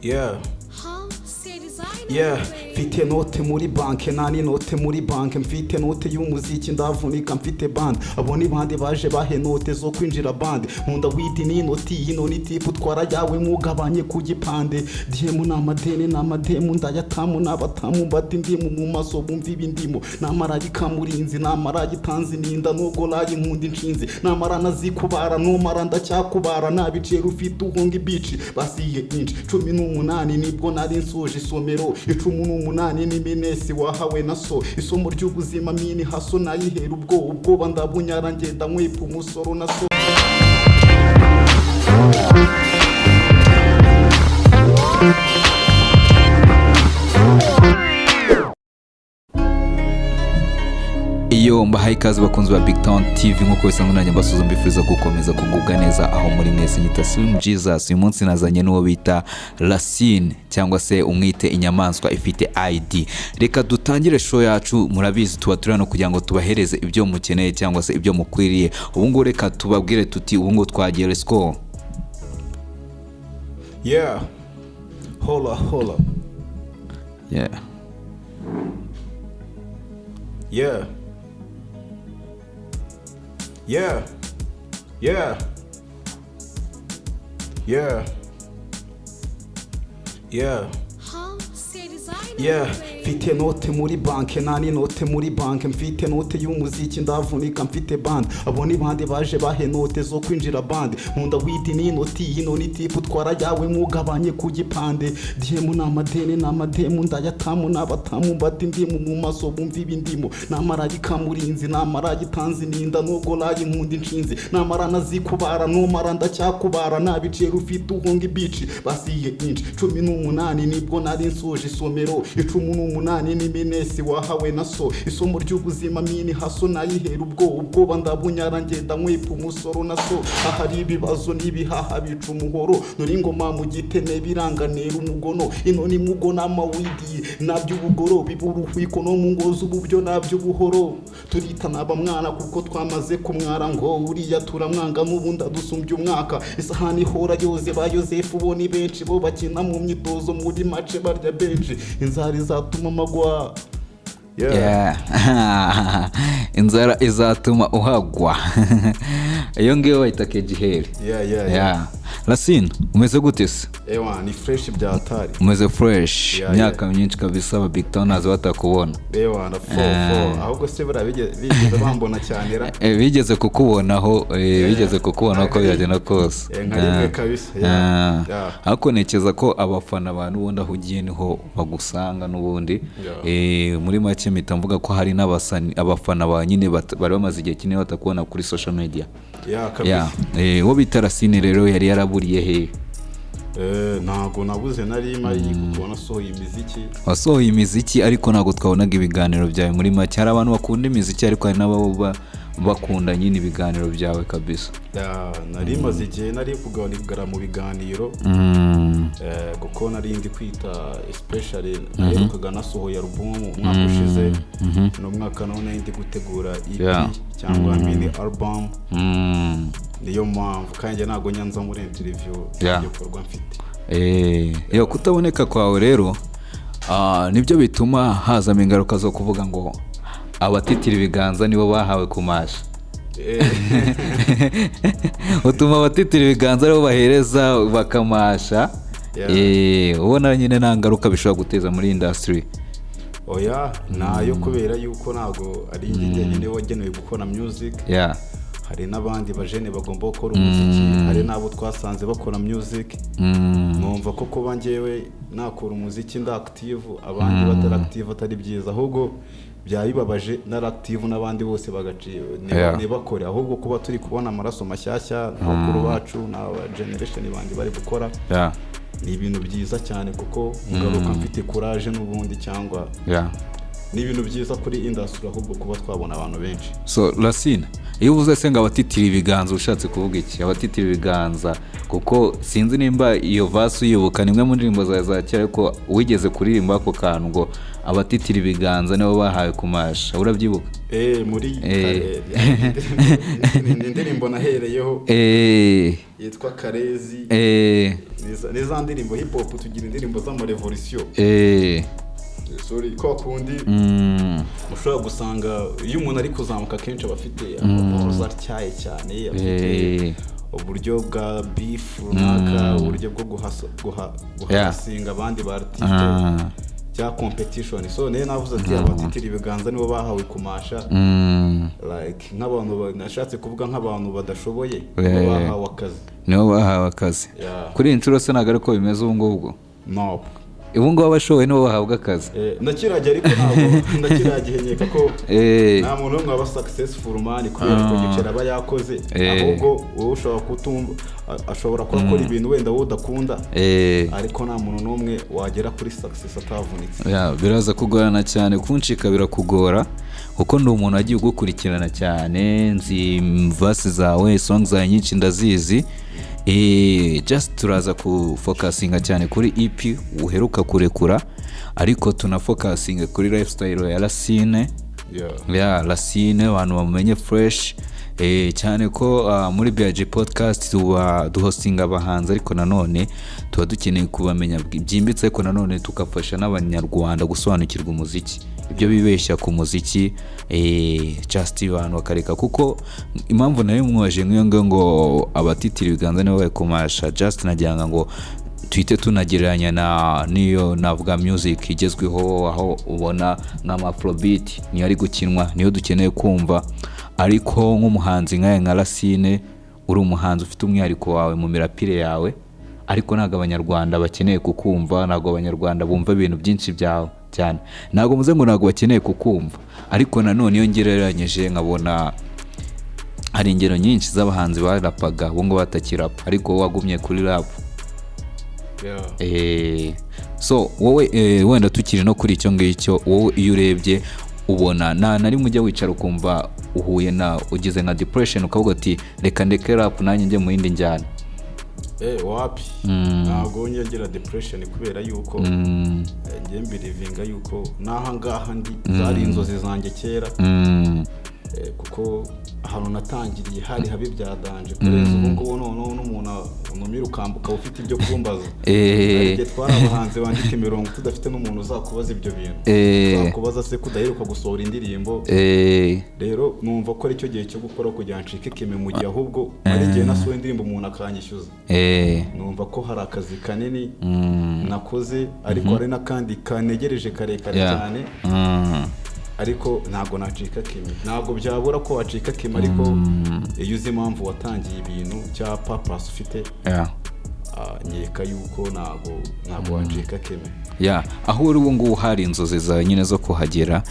Yeah. Yeah, mfite note muri banke, nani note muri banke, mfite note y'umuziki, ndavunika mfite band. Abo ni bande baje bahe note zo kwinjira band? Nkunda weed ni noti yino ni tip, utwara yawe mugabanye ku gipande. DM ni amadeni n'amademu, ndayatamu n'abatamu, mbati ndimu mu maso bumva ibindimo. Namarayika murinzi, namarayitanzi ninda nubwo layi nkunda inshinzi, namara nazikubara numara ndacyakubara, nabicera ufite uhunga ibici basiye inci 18, nibwo nari nsoje isomero 18 n'iminesi wahawe na so, isomo ry'ubuzima mini haso nayihera ubwo ubwoba ndabunyara ngenda nkwepa umusoro na so. Iyo mbahaye ikaze, bakunzi ba Big Town TV, nk'uko bisanzwe nanjye mbasuza, mbifuriza gukomeza kugubwa neza aho muri mwese. Nyita Slim Jesus. Uyu munsi nazanye n'uwo bita Racine, cyangwa se umwite inyamaswa ifite ID. Reka dutangire show yacu. Murabizi tuba turi hano kugira ngo tubahereze ibyo mukeneye cyangwa se ibyo mukwiriye. Ubu ngubu reka tubabwire tuti ubu ngubu twagiye, let's go. Yeah, hola hola. Yeah. Yeah. Yeah. Yeah. Yeah. Yeah, mfite note muri banke, nani note muri banke, mfite note y'umuziki, ndavunika mfite band. Abo ni bande baje bahe note zo kwinjira band? Nkunda weed ni noti yino ni tip, utwara yawe mugabanye ku gipande. DM ni amadeni n'amademu, ndayatamu n'abatamu, mbati ndimu mu maso bumva ibindimo. Namarayika murinzi, namarayitanzi ninda nubwo layi nkunda inshinzi, namara nazikubara numara ndacyakubara, nabicera ufite uhunga ibici basiye inci 18, nibwo nari nsoje isomero 18 n'iminesi wahawe na so, isomo ry'ubuzima mini haso nayihera ubwo ubwoba ndabunyara ngenda nkwepa umusoro na so, ahari ibibazo n'ibihaha bica umuhoro, nuri ingoma mu giteme biranganira umugono ino ni mugo n'amawidi naby'ubugoro biburuhwiko no mu ngo z'ububyo naby'ubuhoro, turitana abamwana kuko twamaze kumwara ngo uriya turamwanga n'ubundi adusumbya umwaka, isahani ihora yoze ba Yosefu bo ni benshi, bo bakina mu myitozo muri mace barya benshi, inzara izatuma amagwa. Yeah. Yeah. Inzara izatuma uhagwa, iyo ngiyo bayita kegiheri. Yeah. Yeah. Racine, umeze gute se? Ewa, ni fresh bya hatari. Umeze fresh? Yeah. Imyaka myinshi kabisa aba Big Towners batakubona. Ewa na fo fo, ahubwo se buriya bigeze bambona cyane ra? Bigeze kukubonaho, bigeze kukubonaho uko byagenda kose. Nka rimwe kabisa, yeah. Ariko ntekereza ko abafana ba n'ubundi aho ugiye niho bagusanga n'ubundi. Muri make mpita mvuga ko hari n'abasani, abafana ba nyine bari bamaze igihe kinini batakubona kuri social media. Yeah, kabisa. Yeah. Uwo bita Racine rero yari yaraburiye he? Ntabwo nabuze, nari mari kuko nasohoye imiziki. Wasohoye imiziki ariko ntabwo twabonaga ibiganiro byawe. Muri make hari abantu bakunda imiziki ariko hari n'ababa bakunda nyine ibiganiro byawe kabisa. Yeah, nari maze igihe nari kugaragara mu biganiro, kuko nari ndi kwita, especially naherukaga nasohoye album umwaka ushize, n'umwaka nawo nari ndi gutegura EP cyangwa mini album. Niyo mpamvu kandi njye ntabwo nyanza muri interview igikorwa mfite. Iyo kutaboneka kwawe rero, nibyo bituma hazamo ingaruka zo kuvuga ngo abatitira ibiganza nibo bahawe kumasha. Utuma abatitira ibiganza aribo bahereza bakamasha. Ubona nyine nta ngaruka bishobora guteza muri industry? Oya, nayo, kubera yuko ntabwo ari njye njyenyine wagenewe gukora music. Hari n'abandi bajene bagomba gukora umuziki, hari n'abo twasanze bakora music. Numva ko kuba njyewe nakora umuziki nda active abandi batari active atari byiza, ahubwo byaba bibabaje nari active n'abandi bose bagaciye ntibakore. Ahubwo kuba turi kubona amaraso mashyashya, n'abakuru bacu n'aba generation banjye bari gukora, ni ibintu byiza cyane, kuko ngaruka mfite courage n'ubundi cyangwa Ni ibintu byiza kuri industry ahubwo kuba twabona abantu benshi. So Racine, iyo uvuze se ngo abatitira ibiganza, ushatse kuvuga iki? Abatitira ibiganza, kuko sinzi nimba iyo verse uyibuka, ni imwe mu ndirimbo zawe za kera, ariko wigeze kuririmba ako kantu ngo abatitira ibiganza nibo bahawe kumasha, urabyibuka? Muri ni indirimbo nahereyeho yitwa Karezi. Ni za ndirimbo hip hop, tugira indirimbo z'amarevolution. Sorry, kwa kundi ushobora gusanga iyo umuntu ari kuzamuka, akenshi aba afite amaboroza atyaye cyane, afite uburyo bwa beef runaka, uburyo bwo guhasinga abandi ba artiste cya competition. So niyo navuze ati abatitira ibiganza nibo bahawe kumasha, like nk'abantu nashatse kuvuga nk'abantu badashoboye nibo bahawe akazi. Nibo bahawe akazi. Yeah. Kuri iyi nshuro se ntabwo ariko bimeze ubu ngubwo? No. Ubu ngubu abashoboye nibo bahabwa akazi. Ndakiragiye, ariko ntabwo ndakiragiye, nkeka ko nta muntu n'umwe waba successful, man, kubera ko giceri aba yakoze. Ahubwo wowe ushobora kutumva, ashobora kuba akora ibintu wenda wowe udakunda, ariko nta muntu n'umwe wagera kuri success atavunitse. Yeah, biraza kugorana cyane, kuncika birakugora, kuko ndi umuntu wagiye ugukurikirana cyane, nzi verse zawe, song zawe nyinshi ndazizi. Just turaza kufocusinga cyane kuri EP uheruka kurekura, ariko tunafocusinga kuri lifestyle ya Racine. Ya Racine, abantu bamumenye fresh, cyane ko muri BIG podcast tuba duhostinga abahanzi, ariko nanone tuba dukeneye kubamenya byimbitse, ariko nanone tugafasha n'abanyarwanda gusobanukirwa umuziki, ibyo bibeshya ku muziki, just abantu bakareka. Kuko impamvu nayo mwaje nk'iyo ngiyo ngo abatitira ibiganza nibo bayikomasha, just nagira ngo tuhite tunagereranya na niyo navuga music igezweho, aho ubona nk'ama afrobeat niyo ari gukinwa, niyo dukeneye kumva. Ariko nk'umuhanzi nkawe nka Racine, uri umuhanzi ufite umwihariko wawe mu mirapire yawe, ariko ntabwo abanyarwanda bakeneye kukumva, ntabwo abanyarwanda bumva ibintu byinshi byawe cyane. Ntabwo muze ngo ntabwo bakeneye kukumva, ariko nanone iyo ngereranyije nkabona hari ingero nyinshi z'abahanzi barapaga ubu ngubu batakirapa, ariko wowe wagumye kuri rap. So wowe, wenda tukiri no kuri icyo ngicyo, wowe iyo urebye ubona nta na rimwe ujya wicara ukumva uhuye na ugize nka depression, ukavuga ati reka ndeke rap nanjye njye mu yindi njyana? Wapi, ntabwo njya ngira depression, kubera yuko njye mbelievinga yuko n'aha ngaha ndi zari inzozi zanjye kera. Kuko ahantu natangiriye hari habi bya danger kurenza ubu ngubu. Noneho n'umuntu unumira ukambuka ufite ibyo kumbaza. Hari igihe twari abahanzi bandika imirongo tudafite n'umuntu uzakubaza ibyo bintu, uzakubaza se ko udaheruka gusohora indirimbo. Rero numva ko aricyo gihe cyo gukora kugira ngo ncike kime, mu gihe ahubwo hari igihe nasohoye indirimbo umuntu akanyishyuza. Numva ko hari akazi kanini nakoze, ariko hari n'akandi kanegereje karekare cyane. Ariko ntabwo nacika kimi, ntabwo byabura ko wacika kimi, ariko iyo uzi impamvu watangiye ibintu cya purpose ufite, nkeka yuko ntabwo wacika kimi. Yeah, aho uri ubu ngubu hari inzozi zawe nyine zo kuhagera.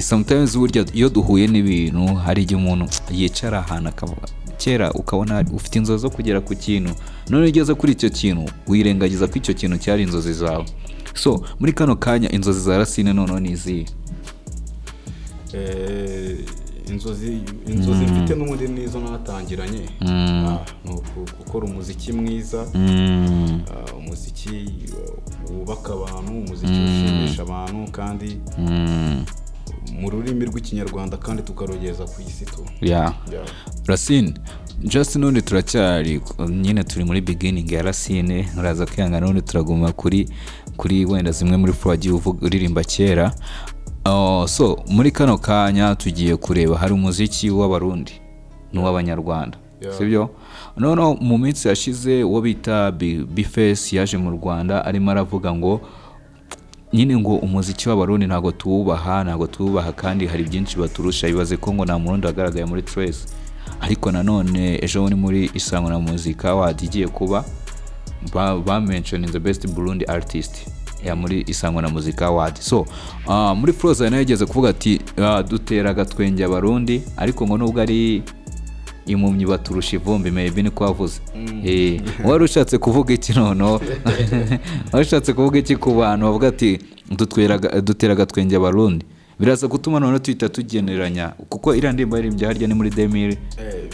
Sometimes burya iyo duhuye n'ibintu, hari igihe umuntu yicara ahantu akavuga kera, ukabona ufite inzozi zo kugera ku kintu, none iyo ugeze kuri icyo kintu wirengagiza ko icyo kintu cyari inzozi zawe. So muri kano kanya inzozi za Racine noneho ni izihe? Inzozi mfite n'ubundi nizo natangiranye. Ni gukora umuziki mwiza, umuziki wubaka abantu, umuziki ushimisha abantu, kandi mu rurimi rw'Ikinyarwanda, kandi tukarugeza ku isi tu. Yeah. Racine, just n'ubundi turacyari nyine turi muri beginning ya Racine, uraza kwihangana, n'ubundi turaguma kuri wenda zimwe muri flow wagiye uririmba kera. Oh, so muri kano kanya tugiye kureba, hari umuziki w'Abarundi n'uw'Abanyarwanda, sibyo? Noneho mu minsi yashize uwo bita Bface yaje mu Rwanda arimo aravuga ngo nyine ngo umuziki w'Abarundi ntabwo tuwubaha, ntabwo tuwubaha, kandi hari byinshi baturusha. Ibaze ko ngo nta Murundi wagaragaye muri Trace, ariko nanone ejo bundi muri Isango na Muzika Award igiye kuba, ba mentioning the best Burundi artist ya muri Isango na Muzika Award. So muri Froza nayo yigeze kuvuga ati dutera agatwenge Abarundi, ariko ngo nubwo ari impumyi baturusha ivumbi, maybe niko wavuze. Wari ushatse kuvuga iki noneho? Wari ushatse kuvuga iki ku bantu bavuga ati dutera agatwenge Abarundi? Biraza gutuma noneho tuhita tugeneranya, kuko iriya ndirimbo yaririmbye harya ni muri 2000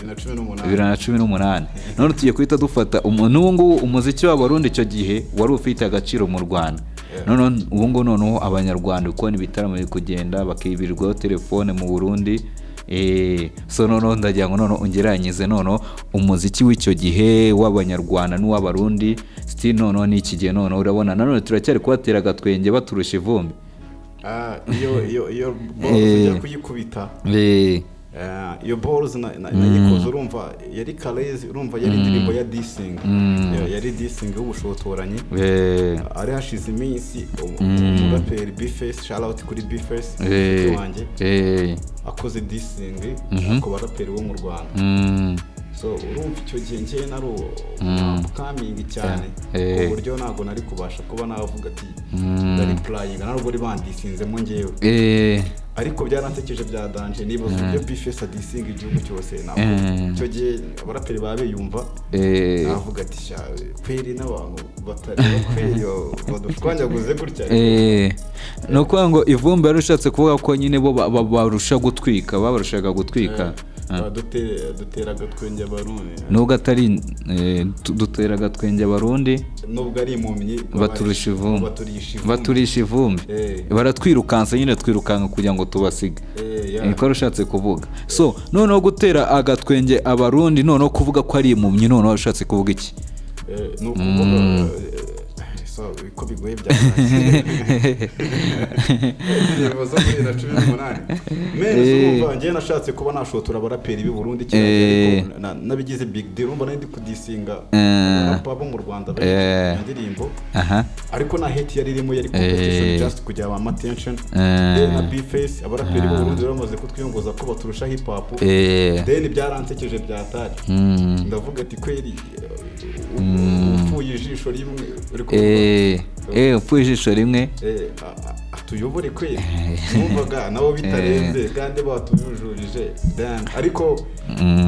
2018. 2018. None tugiye guhita dufata n'ubu ngubu umuziki w'Abarundi icyo gihe wari ufite agaciro mu Rwanda. None ubu ngubu noneho Abanyarwanda uko ibitaramo biri kugenda, bakibirirwaho telefone mu Burundi. So noneho ndagira ngo noneho ungereranyize noneho umuziki w'icyo gihe w'Abanyarwanda n'uw'Abarundi, still noneho n'iki gihe. Noneho urabona nanone turacyari kubatera agatwenge, baturusha ivumbi. Ah, iyo balls ujya kuyikubita. Iyo balls nayikoze, urumva yari Karezi, urumva yari indirimbo ya dissing. Yari dissing y'ubushotoranyi. Ari hashize iminsi umuraperi B-Face, shout out kuri B-Face, inshuti wanjye, akoze dissing ku baraperi bo mu Rwanda. So urumva icyo gihe njyewe nari upcoming cyane, ku buryo ntabwo nari kubasha kuba navuga ati ndareplyinga, ntabwo bari bandisinzemo njyewe. Ariko byaransekeje bya danger, nibaza uburyo B-Face adisinga igihugu cyose. Ntabwo icyo gihe abaraperi baba biyumva. Navuga ati: "Sha kweri, n'abantu batareba kweri badushwanyaguze gutya." Ni ukuvuga ngo ivumbi yari ushatse kuvuga ko nyine bo barusha gutwika, babarushaga gutwika. Dutera agatwenge Abarundi. Nubwo atari dutera agatwenge Abarundi. Nubwo ari impumyi. Baturusha ivumbi. Baturisha ivumbi. Baturisha ivumbi. Baratwirukansa nyine, twirukanka kugira ngo tubasige. Niko wari ushatse kuvuga. So noneho gutera agatwenge Abarundi, noneho kuvuga ko ari impumyi, noneho ushatse kuvuga iki? Ni ukuvuga so ko bigoye byatangiye indirimbo zo muri 2018 mene. Urumva njyewe nashatse kuba nashotora abaraperi b'i Burundi cyane, ariko nabigize big deal. Urumva nari ndi kudisinga abarapa bo mu Rwanda bari iyo ndirimbo, ariko nta hate yari irimo, yari competition, just kugira ba attention. Then na B-Face, abaraperi b'u Burundi bamaze kutwiyongoza ko baturusha hip hop. Then byaransekeje byatari, ndavuga ati: "Kweri upfuye ijisho rimwe uri kuvuga." Upfuye ijisho rimwe. Atuyobore kweri, numvaga nabo bitarenze kandi batujujurije. Then ariko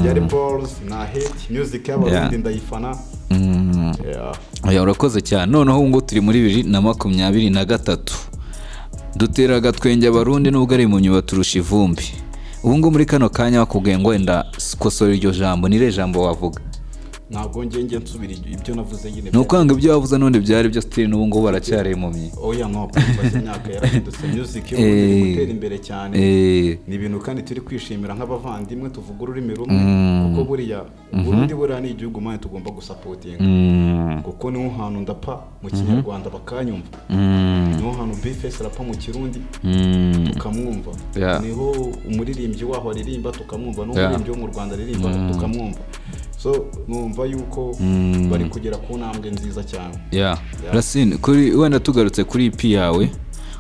yari balls na hate music y'Abarundi, ndayifana. Yeah. Oya, urakoze cyane. Noneho ubu ngubu turi muri 2023, dutera agatwenge Abarundi nubwo ari impumyi baturusha ivumbi. Ubu ngubu muri kano kanya bakubwiye ngo wenda kosora iryo jambo, ni irihe jambo wavuga? Ntabwo njye nsubira ibyo navuze nyine. Ni ukwanga ibyo wavuze n'ubundi byari byo, still n'ubu ngubu baracyari impumyi. Oya, no kumva imyaka yarahindutse, music yo iri gutera imbere cyane. Ni ibintu kandi turi kwishimira nk'abavandimwe tuvuga ururimi rumwe, kuko buriya Burundi buriya ni igihugu mani tugomba gusupportinga, kuko niho hantu ndapa mu Kinyarwanda bakanyumva, niho hantu B-Face arapa mu Kirundi tukamwumva, niho umuririmbyi waho aririmba tukamwumva, n'umuririmbyi wo mu Rwanda aririmba tukamwumva. So numva yuko bari kugera ku ntambwe nziza cyane. Yeah. Racine, kuri wenda tugarutse kuri EP yawe,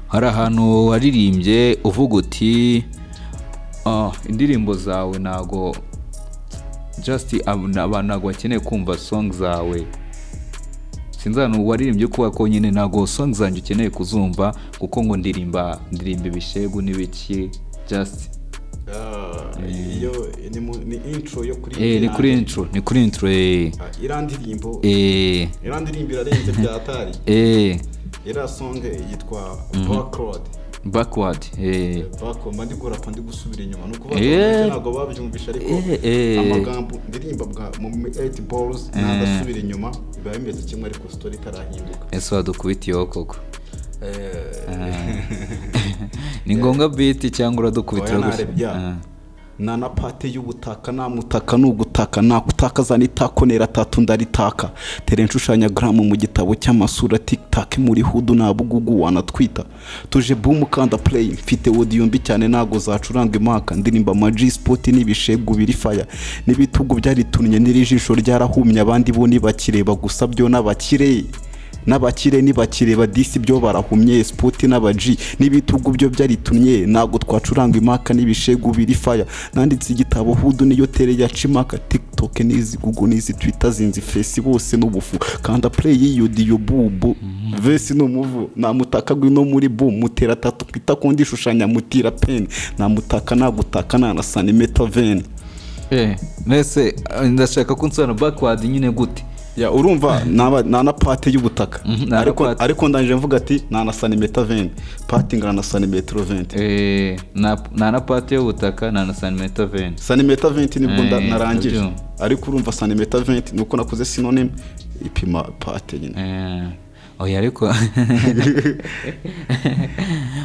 hari ahantu waririmbye uvuga uti indirimbo zawe ntago just abantu ntago bakeneye kumva song zawe. Sinzi ahantu waririmbye kuba ko nyine ntago song zanjye ukeneye kuzumva, kuko ngo ndirimba ibishegu n'ibiki just. Ah, iyo ni intro yo kuri Ni kuri intro, ni kuri intro. Ah, iriya ndirimbo, iriya ndirimbo irarenze bya atari. Iriya song yitwa Backward. Backward. Backward, mba ndi kurapa ndi gusubira inyuma, ni ukuvuga ngo ntabwo babyumvisha, ariko amagambo ndirimba bwa mu 8 balls ntabwo inyuma biba bimeze kimwe, ariko story itarahinduka. Ese wadukubitiyeho koko? Ni ngombwa beat cyangwa uradukubitira Oya, gusa? narebye. Na na pate y'ubutaka namutaka nugutaka nakutakaza nitakonera tatu ndaritaka tere nshushanya gramu mu gitabo cy'amasura tiktak muri hudu nta bugugu wanatwita tuje boom kanda play mfite audio mbi cyane ntago zacuranga imaka ndirimba ama G spot n'ibishegu biri fire n'ibitugu byaritunnye n'iri jisho ryarahumye abandi bo ntibakireba gusa byo n'abakire n'abakire ntibakireba disi byo barahumye sport n'abaji n'ibitugu byo byaritumye ntabwo twacuranga imaka n'ibishegu biri fire nanditse igitabo hudu niyo tere ya cimaka TikTok n'izi Google n'izi Twitter zinzi face bose n'ubufu kanda play y'iyo diyo bubu vesi ni umuvu namutaka gwino muri bu mutera tatu kwita kundi shushanya mutira pen namutaka nagutaka nana santimeter ven. Mbese ndashaka ko unsobanura backward nyine gute? Ya, urumva nta na pate y'ubutaka. Nta na Ariko pate. ariko ndangije mvuga ati nta na santimetero 20, pate ingana na santimetero 20. Nta na pate y'ubutaka, nta na santimetero 20. Santimetero 20 nibwo narangije. Ndabyumva. Ariko urumva santimetero 20 nuko nakoze synonyme ipima pate nyine. Oya, ariko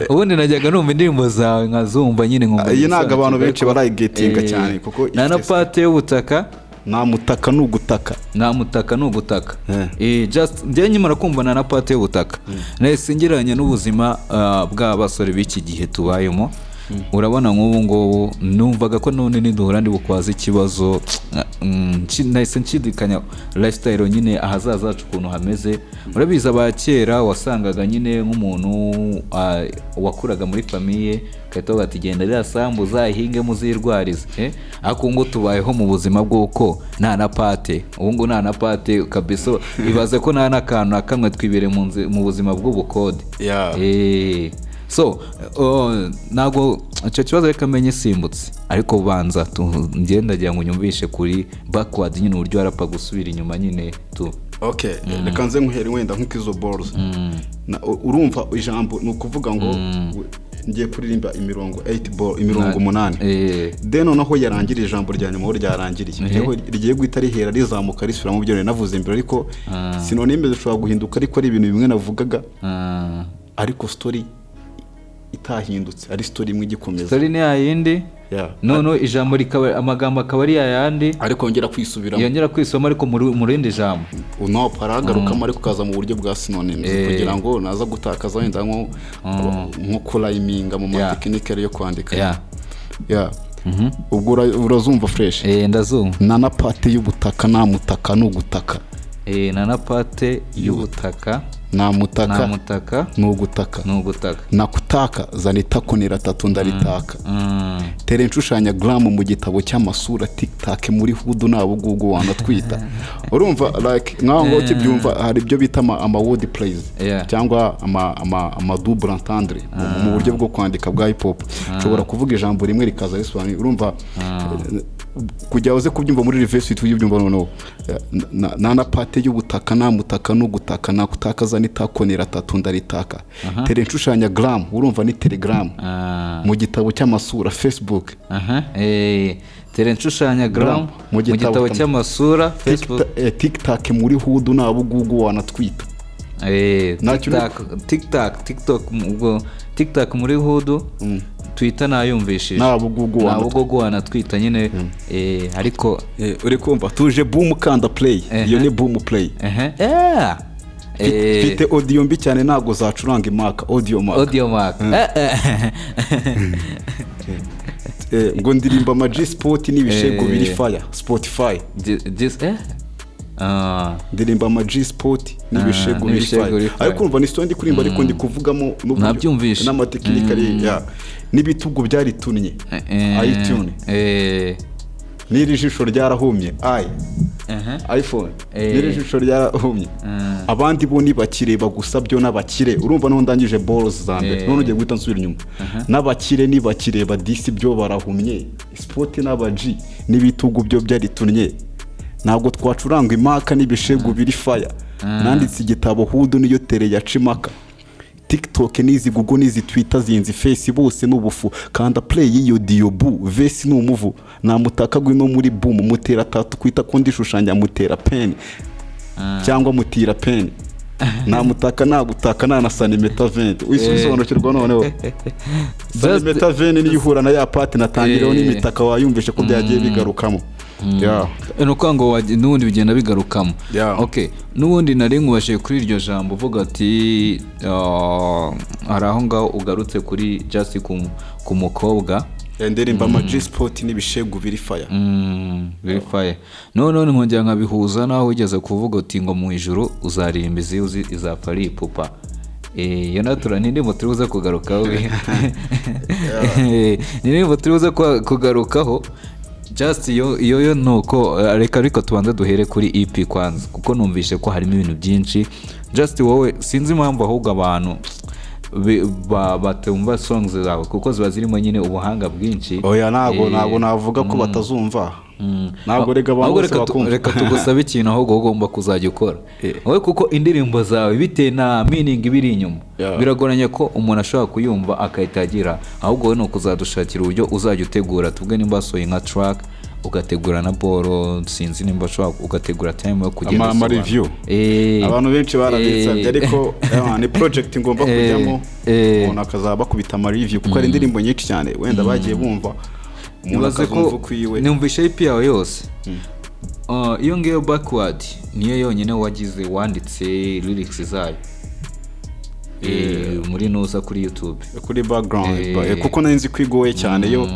ubundi najyaga numva indirimbo zawe nkazumva nyine, nkumva Iyi ntabwo abantu benshi ariko, barayigetinga cyane kuko nta na pate y'ubutaka. Nta mutaka ni ugutaka. Nta mutaka ni ugutaka. Eh. Just njyewe nkimara kumva nta na pate y'ubutaka, nahise ngereranya n'ubuzima bw'abasore b'iki gihe tubayemo. Urabona nk'ubu ngubu numvaga ko none niduhura ndi bukwaze ikibazo, nahise nshidikanya lifestyle nyine, ahazaza hacu ukuntu hameze. Urabizi, aba kera wasangaga nyine nk'umuntu wakuraga muri famille ugahita uvuga ati genda ririya sambu uzayihinge muzirwarize, eh? Ariko ubu ngubu tubayeho mu buzima bw'uko nta na pate, ubu ngubu nta na pate kabisa. Ibaze ko nta n'akantu na kamwe, twibere mu buzima bw'ubukode. So ntabwo icyo kibazo, reka menye simbutse, ariko banza ngenda ngira ngo unyumvishe kuri backward nyine, uburyo warapa gusubira inyuma nyine tu. Okay, reka nze nkuhere wenda nk'uko izo balls. Urumva ijambo ni ukuvuga ngo ngiye kuririmba imirongo 8 ball, imirongo 8. Then noneho yarangiriye ijambo rya nyuma aho ryarangiriye, niho rigiye guhita rihera rizamuka risubira mu byo nari navuze mbere, ariko synonyme zishobora guhinduka, ariko ari ibintu bimwe navugaga, ariko story itahindutse, ari story imwe igikomeza. Story ni yayindi. Noneho ijambo rikaba, amagambo akaba ari yayandi. Ariko yongera kwisubiramo. Yongera kwisoma ariko mu rindi jambo. No paragarukamo, ariko kaza mu buryo bwa synonyms, kugira ngo naza gutakaza wenda nko kurayiminga mu matekinike yo kwandika. Yeah. Ubwo urazumva fresh. Ndazumva. Nta na pate y'ubutaka, nta mutaka ni ugutaka. Na na pate y'ubutaka. Nta mutaka. Nta mutaka. Ni ugutaka. Ni ugutaka. Nakutaka zana itakonera tatu ndaritaka. Tere nshushanya gram mu gitabo cy'amasura, tiktak muri hood nta bugugu wanatwita. Urumva like nkaho ngo ukibyumva hari ibyo bita ama word plays cyangwa ama double entendre mu buryo bwo kwandika bwa hip hop. Ushobora kuvuga ijambo rimwe rikaza risobanuye, urumva, kujya uze kubyumva muri reverse uhita ubyumva noneho. Na pate y'ubutaka, nta mutaka no gutaka, nakutakaza nitakonera tatu ndaritaka, tere nshushanya gram, urumva ni telegram, mu gitabo cy'amasura Facebook. Aha, tere nshushanya gram mu mu gitabo gitabo cy'amasura Facebook. Tiktak muri hood nta bugugu wanatwita. Nta kintu- TikTok, TikTok, TikTok, ubwo TikTok muri hood, Twitter nayumvishije. Nta bugugu nta wanatwita. bugugu wanatwita nyine, ariko Uri kumva tuje boom, kanda play, iyo ni boom play. Ehe, yeah. Mfite audio mbi cyane, ntabwo zacuranga imaka audio mark. Audio mark. Ngo ndirimba ama G spot n'ibishego biri fire Spotify. This. Ah. Ndirimba ama G spot n'ibishego biri n'ibishego fire. biri fire. Ariko urumva ni story ndi kuririmba, ariko ndi kuvugamo n'uburyo Nabyumvishe. n'amatekinike ari ya n'ibitugu byaritunnye, iTunes, n'iri jisho ryarahumye i iPhone, n'iri jisho ryarahumye, abandi bo ntibakireba gusa byo n'abakire. Urumva noneho ndangije balls za mbere, none ugiye guhita nsubira inyuma, n'abakire ntibakireba disi byo barahumye, sport n'aba G n'ibitugu byo byaritunnye, ntabwo twacuranga imaka n'ibishegu biri fire, nanditse igitabo hood niyo tere ya cimaka, TikTok n'izi Google n'izi Twitter zinzi face bose n'ubufu, kanda play y'iyo diyo bu vesi ni umuvu, namutaka gwino muri boom, mutera tatu kwita ko ndishushanya, mutera pen cyangwa mutira pen, namutaka nagutaka nana santimetero 20 wisubisobanukirwa noneho. Santimetero 20 niyo ihura na ya pati natangiriyeho n'imitaka, wayumvishe ko byagiye bigarukamo. Yeah. Ni ukuvuga ngo n'ubundi bigenda bigarukamo. Yeah. Okay, n'ubundi nari nkubashije kuri iryo jambo uvuga ati hari aho ngaho ugarutse kuri just ku mukobwa. Ndirimba ama G spot n'ibishegu biri fire. Biri fire. None nkongera nkabihuza naho wigeze kuvuga uti ngo mu ijuru uzaririmba izi uzi izapfa ari ipupa. Iyo natura ni indirimbo turi buze kugarukaho, ni indirimbo turi buze kugarukaho. Just iyo yo nuko reka ariko tubanze duhere kuri EP kwanza, kuko numvishe ko harimo ibintu byinshi. Just wowe sinzi impamvu ahubwo abantu batumva songs zawe, kuko ziba zirimo nyine ubuhanga bwinshi. Oya, ntabwo ntabwo navuga ko batazumva. Ntabwo rega abantu Ahubwo bose reka bakumva. Reka tugusabe ikintu ahubwo ugomba kuzajya ukora Eh. wowe, kuko indirimbo zawe bitewe na meaning ibiri inyuma biragoranye ko umuntu ashobora kuyumva agahita agira. Ahubwo wowe ni ukuzadushakira uburyo uzajya utegura, tuvuge nimba wasohoye nka track, ugategura na boro, sinzi nimba ushobora, ugategura time yo kugenda Ama usobanura. review. Eh. Abantu benshi barabitsabye, ariko ni project ngomba kujyamo, umuntu akazaba bakubita ama review, kuko hari indirimbo nyinshi cyane wenda bagiye bumva, umuntu Ibaze ko akazumva ukwiwe. Numvishe EP yawe yose. Iyo ngiyo backward niyo yonyine wagize wanditse lyrics zayo, muri nuza kuri YouTube. Kuri background, kuko nari nzi ko igoye cyane yo,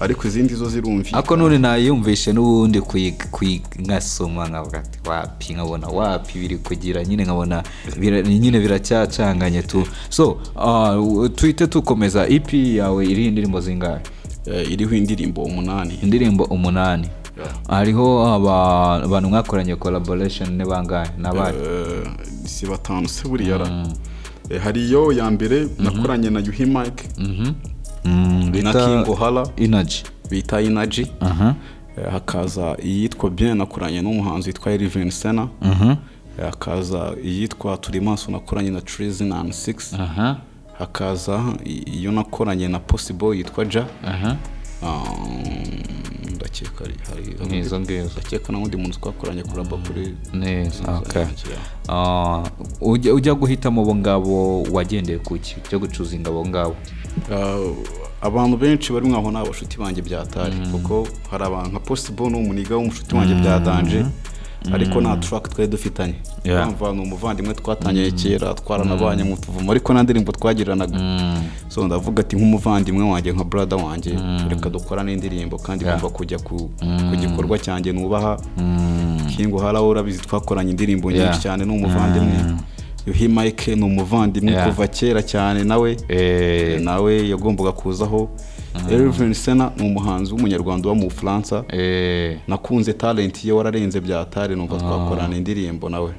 ariko izindi zo zirumvikana. Ariko none nayumvishe n'ubundi nkasoma nkavuga ati wapi, nkabona wapi biri kugira nyine, nkabona nyine biracyacanganye tu. So tuhite tukomeza. EP yawe iriho indirimbo zingahe? Iriho indirimbo 8. Indirimbo 8. Yeah. Hariho abantu mwakoranye collaboration ni bangahe n'abari? Si batanu se buriya ra? Hari iyo ya mbere nakoranye na Yuhi Mike na Bita King Ohala. Energy. Bita Energy. Hakaza iyitwa Bien nakoranye n'umuhanzi witwa Elvin Sena. Hakaza iyitwa Turi Maso nakoranye na Treason and Six. Hakaza iyo nakoranye na Possible yitwa Ja. Ndakeka hari Ni izo ngizo. Ndakeka n'undi muntu twakoranye collabo kuri Neza, okay. Yeah. Ujya guhitamo abo ngabo wagendeye kuki cyo gucuzinga abo ngabo? Abantu benshi bari mwaho ni abashuti banjye byatari, kuko hari abantu nka Possible, ni umuniga w'umushuti wanjye bya danger, ariko nta track twari dufitanye. Urumva ni umuvandimwe twatangiye kera, twaranabanye mu tuvumo, ariko nta ndirimbo twagiranaga. So ndavuga ati nk'umuvandimwe wanjye, nka brother wanjye, reka dukorane indirimbo, kandi ngomba kujya ku gikorwa cyanjye nubaha. King Hara urabizi twakoranye indirimbo nyinshi cyane, ni umuvandimwe. Yuhi Mike ni umuvandimwe kuva kera cyane nawe, nawe yagombaga kuzaho. Elvin Sena ni umuhanzi w'umunyarwanda uba mu Bufaransa. Nakunze talent ye, wararenze byatari, numva twakorana indirimbo nawe.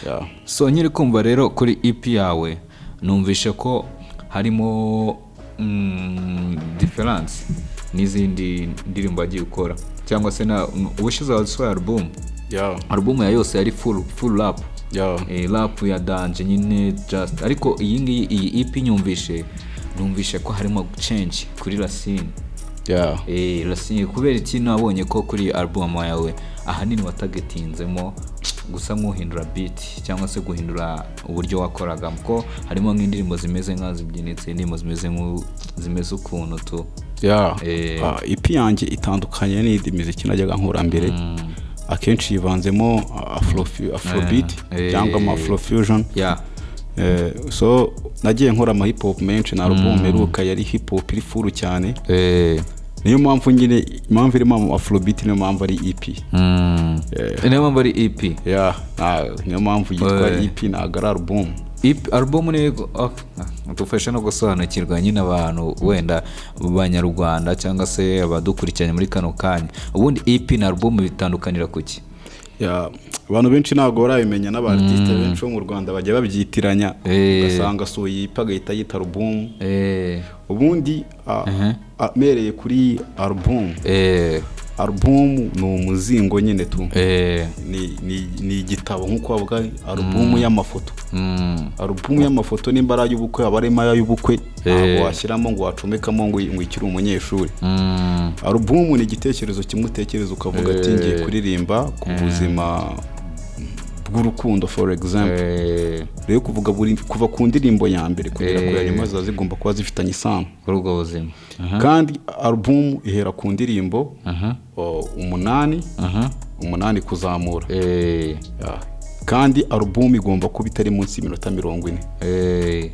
Yeah. So nkiri kumva rero kuri EP yawe, numvishe ko harimo difference n'izindi ndirimbo wagiye ukora, cyangwa se na ubushize wasohoye album. Album ya yose yari full rap. Rap ya danger nyine just, ariko iyi ngiyi, iyi EP nyumvishe, numvishe ko harimo change kuri Racine. Racine, kubera iki? Nabonye ko kuri album yawe ahanini watagetinzemo gusa nk'uhindura beat cyangwa se guhindura uburyo wakoragamo, ko harimo nk'indirimbo zimeze nk'aho zibyinitse, indirimbo zimeze zimeze ukuntu tu. EP yanjye itandukanye n'indi miziki najyaga nkora mbere. Akenshi yivanzemo afrobeat cyangwa ama afrofusion. So nagiye nkora ama hip hop menshi, na album mperuka yari hip hop iri full cyane. Niyo mpamvu nyine, impamvu irimo ama afrobeat, niyo mpamvu ari EP. Niyo mpamvu ari EP. Yeah, niyo mpamvu yitwa EP, ntabwo ari album. EP, album ni oh, dufashe no gusobanukirwa nyine abantu wenda b'abanyarwanda cyangwa se abadukurikiranye muri kano kanya, ubundi EP na album bitandukanira kuki? Yeah, abantu benshi ntabwo barabimenya, n'aba artiste benshi bo mu Rwanda bajya babyitiranya, ugasanga asohoye EP agahita yita album. Ubundi mereye kuri album, album ni umuzingo nyine tu. Ni igitabo, nk'uko bavuga album y'amafoto. Album y'amafoto nimba ari ay'ubukwe, aba arimo ay'ubukwe, ntabwo washyiramo ngo wacomekamo ngo ikiri umunyeshuri. Album ni igitekerezo kimwe utekereza ukavuga ati ngiye kuririmba ku buzima bw'urukundo, for example. Rero kuvuga buri kuva ku ndirimbo ya mbere kugera ku ya nyuma ziba zigomba kuba zifitanye isano kuri ubwo buzima. Kandi album ihera ku ndirimbo 8, 8 kuzamura. Yeah. Kandi album igomba kuba itari munsi y'iminota 40.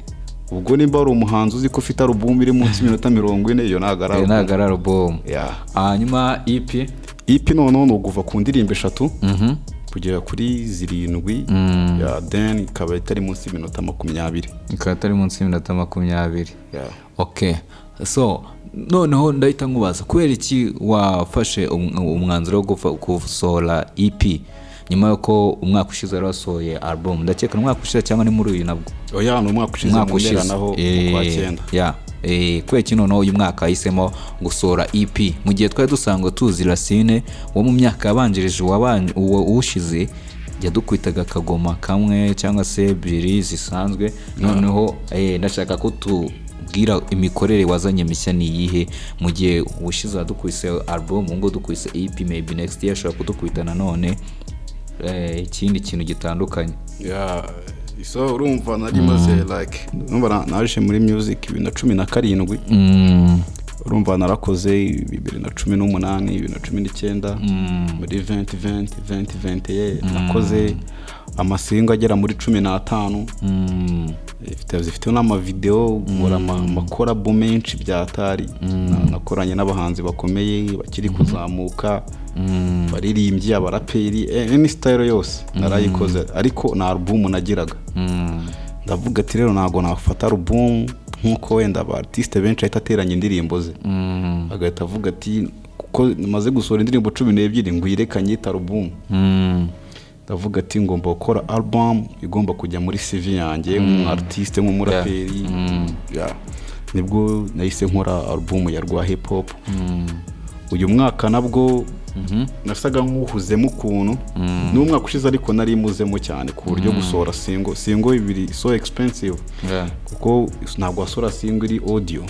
Ubwo nimba ari umuhanzi uzi ko ufite album iri munsi y'iminota 40, iyo ntabwo ari album. Ntabwo ari album. Yeah. Hanyuma EP? EP noneho ni uguva ku ndirimbo 3 kugera kuri 7, ya then ikaba itari munsi y'iminota 20. Ikaba itari munsi y'iminota 20. Yeah. Okay, so noneho ndahita nkubaza, kubera iki wafashe umwanzuro wo gusohora EP nyuma y'uko umwaka ushize wari wasohoye album? Ndakeka ni umwaka ushize cyangwa ni muri uyu nabwo? Oya, ni umwaka ushize Umwaka mu mpera ushize. naho mu kwa 9. Yeah. Kubera iki noneho uyu mwaka yahisemo gusohora EP, mu gihe twari dusanzwe tuzi Racine wo mu myaka yabanjirije uwo ushize yadukwitaga akagoma kamwe cyangwa se ebyiri zisanzwe? Noneho ndashaka ko tubwira imikorere wazanye mishya ni iyihe, mu gihe ubushize wadukubise album, ubu ngubu dukubise EP, maybe next year ashobora kudukubita nanone ikindi kintu gitandukanye. Yeah, so urumva nari maze like, urumva naje muri music 2017. Urumva narakoze 2018, 2019, muri 2020, 2021 nakoze amasingle agera muri 15. Zifite n'amavideo, nkora amacollabo menshi bya atari. Nakoranye n'abahanzi bakomeye bakiri kuzamuka, baririmbyi, abaraperi, any style yose narayikoze, ariko nta album nagiraga. Ndavuga ati rero ntabwo nafata album nk'uko wenda aba artiste benshi ahita ateranya indirimbo ze, agahita avuga ati kuko maze gusohora indirimbo 12 ngo uyireke nyita album. Ndavuga ati ngomba gukora album igomba kujya muri CV yanjye nk'umu artiste, nk'umuraperi. Yeah. Nibwo nahise nkora album ya Rwa Hip Hop. Uyu mwaka nabwo nasaga nk'uhuzemo ukuntu n'umwaka ushize, ariko nari muzemo cyane ku buryo gusohora single biri so expensive, kuko ntabwo wasohora single iri audio.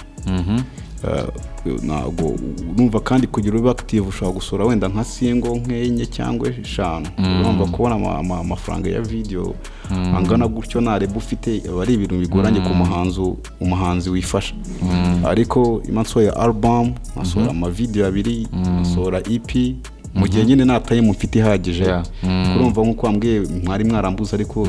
Ntabwo urumva, kandi kugira ube active ushobora gusohora wenda nka single nk'enye cyangwa eshanu. Urumva kubona amafaranga ya video angana gutyo nta label ufite aba ari ibintu bigoranye ku muhanzi, umuhanzi wifasha. Ariko ima nsohoye album, nkasohora amavideo abiri, nkasohora EP, mu gihe nyine nta time mfite ihagije. Urumva nk'uko wambwiye mwari mwarambuze, ariko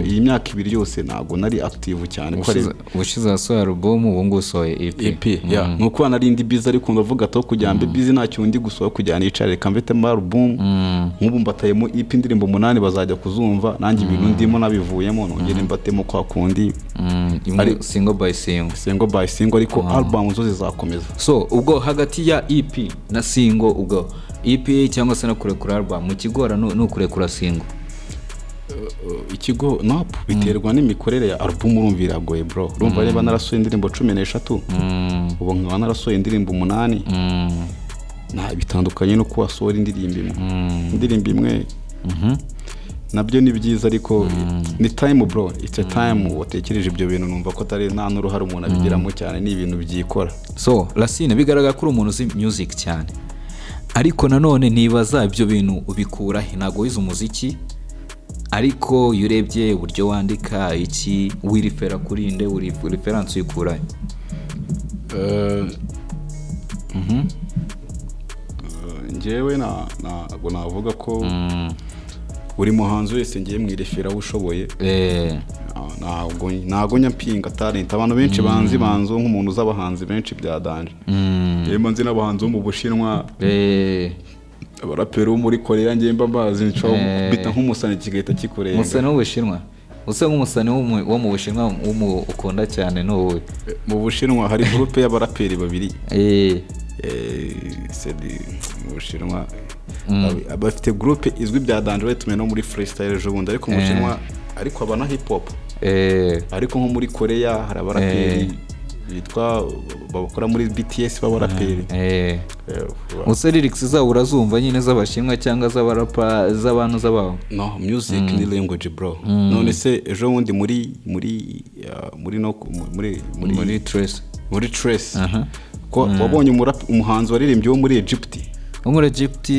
iyi myaka 2 yose ntabwo nari active cyane kuko Ubushize wasohoye album, ubu ngubu usohoye EP. EP, yeah. Ni uko nari ndi busy, ariko ndavuga ati aho kugira mbe busy ntacyo ndi gusohora, kugira nicare reka mfitemo album. Nk'ubu mbatayemo EP, indirimbo umunani, bazajya kuzumva nanjye ibintu ndimo nabivuyemo, nongere mbatemo kwa kundi. Imwe single by single. Single by single, ariko album zo zizakomeza. So ubwo hagati ya EP na single, ubwo EP cyangwa se no kurekura album, mu kigora ni ukurekura single? Ikigo nope, biterwa n'imikorere ya album. Urumva iragoye bro. Urumva niba narasohoye indirimbo 13, ubu nkaba narasohoye indirimbo umunani, nta bitandukanye no kuba wasohora indirimbo imwe. Indirimbo imwe nabyo ni byiza, ariko ni time bro, it's a time watekereje ibyo bintu. Numva ko atari nta n'uruhare umuntu abigiramo cyane, ni ibintu byikora. So Racine, bigaragara ko uri umuntu uzi music cyane, ariko nanone nibaza ibyo bintu ubikura he? Ntabwo wize umuziki, ariko iyo urebye uburyo wandika iki, wirefera kuri nde? Reference uyikura he? Njyewe ntabwo navuga ko buri muhanzi wese ngiye mwirefera aho ushoboye. Ntabwo njya mpinga talent. Abantu benshi banzi banzo nk'umuntu uzi abahanzi benshi bya danger. Yemba nzi n'abahanzi bo mu Bushinwa, abaraperi bo muri Korea, ngiye mba mbazi, nshobora gukubita nk'umusani kigahita kikurenga. Umusani w'Ubushinwa, usa nk'umusani wo mu Bushinwa ukunda cyane ni uwuhe? Mu Bushinwa hari groupe y'abaraperi babiri. Mu Bushinwa bafite groupe izwi bya danger, batumiwe no muri freestyle ejo bundi, ariko mu Bushinwa, ariko aba na hip hop. Ariko nko muri Korea hari abaraperi bitwa bakora muri BTS b'abaraperi. Gusa lyrics zabo urazumva nyine, z'Abashinwa cyangwa z'abarapa, z'abantu z'abaho? No, music ni language bro. None se ejo bundi muri no muri muri Muri Trace. Muri Trace ko wabonye umuhanzi waririmbye wo muri Egypt? Wo muri Egypt?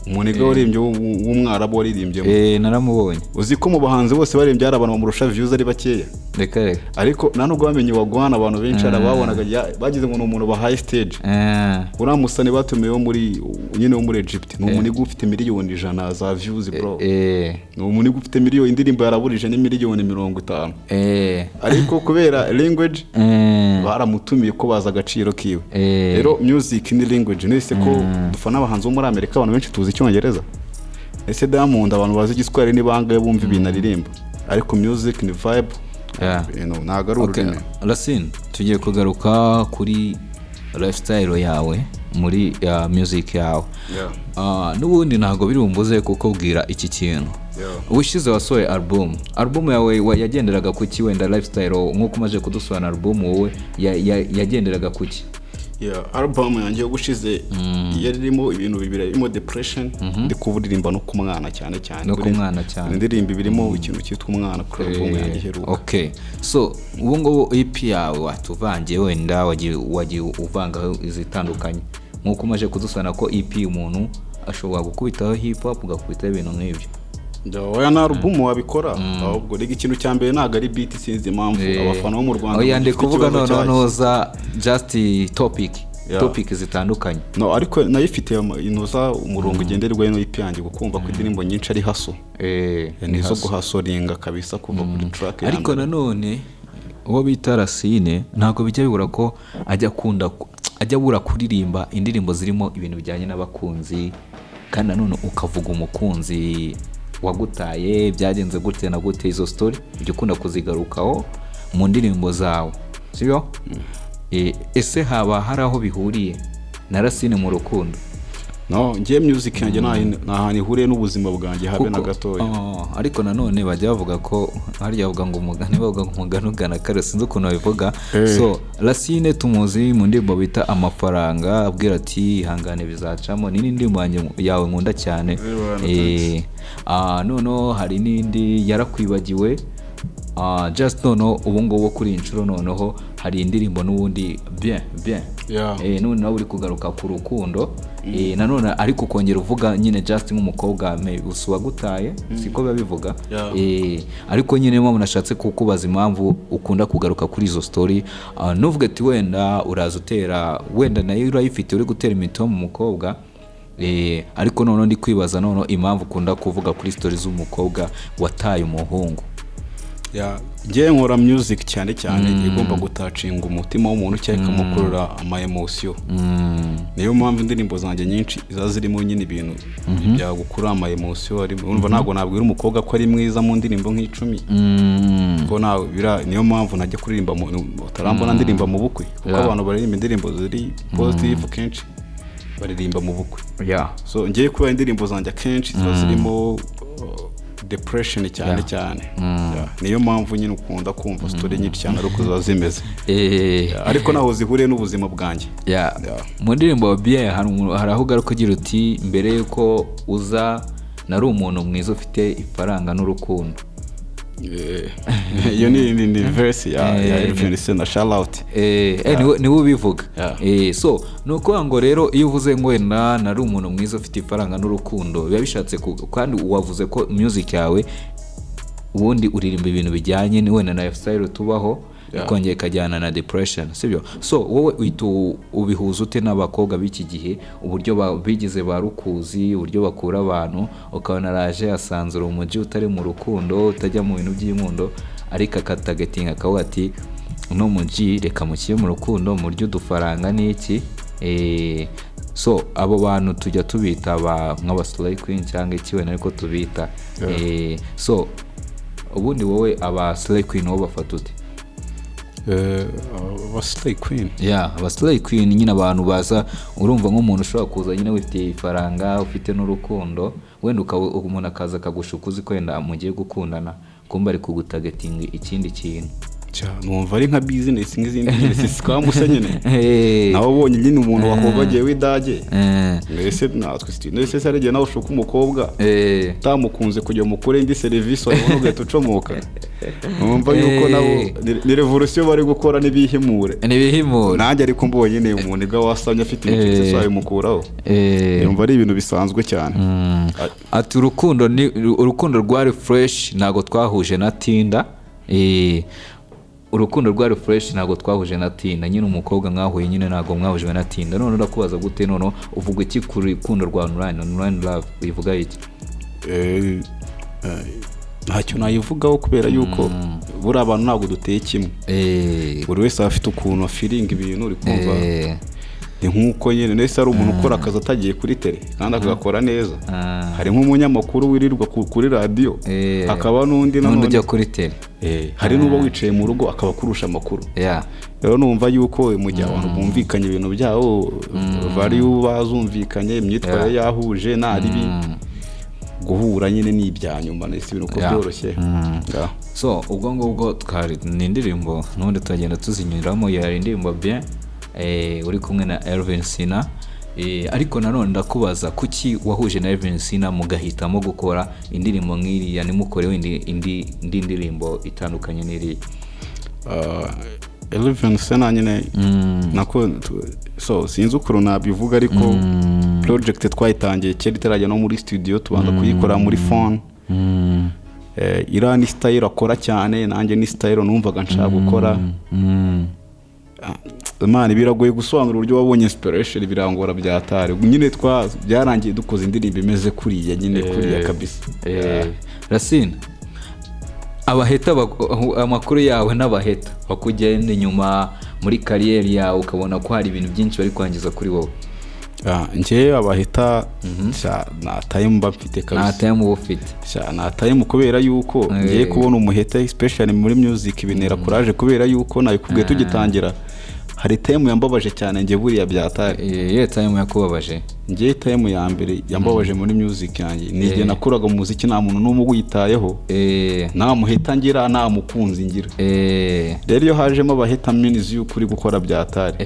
Umuniga waririmbye w'Umwarabu waririmbye. Naramubonye. Uzi ko mu bahanzi bose baririmbye hari abantu bamurusha views ari bakeya? Reka reka. Ariko nta nubwo bamenye wagwana. Abantu benshi hari ababonaga bagize ngo ni umuntu bahaye stage. Uriya musani batumiye wo muri nyine wo muri Egypt ni umuniga ufite miliyoni 100 za views bro. Ni umuniga ufite miliyoni, indirimbo yaraburije ni miliyoni 50. Ariko kubera language baramutumiye ko bazi agaciro kiwe. Rero music ni language. Nese ko dufana abahanzi bo muri Amerika, abantu benshi tuzi Icyongereza? Ese Diamond abantu bazi Igiswahili ni bangahe bumva ibintu aririmba? Ariko music ni vibe. Ibintu ntabwo ari ururimi. Racine, tugiye kugaruka kuri lifestyle yawe. muri music yawe. Yeah. N'ubundi ntabwo biri bumbuze kukubwira iki kintu. Yeah. Ubushize wasohoye album yawe, yagenderaga kuki? Wenda lifestyle, nk'uko umaze kudusobanura, album wowe yagenderaga kuki? Yeah, album yanjye y'ubushize yari irimo ibintu bibiri, irimo depression, ndi kuririmba no ku mwana cyane cyane. No ku mwana cyane. Indirimbo birimo ikintu cyitwa umwana kuri album yanjye iheruka. Okay, so ubu ngubu EP yawe watuvangiye, wenda wagiye uvangaho izitandukanye, nk'uko umaze kudusobanura ko EP umuntu ashobora gukubitaho hip hop, ugakubitaho ibintu nk'ibyo. Oya, na album wabikora. Ahubwo rega ikintu cya mbere ntabwo ari beat, sinzi impamvu abafana bo mu Rwanda Oya, ndi bagifite kuvuga ikibazo noneho cyacyo. noza just topic, topic zitandukanye. No, ariko nayo ifite inoza umurongo ugenderwaho ino EP yanjye, kukumva ko indirimbo nyinshi ari hustle, ni izo guhustlinga kabisa kuva kuri track ya Ariko mbere. nanone uwo bita Racine ntabwo bijya bibura ko ajya akunda, ajya abura kuririmba indirimbo zirimo ibintu bijyanye n'abakunzi, kandi nanone ukavuga umukunzi wagutaye, byagenze gute na gute. Izo story ujya ukunda kuzigarukaho mu ndirimbo zawe, sibyo? Ese haba hari aho bihuriye na Racine mu rukundo? No, ngiye music yanjye nta hantu ihuriye n'ubuzima bwanjye habe na gatoya. Oh, ariko nanone bajya bavuga ko harya bavuga ngo umugani, bavuga ngo umugani ugana kare, sinzi ukuntu babivuga. So Racine tumuzi mu ndirimbo bita Amafaranga, abwira ati ihangane bizacamo, ni n'indirimbo yawe nkunda cyane. Noneho hari n'indi Yarakwibagiwe. Just noneho ubu ngubu kuri iyi nshuro noneho hari indirimbo n'ubundi Bien Bien. None nawe uri kugaruka ku rukundo, nanone ariko ukongera uvuga nyine just nk'umukobwa usi wagutaye, siko biba bivuga? Yeah. Ariko nyine mpamvu nashatse kukubaza impamvu ukunda kugaruka kuri izo story, nuvuga ati wenda uraza utera, wenda nayo urayifite, uri gutera imito mu mukobwa, ariko noneho ndi kwibaza noneho impamvu ukunda kuvuga kuri story z'umukobwa wataye umuhungu. Yeah, njyewe nkora music cyane cyane igomba gutouchinga umutima w'umuntu cyangwa ikamukurura ama emotion. Niyo mpamvu indirimbo zanjye nyinshi ziba zirimo nyine ibintu byagukurura ama emotion. Urumva ntabwo nabwira umukobwa ko ari mwiza mu ndirimbo nk'icumi, ko nawe niyo mpamvu najya kuririmba utarambona ndirimba mu bukwe, kuko abantu baririmba indirimbo ziri positive kenshi baririmba mu bukwe. So ngiye kuba indirimbo zanjye akenshi ziba zirimo depression cyane cyane. Yeah. Niyo mpamvu nyine ukunda kumva story nyinshi cyane ariko ziba zimeze. Yeah, ariko naho zihuriye n'ubuzima bwanjye. Yeah. Mu ndirimbo Bien hari aho ugaruka ugira uti mbere y'uko uza nari umuntu mwiza ufite ifaranga n'urukundo. Iyo ni verse ya Elvin Sena, shout out. Niwe ubivuga. Yeah. So ni ukuvuga ngo rero iyo uvuze ngo wenda nari umuntu mwiza ufite ifaranga n'urukundo, biba bishatse kandi wavuze ko music yawe ubundi uririmba ibintu bijyanye ni wenda na lifestyle tubaho, ikongera ikajyana na depression, sibyo? So wowe uhita ubihuza ute n'abakobwa b'iki gihe, uburyo bigize ba rukuzi, uburyo bakura abantu, ukabona araje asanzura umujyi utari mu rukundo, utajya mu bintu by'inkundo, ariko akatargetinga akavuga ati uno mujyi reka mushyire mu rukundo, mu buryo udufaranga n'iki. So abo bantu tujya tubita nk'aba slay queen cyangwa iki wenda, ariko tubita. So ubundi wowe aba slay queen wowe bafata ute? Aba slay queen? Yeah, aba slay queen nyine, abantu baza, urumva nk'umuntu ushobora kuza nyine wifitiye ifaranga, ufite n'urukundo, wenda umuntu akaza akagushuka uzi ko wenda mugiye gukundana, kumbe ari kugutargetinga ikindi kintu. Cya, numva ari nka business nk'izindi business, scam se nyine. Nawe ubonye nyine umuntu wakubagiye w'idage. Mbese natwe mbese se hari igihe nawe ushuka umukobwa utamukunze kugira umukore indi serivisi, wabona ugahita ucomoka. Numva yuko nabo ni revolution bari gukora, n'ibihimure. Ntibihimure. Nanjye ariko mbonye nyine umuntu ibwo wasamye afite imisatsi wayimukuraho, numva ari ibintu bisanzwe cyane. Ati urukundo ni urukundo rwari fresh, ntabwo twahuje na Tinder. Urukundo rwari fresh, ntabwo twahuje na Tinder. Nyine umukobwa mwahuye nyine ntabwo mwahujwe na Tinder. None urakubaza gute? None uvuga iki ku rukundo rwa online, online love uyivuga iki? Ntacyo nayivugaho kubera yuko buriya abantu ntabwo duteye kimwe. Buri wese aba afite ukuntu afeelinga ibintu, uri kumva? Ni nk'uko nyine nese ari umuntu ukora akazi atagiye kuri tele kandi akagakora neza. Hari nk'umunyamakuru wirirwa kuri radiyo, hakaba n'undi n'undi nanone ujya kuri tele. Hari n'uba wicaye mu rugo akaba akurusha amakuru. Rero numva yuko mu gihe abantu bumvikanye ibintu byabo, value bazumvikanye, imyitwarire yahuje, nta ribi, guhura nyine ni ibya nyuma, nese ibintu uko byoroshye. Yeah. So ubwo ngubwo twari ni indirimbo n'ubundi turagenda tuzinyuramo. Yari indirimbo bien, uri kumwe na Elvin Sina. Ariko nanone ndakubaza, kuki wahuje na Elvin Sina mugahitamo gukora indirimbo nk'iriya, nimukore wenda indi ndirimbo itandukanye n'iriya? Eleven Sena nyine nako so sinzi ukuntu nabivuga, ariko project twayitangiye kera itarajya no muri studio, tubanza kuyikora muri phone. Iriya ni style akora cyane, nanjye ni style numvaga nshaka gukora. Man, biragoye gusobanura uburyo wabonye inspiration, birangora byatari nyine. Twa byarangiye dukoze indirimbo imeze kuriya nyine, kuriya kabisa. Racine, abaheta amakuru yawe n'abaheta bakugenda inyuma muri career yawe, ukabona ko hari ibintu byinshi bari kwangiza kuri wowe? Ah, njyewe abahita sha, nta time mba mfite Nta kabisa. time uba ufite? Sha, nta time, kubera yuko ngiye kubona umuheta, especially muri music, bintera courage, kubera yuko nabikubwiye tugitangira, hari time yambabaje cyane njye buriya byatari. Iyo time yakubabaje? Njye time ya mbere yambabaje muri music yanjye ni igihe nakoraga umuziki nta muntu n'umwe uwitayeho, nta muheta ngira, nta mukunzi ngira. Rero iyo hajemo abaheta, means yuko uri gukora byatari.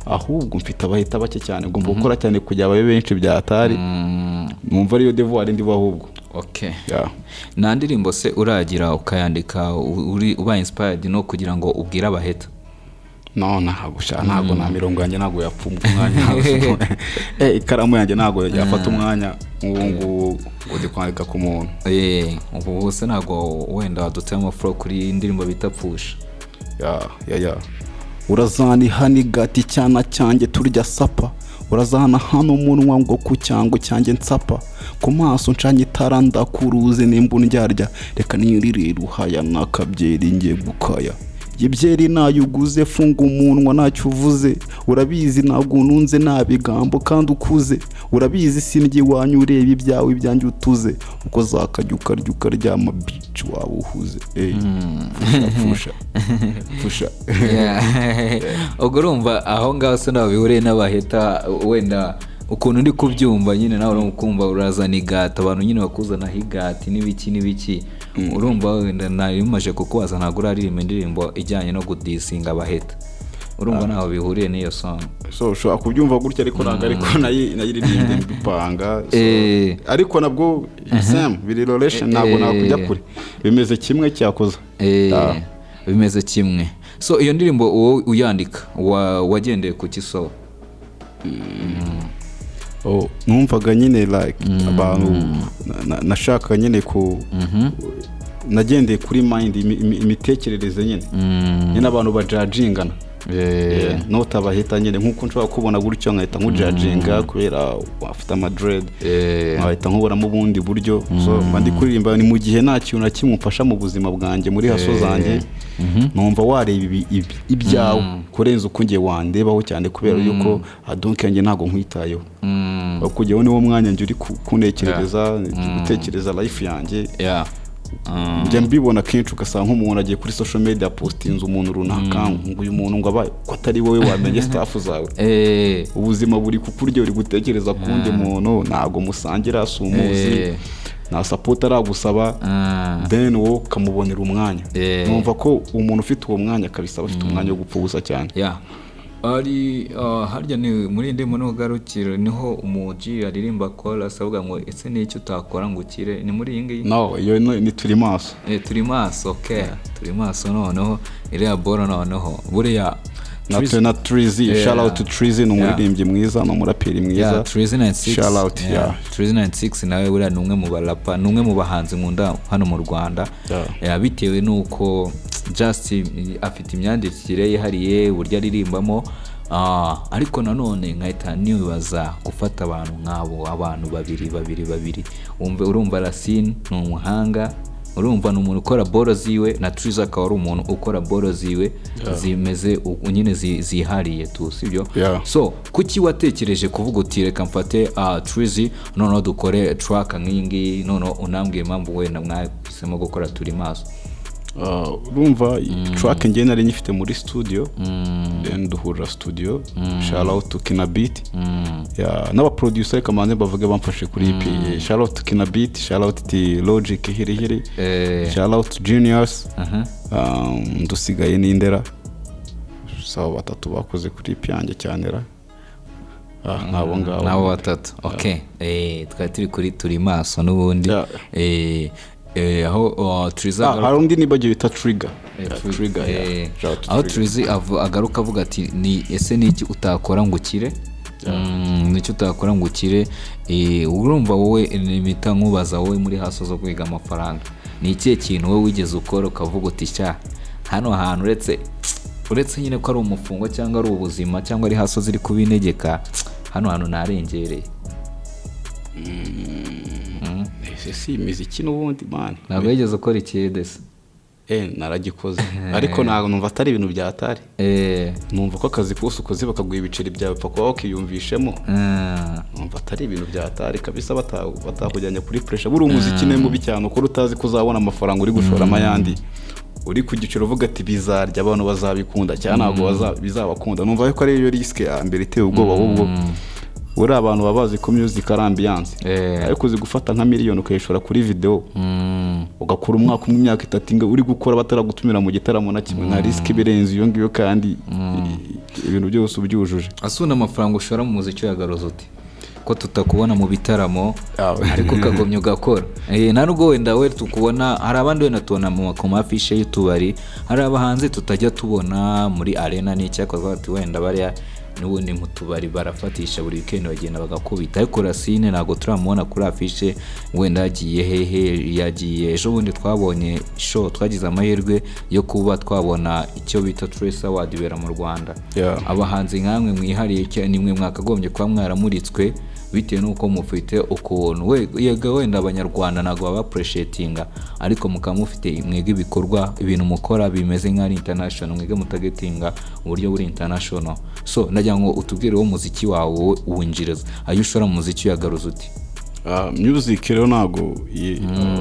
Ahubwo mfite abaheta bake cyane, ngomba gukora cyane kugira babe benshi byatari. Numva ariyo devoir ndiho ahubwo. Yeah. Nta ndirimbo se uragira ukayandika uri uba inspired no kugira ngo ubwire abaheta? No, ntabwo sha, ntabwo, nta mirongo yanjye ntabwo yapfa umwanya. Ikaramu yanjye ntabwo yafata umwanya nk'ubu ngubu ngo ndi kwandika ku muntu. Ubu bose ntabwo wenda waduteye amafuro kuri indirimbo bita Pfusha? Ya, urazana nigati cyana cyanjye turya sapa, urazana hano umunwa ngo ku cyango cyanjye nsapa ku maso, ncanye itara ndakuruze nimba undyarya, reka nirire ruhaya nakabyeri ngiye gukaya ibyeri nayo uguze, funga umunwa ntacyo uvuze, urabizi ntabwo ununze nta bigambo kandi ukuze, urabizi sindya iwanyu, ureba ibyawe ibyanjye utuze, uko zakajya ukarya ukaryama bici waba uhuze. Ey, pfusha, pfusha, pfusha. Yeah. Ubwo urumva aho ngaho se ntaho bihuriye n'abaheta? Wenda ukuntu uri kubyumva nyine nawe urumva urazana igati, abantu nyine bakuzanaho igati n'ibiki n'ibiki. Urumva wenda nari bimaze kukubaza, ntabwo uraririmba indirimbo ijyanye no kudisinga abaheta, urumva ntaho bihuriye n'iyo song? So ushobora kubyumva gutya, ariko ntabwo ariko nayiririmbye mbipanga. So, ariko nabwo same biri relation, ntabwo nakujya kure, bimeze kimwe cyakoze. Bimeze kimwe. So iyo ndirimbo wowe uyandika wagendeye ku kisobo? Oh, numvaga nyine like abantu nashaka nyine ku nagendeye kuri mind, imitekerereze nyine abantu bajajingana. Notabahita nyine nkuko nshobora kubona gutyo nkahita nkujajinga kubera afite amadread, nkahita nkubonamo ubundi buryo. So mba ndi kuririmba ni mu gihe nta kintu na kimwe umfasha mu buzima bwanjye, muri hustle zanjye, numva wareba ibyawe kurenza uko njye wandebaho cyane, kubera yuko adonke yanjye ntabwo nkwitayeho. Ahubwo njyewe niwo mwanya njye uri kuntekerereza, gutekereza life yanjye. Njya mbibona kenshi, ugasanga nk'umuntu agiye kuri social media, postinze umuntu runaka, ngo uyu muntu ngo abaye ko atari wowe wamenye stuff zawe. Ubuzima buri kukurya, uri gutekereza ku wundi muntu, ntabwo musangira, si umuzi, nta support aragusaba, then wowe ukamubonera umwanya. Numva ko umuntu ufite uwo mwanya kabisa aba afite umwanya wo gupfa ubusa cyane. Yeah. Ari harya ni muri ndimo n'ugarukiro niho umuji aririmba chorus avuga ngo ese ni icyo utakora ngo ukire? Ni muri iyi ngiyi? No, iyo ni turi maso. Turi maso, okay, turi maso. Noneho iriya boro noneho buriya na Trizy. Shout out to Trizy, ni umuririmbyi mwiza, ni umuraperi mwiza. Yeah, Trizy 96. Shout out, yeah. Trizy 96 nawe buriya ni umwe mu barapa, ni umwe mu bahanzi nkunda hano mu Rwanda. Yeah, bitewe n'uko just afite imyandikire yihariye, uburyo aririmbamo. Ariko nanone nkahita nibaza gufata abantu nk'abo, abantu babiri babiri babiri, wumve urumva Racine ni umuhanga. Urumva ni umuntu ukora boro ziwe, na Trizy akaba ari umuntu ukora boro ziwe zimeze nyine zihariye tu, sibyo? Yeah. So kuki watekereje kuvuga uti reka mfate Trizy, noneho dukore track nk'iyi ngiyi, noneho unambwiye impamvu wenda mwahisemo gukora Turi Maso? Urumva track njye nari nyifite muri studio, then duhurira studio. Shout out to Kina Beat, yeah, n'abaproducer, reka manze bavuge bamfashe kuri EP. Shout out to Kina Beat, shout out to Logic Hiri Hiri, shout out to Genius, dusigaye n'Indera. Saba batatu bakoze kuri EP yanjye cyane ra. Nabo ngabo. Nabo batatu, okay. Twari turi kuri Turi Maso n'ubundi. Aho Trizy Hari undi nibagiwe bita Trigger. Eh, Yeah, Trigger, yeah. Shout out to aho Trigger. Trizy agaruka avuga ati ni ese ni iki utakora ngo ukire? Ni iki utakora ngo ukire? Urumva wowe nimita nkubaza, wowe muri hustle zo kwiga amafaranga, ni ikihe kintu wowe wigeze ukora ukavuga uti sha, hano hantu uretse nyine ko ari umufungo cyangwa ari ubuzima cyangwa ari hustle ziri kubinegeka, hano hantu narengereye? Ese si imiziki n'ubundi, man? Ntabwo wigeze ukora ikiyede se? Naragikoze, ariko ntabwo numva atari ibintu byatari. Numva ko akazi kose ukoze bakaguha ibiceri byawe, upfa kuba wakiyumvishemo. Numva atari ibintu byatari kabisa, batakujyanye kuri pressure. Buriya umuziki ni mubi cyane ukora utazi ko uzabona amafaranga, uri gushoramo ayandi, uri ku giciro uvuga ati bizarya, abantu bazabikunda cyangwa ntabwo bizabakunda. Numva ko ariyo risk ya mbere iteye ubwoba. Ahubwo buriya abantu baba bazi ko music ari ambiance, ariko uzi gufata nka miliyoni ukayishora kuri video, ugakora umwaka umwe, imyaka 3 uri gukora, bataragutumira mu gitaramo na kimwe? Nta risk ibirenze iyo ngiyo, kandi ibintu byose ubyujuje. Asuna amafaranga ushora mu muziki uyagaruza uti ko tutakubona mu bitaramo? Ariko ukagumya ugakora. Nta nubwo wenda we tukubona, hari abandi wenda tubona ku mafishe y'utubari, hari abahanzi tutajya tubona muri arena n'icyakorwa, bati wenda bariya n'ubundi mu tubari barafatisha buri weekend, bagenda bagakubita, ariko Racine ntabwo turamubona kuri afishe. Wenda yagiye hehe? Yagiye ejo bundi twabonye show, twagize amahirwe yo kuba twabona icyo bita Trace Award ibera mu Rwanda. Abahanzi nkamwe mwihariye cyane, nimwe mwakagombye kuba mwaramuritswe bitewe n'uko mufite ukuntu we yego wenda abanyarwanda ntabwo baba appreciatinga, ariko mukaba mufite mwebwe ibikorwa, ibintu mukora bimeze nk'ari international, mwebwe mutagetinga uburyo buri international. So ndagira ngo utubwire, uwo muziki wawe wowe uwinjiriza, ayo ushora mu muziki uyagaruza uti? Music rero ntabwo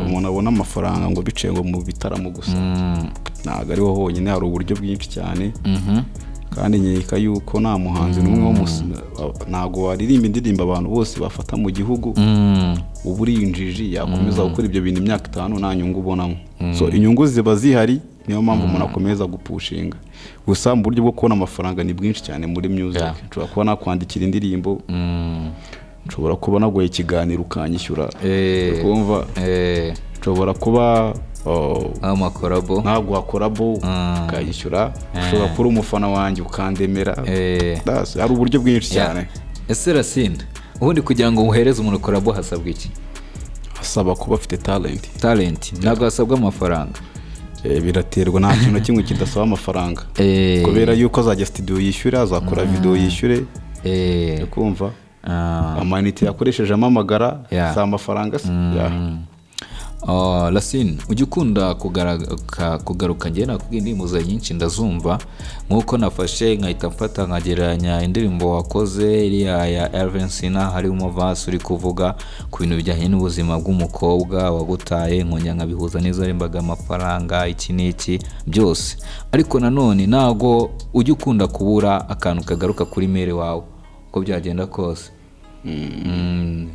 umuntu abona amafaranga ngo biciye ngo mu bitaramo gusa, ntabwo ariho honyine, hari uburyo bwinshi cyane. Kandi nkeka yuko nta muhanzi n'umwe wo ntabwo waririmba indirimbo abantu bose bafata mu gihugu, uba uri injiji yakomeza gukora ibyo bintu imyaka 5 nta nyungu ubonamo. So inyungu ziba zihari, niyo mpamvu umuntu akomeza gupushinga. Gusa mu buryo bwo kubona amafaranga ni bwinshi cyane muri music. Nshobora kuba nakwandikira indirimbo, nshobora kuba naguha ikiganiro ukanyishyura, kumva, nshobora kuba, oh, amacollabo. Naguha collabo ukanyishyura, ushobora kuba uri umufana wanjye ukandemera. Hari uburyo bwinshi cyane. Ese Racine, ubundi kugira ngo uhereze umuntu collabo hasabwa iki? Asaba kuba afite talent. Talent, ntabwo hasabwa amafaranga? Biraterwa, nta kintu na kimwe kidasaba amafaranga, kubera yuko azajya studio yishyure, azakora video yishyure, kumva, amayinite yakoresheje amamagara, si amafaranga se? Yeah. Racine, ujya ukunda kugaruka, njye nakubwiye indirimbo zawe nyinshi ndazumva, nk'uko nafashe nkahita mfata nkagereranya indirimbo wakoze iriya ya Alvin Sina, harimo verse uri kuvuga ku bintu bijyanye n'ubuzima bw'umukobwa wagutaye, nkongera nkabihuza n'izo warimbaga amafaranga, iki n'iki byose, ariko nanone ntago ujya ukunda kubura akantu kagaruka kuri mère wawe uko byagenda kose.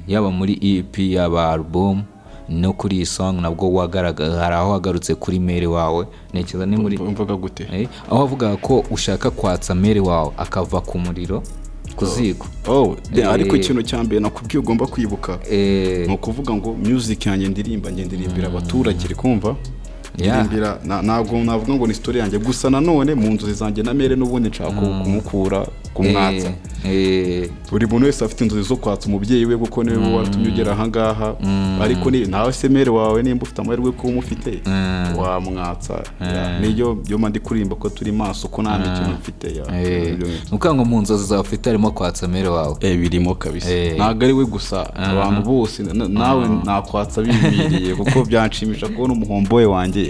Yaba muri EP, yaba album, no kuri iyi song nabwo wagaragaza, hari aho wagarutse kuri mère wawe, ntekereza ni muri Mvuga gute? Aho wavugaga ko ushaka kwatsa mère wawe akava ku muriro, ku ziko. Oh, ariko ikintu cya mbere nakubwiye ugomba kwibuka, ni ukuvuga ngo music yanjye ndirimba, njye ndirimbira abaturage, uri kumva? Ndirimbira ntabwo navuga ngo ni story yanjye gusa, nanone mu nzozi zanjye na mère n'ubundi nshaka kumukura, kumwatsa. Buri muntu wese afite inzozi zo kwatsa umubyeyi we, kuko niwe watumye ugera ahangaha. Ariko ni nawe se, mère wawe, nimba ufite amahirwe kuba umufite, wamwatsa. Yeah, niyo byo mba ndi kuririmba, ko turi maso, ko nta mikino mfite, yeah. Ni ukuvuga ngo mu nzozi zawe ufite harimo kwatsa mère wawe? Birimo kabisa. Ntabwo ari we gusa, abantu bose, nawe nakwatsa bimiriye, kuko byanshimisha kubona umuhomboye wanjye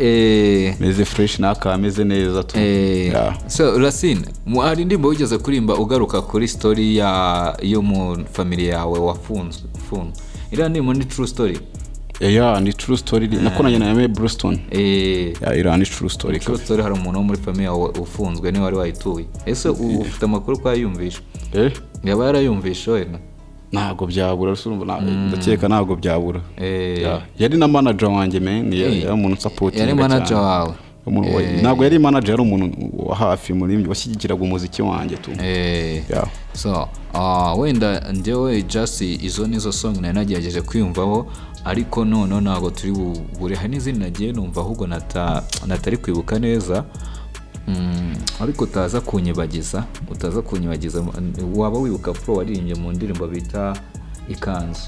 meze fresh n'akaba ameze neza tu. Yeah. So Racine, hari indirimbo wigeze kuririmba ugaruka kuri story ya yo mu family yawe wafunzwe, ufunzwe. Iriya ndirimbo ni true story? Yeah, ni true story, nakoranye na Yame Bruston. Yeah, iriya ni true story. True story. Hari umuntu wo muri family yawe ufunzwe, niwe wari wayituye. Ese ufite amakuru ko yayumvishe? Eh? Yaba yarayumvishe wenda? Ntabwo byabura, urumva, ndakeka ntabwo byabura. Yeah. Yari na manager wanjye, man. Yari umuntu usupportinga Yari manager cyane. wawe? Ntabwo yari manager, yari umuntu wa hafi muri washyigikiraga umuziki wanjye tu. Yeah. So wenda njyewe just izo nizo song nari nagerageje kwiyumvaho, ariko noneho ntabwo turi bubure, hari n'izindi nagiye numva ahubwo natari kwibuka neza. Ariko utaza kunyibagiza, waba wibuka flow waririmbye mu ndirimbo bita Ikanzu?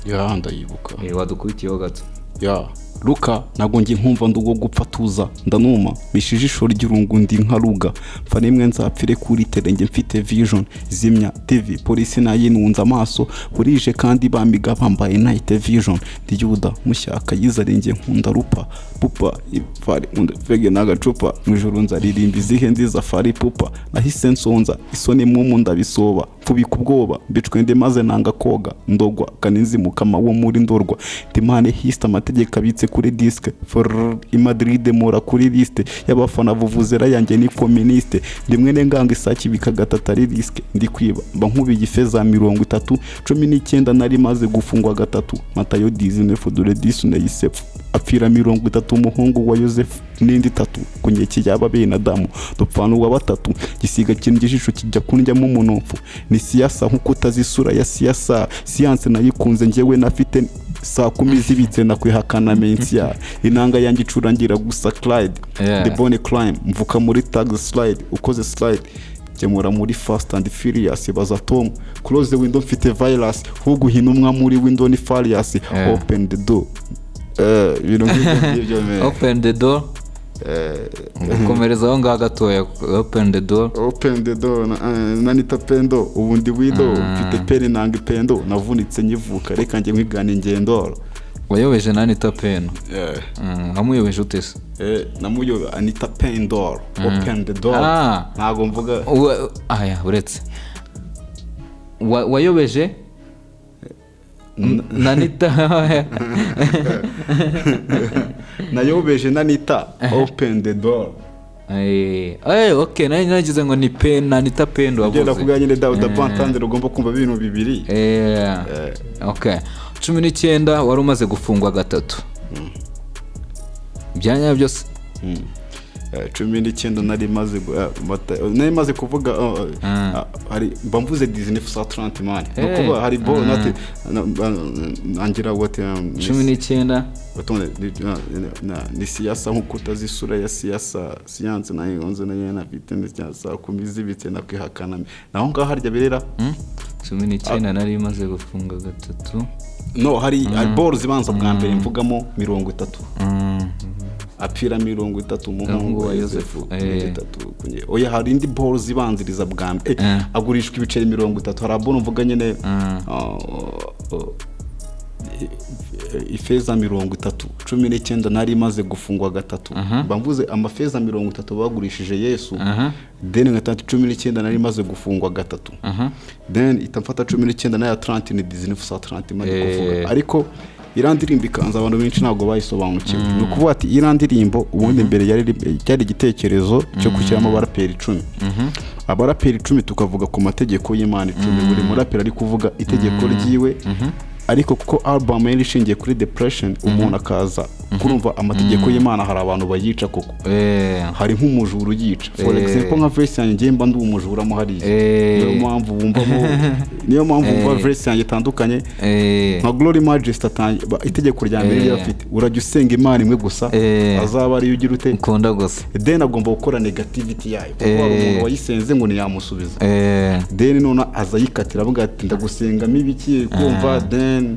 Yeah, ndayibuka. Wadukubitiyeho gato. Ya Luka, ntabwo njye nkumva ndi uwo gupfa, tuza ndanuma misha ijisho ry'irungu, ndi nka ruga mfa nimwe nzapfire kuri terenge, mfite vision, zimya TV, polisi nayinunze amaso, burije kandi bamiga bambaye night vision, ndi Yuda mushyaka yizarenge, nkunda rupa pupa ifari, nkunda fege n'agacupa, mu ijoro nzaririmba izihe nziza fari pupa, nahise nsonza isoni mumu ndabisoba, mfubika ubwoba mbicwende maze nanga koga ndogwa kaninzi mukama wo muri ndorwa, ndimane histe amategeko abitse kuri disque for i Madrid, mora kuri liste y'abafana, vuvuzera yanjye ni communiste, ndi mwene nganga isaki bikagatata ari risque, ndi kwiba mba nkubiye ifeza 30, 19 nari maze gufungwa gatatu, Matayo 19 dore 10 nayisefu apfira 30, umuhungu wa Yosefu n'indi itatu ku nkeke yaba bene Adamu dupfana uwa batatu, gisiga kintu ijisho kijya kundyamo umunofu, ni siyasa nkuko utazi isura ya siyasa, siyanse nayikunze njyewe nafite saa 10 zibitse nakwihakana mensiya, inanga yanjye icurangira gusa Clyde. The Bonnie Crime mvuka muri tag slide, ukoze slide gemura muri Fast and Furious, baza Tom, close the window mfite virus, huguha intumwa muri window ni Farious. Open the door, ibintu nk'ibyo ngibyo, man. Open the door. Komereza aho ngaho gatoya, open the door. Open the door nanita pendo, ubu ndi wido, mfite peni nanga ipendo, navunitse nyivuka, reka njye nkwigana ingendo. Wayobeje nanita peno? Wamuyobeje ute se? Namuyobe Anita Pendor, open the door. Ntabwo mvuga. Aya uretse wayobeje nanita. Nayobeje nanita open the door. Ok, nari nagize ngo ni pen nanita pendo ugenda wavuze. Kubwa nyine da da ugomba kumva ibintu bibiri. Ok, 19 wari umaze gufungwa gatatu byanya byose? 19 nari maze nari maze kuvuga, hari mba mvuze 1930, man, ni ukuvuga hari bo nati nangira what 19. Batonde ni siyasa nkuko utazi isura ya siyasa, siyanse nayo nze nayo nafite saa 10 zibitse nakwihakana, naho ngaho harya birera. 19 nari maze gufunga gatatu. No, hari boro zibanza bwa mbere mvugamo 30, apfira 30 umuhungu wa Yosefu, 30 oya, hari indi boro zibanziriza bwa mbere, agurishwa ibiceri 30, hari abona mvuga nyine ifeza 30, 19 nari maze gufungwa gatatu, mba mvuze amafeza 30 bagurishije Yesu, then ngatatu 19 nari maze gufungwa gatatu, then itamfata 19 na ya 30 ni 1930 maze kuvuga. Ariko iriya ndirimbo ikanza abantu benshi ntabwo bayisobanukiwe, ni ukuvuga ati iriya ndirimbo ubundi mbere yari cyari igitekerezo cyo gushyiramo abaraperi 10, abaraperi 10 tukavuga ku mategeko y'Imana 10, buri muraperi ari kuvuga itegeko ryiwe. Ariko kuko album yari ishingiye kuri depression, umuntu akaza kurumva amategeko y'Imana, hari abantu bayica koko. Hari nk'umujura uyica, for example nka verse yanjye, ngiye mba ndi umujura mo hariya. Niyo mpamvu wumva verse yanjye itandukanye. Nka Glory Majesty itegeko rya mbere yari afite, urajya usenga Imana imwe gusa, azaba ariyo ugira ute? Ukunda gusa. Then agomba gukora negativity yayo, kuko hari umuntu wayisenze ngo ntiyamusubiza. Then none aza ayikatira avuga ati ndagusengamo ibiki, kumva, then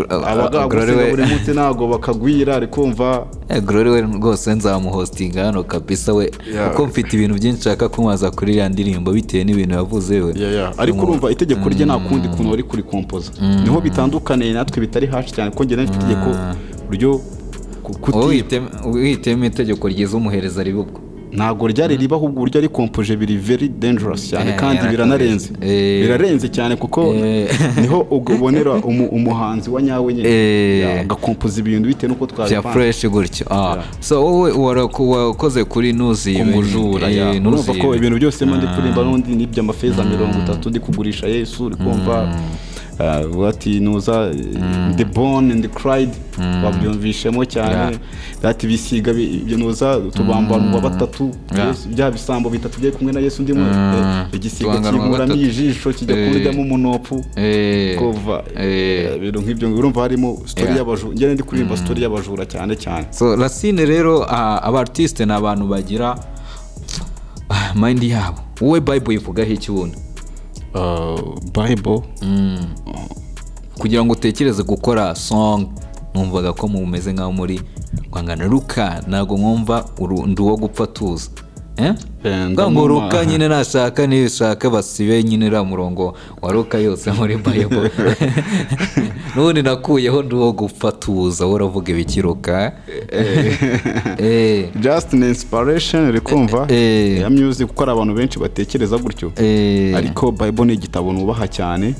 abaga Glory gusenga we. buri munsi ntabwo bakagwira, ari kumva. Glory we rwose nzamuhostinga hano kabisa we, kuko mfite ibintu byinshi nshaka kumubaza kuri iriya ndirimbo bitewe n'ibintu yavuze we. Yeah. Ariko urumva itegeko rye nta kundi kuntu wari kurikompoza, niho bitandukaniye natwe, bitari hashi cyane, ko njye nari mfite itegeko ryo Wowe wihitemo itegeko ryiza, umuhereza ribi ubwo. Ntabwo ryari riba, ahubwo uburyo ari kompoje biri very dangerous cyane, kandi yarakabije. biranarenze. Birarenze cyane kuko niho ubonera umuhanzi wa nyawe nyine. Yeah, agakompoza ibintu bitewe n'uko bya twabipanze. Fresh gutyo. Yeah. So wowe wakoze kuri nuzibe. Umujura, yeah. Urumva ko Nuzibe. ibintu byose mba ndi kuririmba n'undi nibyo, amafeza 30 ndi kugurisha Yesu, uri kumva, ati nuza the born and the cried babyumvishemo cyane. Ati bisiga ibyo nuza tubambanwa batatu. Yesu, bya bisambo bitatu byari kumwe na Yesu, ndimo igisiga Tubanganwa kinkuramo batatu. ijisho kijya kundyamo umunopfu. Kuva ibintu nk'ibyo, urumva harimo story y'abajura, njye ndi kuririmba story y'abajura cyane cyane. So Racine rero, aba artiste ni abantu bagira mind yabo. Wowe Bible ivugaho iki ubundi? Bible? Kugira ngo utekereze gukora song, numvaga ko mumeze nkaho muri kwangana Luka, ntabwo mwumva ndi uwo gupfa tuza. Eh? Eh, Bwa ngo ndamuma. Luka nyine nashaka nishaka basibe nyine uriya murongo wa Luka yose muri Bible, n'ubundi nakuyeho ndi uwo gupfa tuza. Wowe uravuga ibiki, Luka? Just an inspiration, uri kumva, ya music, kuko hari abantu benshi batekereza gutyo. Ariko Bible ni igitabo nubaha cyane.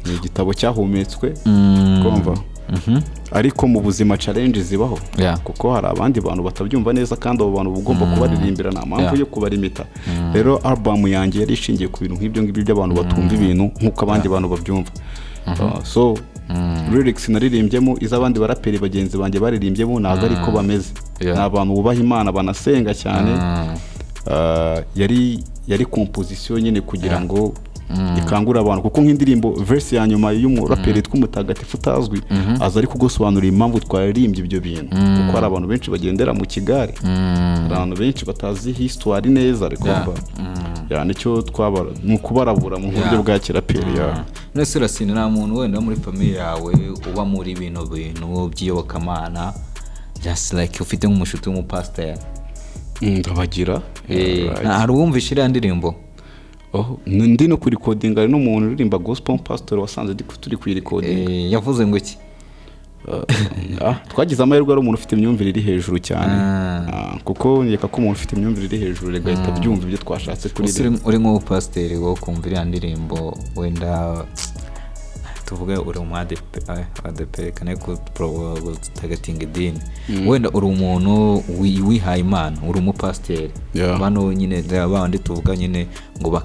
Ni igitabo cyahumetswe, kumva, ariko mu buzima challenge zibaho, kuko hari abandi bantu batabyumva neza, kandi abo bantu uba ugomba kubaririmbira, nta mpamvu yo kubarimita. Rero album yanjye yari ishingiye ku bintu nk'ibyo ngibyo by'abantu batumva ibintu nk'uko abandi bantu babyumva. So lyrics naririmbyemo, iz'abandi baraperi bagenzi banjye baririmbyemo, ntabwo ariko bameze. Ni abantu bubaha Imana, banasenga cyane. Yari composition nyine kugira ngo ikangure abantu, kuko nk'indirimbo verse ya nyuma y'umuraperi witwa Umutagatifu Utazwi aza ari kugusobanurira impamvu twaririmbye ibyo bintu, kuko hari abantu benshi bagendera mu kigare, hari abantu benshi batazi histoire neza, ariko ya nicyo twabara ni ukubarabura mu buryo bwa kiraperi ya. None se Racine, nta muntu wenda muri famille yawe uba muri bino bintu by'iyobokamana, just like ufite nk'umushuti w'umupasiteri? Ndabagira. Right. Hari uwumvishe iriya ndirimbo? Oh, ndi no kurikodinga, hari n'umuntu uririmba gospel pastor wasanze turi kuyirekodinga. Yavuze ngo iki? Twagize amahirwe ari umuntu ufite imyumvire iri hejuru cyane. Kuko nkeka ko umuntu ufite imyumvire iri hejuru agahita abyumva ibyo twashatse Ese kuririmba. Uri nk'umupasiteri, wowe kumva iriya ndirimbo, wenda tuvuge uri umu ADP, kane gutagatinga idini, wenda uri umuntu wihaye Imana, uri umupasiteri, bano nyine bandi tuvuga nyine ngo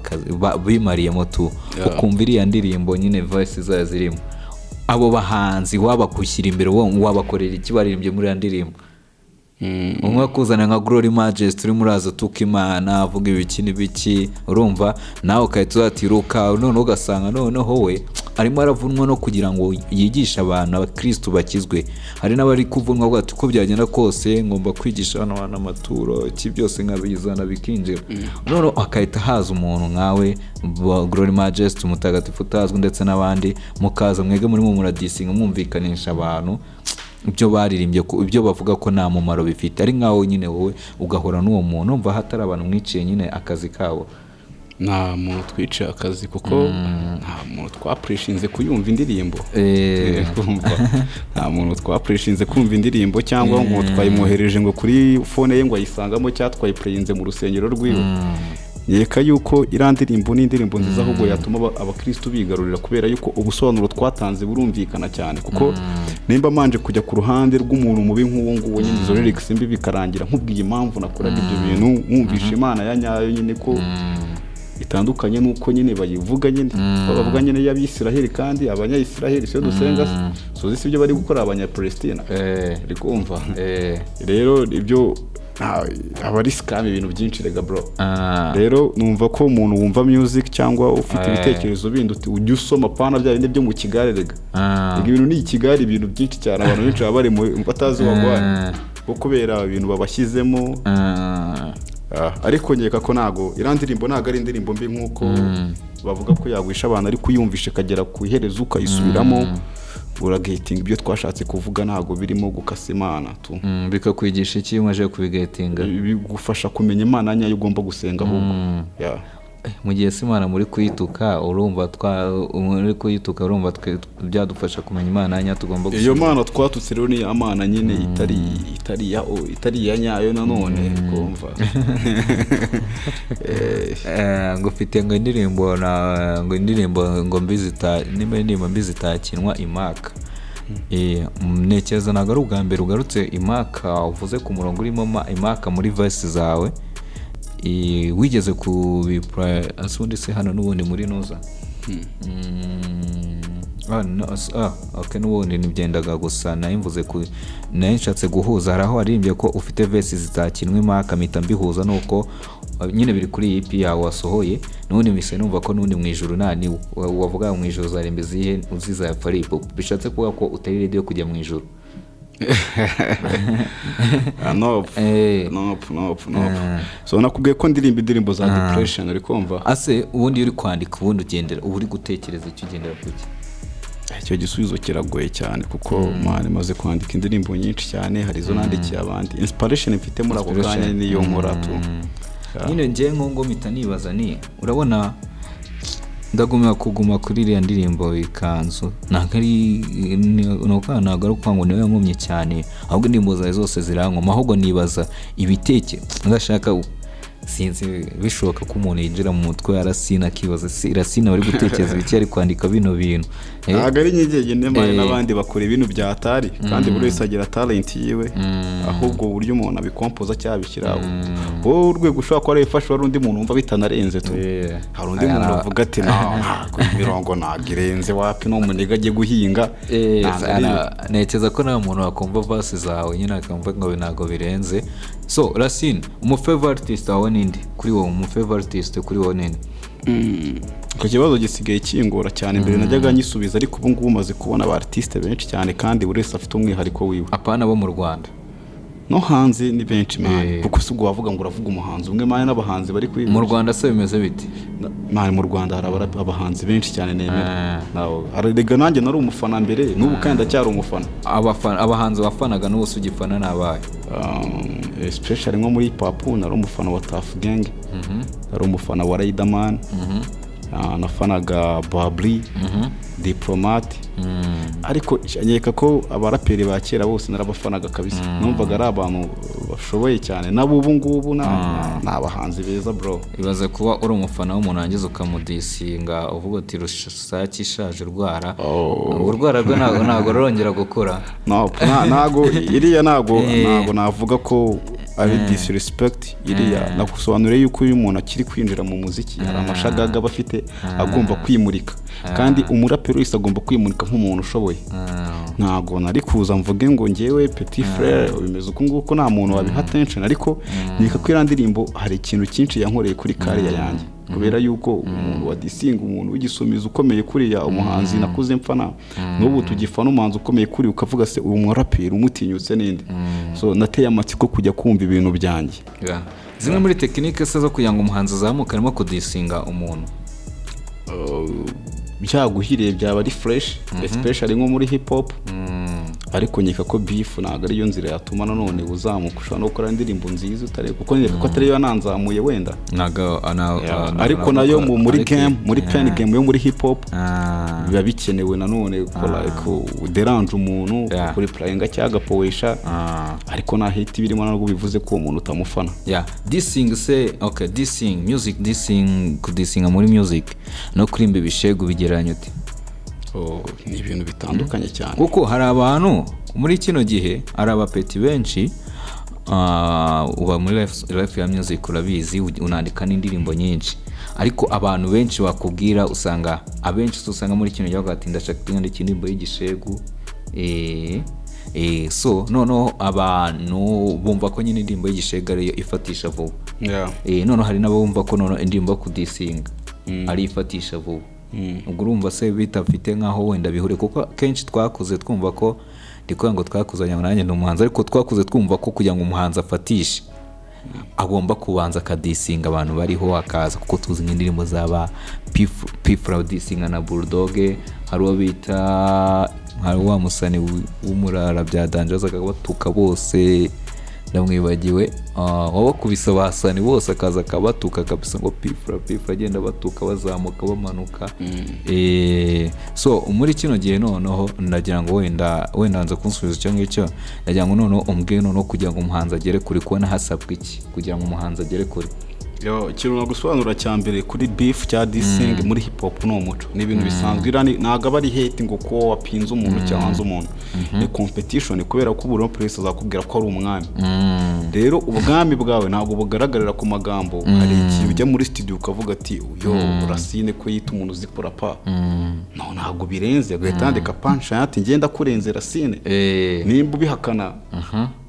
bimariyemo tu, ukumva iriya ndirimbo nyine verse zayo zirimo abo bahanzi, wabagushyira imbere, wabakorera iki baririmbye muri iriya ndirimbo? Umwe akuzana nka Glory Majesty urimo uraza utuka Imana, avuga ibiki n'ibiki, urumva nawe ugahita uzatiruka, noneho ugasanga noneho we arimo aravunwa no kugira ngo yigishe abantu, abakirisitu bakizwe. Hari n'abari kuvunwa bavuga ati uko byagenda kose ngomba kwigisha hano hantu amaturo, iki byose nkabizana bikinjira. Noneho akahita haza umuntu nkawe Glory Majesty, Umutagatifu Utazwi, ndetse n'abandi, mukaza mwege murimo muradisinga, mwumvikanisha abantu ibyo baririmbye, ibyo bavuga ko nta mumaro bifite, ari nkaho nyine wowe ugahura n'uwo muntu, umva hatari abantu mwiciye nyine akazi kabo. Nta muntu twiciye akazi, kuko nta muntu twapureshinze kuyumva indirimbo. Kumva, nta muntu twapureshinze kumva indirimbo, cyangwa ngo twayimwohereje ngo kuri phone ye ngo ayisangamo, cyangwa twayipureyinze mu rusengero rwiwe. Nkeka yuko iriya ndirimbo ni indirimbo nziza, ahubwo yatuma abakristu bigarurira, kubera yuko ubusobanuro twatanze burumvikana cyane, kuko nimba manje kujya ku ruhande rw'umuntu mubi nk'uwo nguwo nyine, izo lyrics mbi, bikarangira nkubwiye impamvu nakoraga ibyo bintu, nkumvisha Imana ya nyayo nyine ko Itandukanye n'uko nyine bayivuga nyine, bavuga nyine y'Abisiraheli, kandi Abanyayisiraheli siyo dusenga se? Suzi si ibyo bari gukora Abanyapalestina? Uri kumva? Rero ibyo aba ari scam, ibintu byinshi rega, bro. Rero numva ko umuntu wumva music cyangwa ufite ibitekerezo bindi, uti ujye usoma, pana bya bindi byo mu kigare rega. Rega ibintu ni ikigare, ibintu byinshi cyane, abantu benshi baba bari mu batazi wagwaye bo kubera ibintu babashyizemo. Ariko nkeka ko ntago iriya ndirimbo, ntago ari indirimbo mbi nk'uko bavuga ko yagwisha abantu, ariko uyumvishe ikagera ku iherezo ukayisubiramo, uragetinga ibyo twashatse kuvuga, ntago birimo gukasa Imana tu. Bikakwigisha iki iyo umaze kubigetinga? Bigufasha kumenya Imana nyayo ugomba gusenga ahubwo. Yeah. Mu gihe se Imana muri kuyituka, urumva twa muri kuyituka, urumva twe byadufasha kumenya Imana nya tugomba Iyo gusenga? Mana twatutse rero ni ya Mana nyine itari iya nyayo nanone, kumva. Ngo ufite ngo indirimbo na ngo indirimbo ngo mbi zita, nimba indirimbo mbi zitakinwa imaka. Ntekereza ntabwo ari ubwa mbere ugarutse imaka, uvuze ku murongo urimo imaka muri verse zawe. Wigeze kubipura ubundi se hano n'ubundi muri nuza? No, okay, n'ubundi ntibyendaga gusa, nayo mvuze ku nayo nshatse guhuza. Hari aho waririmbye ko ufite verse zitakinwa imaka, mpita mbihuza nuko nyine biri kuri iyi EP yawe wasohoye. N'ubundi mpise numva ko n'ubundi mu ijuru nta ni wavuga mu ijuru uzarimba izihe uzizapfa ari hip hop, bishatse kuvuga ko utari ready yo kujya mu ijuru. Nope. Nope, nope, nope. So nakubwiye ko ndirimba indirimbo za depression, uri kumva? Ase ubundi iyo uri kwandika, ubundi ugendera, uba uri gutekereza icyo, ugendera kuki? Icyo gisubizo kiragoye cyane kuko man, maze kwandika indirimbo nyinshi cyane, hari izo nandikiye abandi, inspiration mfite muri ako kanya Inspiration. niyo nkora tu. Yeah. Nyine njye nko mpita nibaza, ni urabona ndaguma kuguma kuri iriya ndirimbo Ikanzu, ntabwo ari ni ukuvuga, ntabwo ari ukuvuga ngo niwe yankomye cyane, ahubwo indirimbo zawe zose zirankoma, ahubwo nibaza ibiteke ndashaka, sinzi bishoboka ko umuntu yinjira mu mutwe wa Racine akibaza si Racine wari gutekereza ibiki ari kwandika bino bintu? Ntabwo ari njye jyenyine man, n'abandi bakora ibintu bya atari, kandi buri wese agira talent yiwe, ahubwo uburyo umuntu abikompoza cyangwa abishyira, wowe urwego ushobora kuba warabifashe, wari undi muntu wumva bitanarenze tu. Hari undi muntu uvuga ati: "Ntabwo imirongo ntabwo irenze, wapi, ni umuniga agiye guhinga." Ntabwo ari Ntekereza ko nta muntu wakumva verse zawe nyine akumva ngo ntabwo birenze. So Racine, umu favorite artist wawe ninde kuri wowe? Umu favorite artist kuri wowe ninde? Icyo kibazo gisigaye kingora cyane. Mbere najyaga nyisubiza, ariko ubu ngubu umaze kubona aba artiste benshi cyane, kandi buri wese afite umwihariko wiwe. Apana bo mu Rwanda. No hanze ni benshi man, kuko si ubwo wavuga ngo uravuga umuhanzi umwe man, n'abahanzi bari kuri Mu Rwanda se bimeze bite? Man, mu Rwanda hari abahanzi benshi cyane nemera. Erega nanjye nari umufana mbere, n'ubu kandi ndacyari umufana. Abafana, abahanzi wafanaga n'ubu se ugifana ni abahe? Especially nko muri hip hop, nari umufana wa Tuff Gang, nari umufana wa Riderman, nafanaga Babli, Diplomate, ariko nkeka ko abaraperi ba kera bose narabafanaga kabisa, numvaga ari abantu bashoboye cyane, nabo ubu ngubu ni abahanzi beza, bro. Ibaze kuba uri umufana w'umuntu warangiza ukamudisinga uvuga uti rusake ishaje urwara. Urwara rwe ntabwo rurongera gukura. No, ntago iriya, ntago navuga ko ari disrespect iriya. Nagusobanuriye yuko uyu muntu akiri kwinjira mu muziki hari amashagaga aba afite, agomba kwimurika, kandi umuraperi wese agomba kwimurika nk'umuntu ushoboye. Ntago nari kuza mvuge ngo ngewe petit frère bimeze uku nguku, nta muntu wabiha attention, ariko nkeka ko iriya ndirimbo hari ikintu cyinshi yankoreye kuri career yanjye, kubera yuko umuntu wadisinga umuntu w'igisumizi ukomeye kuriya, umuhanzi nakuze mfana, n'ubu tugifana, umuhanzi ukomeye kuri, ukavuga se uyu muraperi umutinyutse n'indi, so nateye amatsiko kujya kumva ibintu byanjye. Yeah. Zimwe muri tekinike se zo kugira ngo umuhanzi azamuke harimo kudisinga umuntu? Byaguhiriye byaba ari fresh, especially nko muri hip hop, ariko nkeka ko beef ntabwo ariyo nzira yatuma nanone uzamuka. Ushobora no gukora indirimbo nziza utari, kuko nkeka ko atariyo yananzamuye wenda. Ntabwo Ariko nayo muri game, muri pen game yo muri hip hop biba bikenewe nanone ko like uderanje umuntu kuri playinga cyangwa agapowesha, ariko nta hit birimo ntabwo bivuze ko uwo muntu utamufana. Yeah, dissing se, okay, dissing music, dissing, kudisinga muri music no kurimba ibishegu bigereranya ute? Oh, ni ibintu bitandukanye cyane. Kuko hari abantu muri kino gihe, hari abapeti benshi. Uba muri life ya music, urabizi, unandika n'indirimbo nyinshi, ariko abantu benshi bakubwira, usanga abenshi usanga muri kino gihugu ati: "Ndashaka kwandika indirimbo y'igishegu." So noneho abantu bumva ko nyine indirimbo y'igishegu ariyo ifatisha vuba. Noneho hari n'abumva ko noneho indirimbo yo kudisinga ari ifatisha vuba. Ubwo urumva se bitafite nk'aho wenda bihure? Kuko kenshi twakuze twumva ko, ndi kuvuga ngo twakuzanye ngo nanjye ni umuhanzi, ariko twakuze twumva ko kugira ngo umuhanzi afatishe agomba kubanza akadisinga abantu bariho, akaza, kuko tuzi nk'indirimbo zaba P Fla disinga na Bulldog, hari uwo bita, hari wa musani w'umurara bya danger azaga batuka bose, ndamwibagiwe, wabakubise basani bose, akaza akabatuka kabisa ngo P Fla, P Fla, agenda batuka, bazamuka, bamanuka. So muri kino gihe noneho ndagira ngo wenda nza kunsubiza icyo ngicyo, ndagira ngo noneho umbwire noneho, kugira ngo umuhanzi agere kure, kubona hasabwa iki kugira ngo umuhanzi agere kure? Yo, ikintu nagusobanura cya mbere kuri beef cya dissing muri hip hop ni umuco, ni ibintu bisanzwe. Iriya ntabwo aba ari hate ngo ko wapinze umuntu cyangwa wanze umuntu, ni competition, kubera ko buri wese azakubwira ko ari umwami. Rero ubwami bwawe ntabwo bugaragarira ku magambo. Hari igihe ujya muri studio ukavuga ati: "Yo, Racine ko yita umuntu uzi kurapa, no ntabwo birenze," agahita yandika punch ati: "Ngenda kurenze Racine." Nimba ubihakana,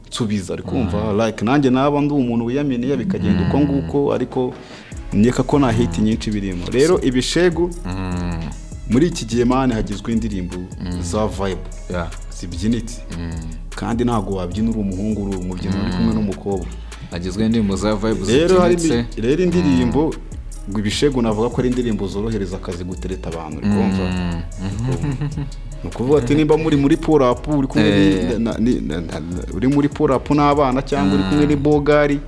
nsubiza. Ari kumva like nanjye naba ndi umuntu wiyaminiye, bikagenda uko nguko, ariko nkeka ko nta hate nyinshi birimo. Rero ibishegu muri iki gihe, man, hagizwe indirimbo za vibe zibyinitse, kandi ntabwo wabyina uri umuhungu, uri umubyino uri kumwe n'umukobwa. Agizwe n'indirimbo za vibe Rero hari zibyinitse. Rero indirimbo ngo ibishegu, navuga ko ari indirimbo zorohereza akazi gutereta abantu. Uri kumva, ni ukuvuga ati nimba muri pull-up, uri kumwe uri muri pull-up n'abana, cyangwa uri kumwe n'ibogari,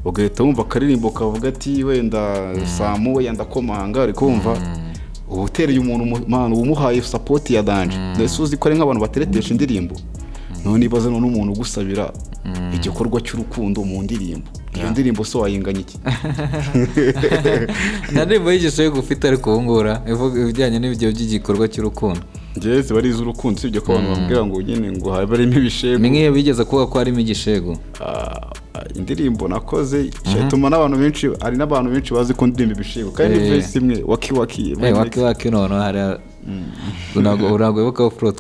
ugahita wumva akaririmbo kavuga ati wenda samu wenda komanga, uri kumva uba utereye umuntu man, uba umuhaye support ya danger. Mbese uzi ko ari nk'abantu bateretesha indirimbo? None ibaze none umuntu ugusabira igikorwa cy'urukundo mu ndirimbo, iyo ndirimbo se wayinganya iki? Nta ndirimbo y'igishegu ufite ariko ubu ngubu ivuga ibijyanye n'ibyo by'igikorwa cy'urukundo? Njyewe ziba ari iz'urukundo, usibye ko abantu bambwira ngo nyine ngo haba harimo ibishegu. Ni nk'iyo bigeze kuvuga ko harimo igishegu. Indirimbo nakoze ituma n'abantu benshi, hari n'abantu benshi bazi ko ndirimba ibishegu, kandi ni verse imwe, waki waki remix. Waki waki, noneho hari ntabwo wibuka flow.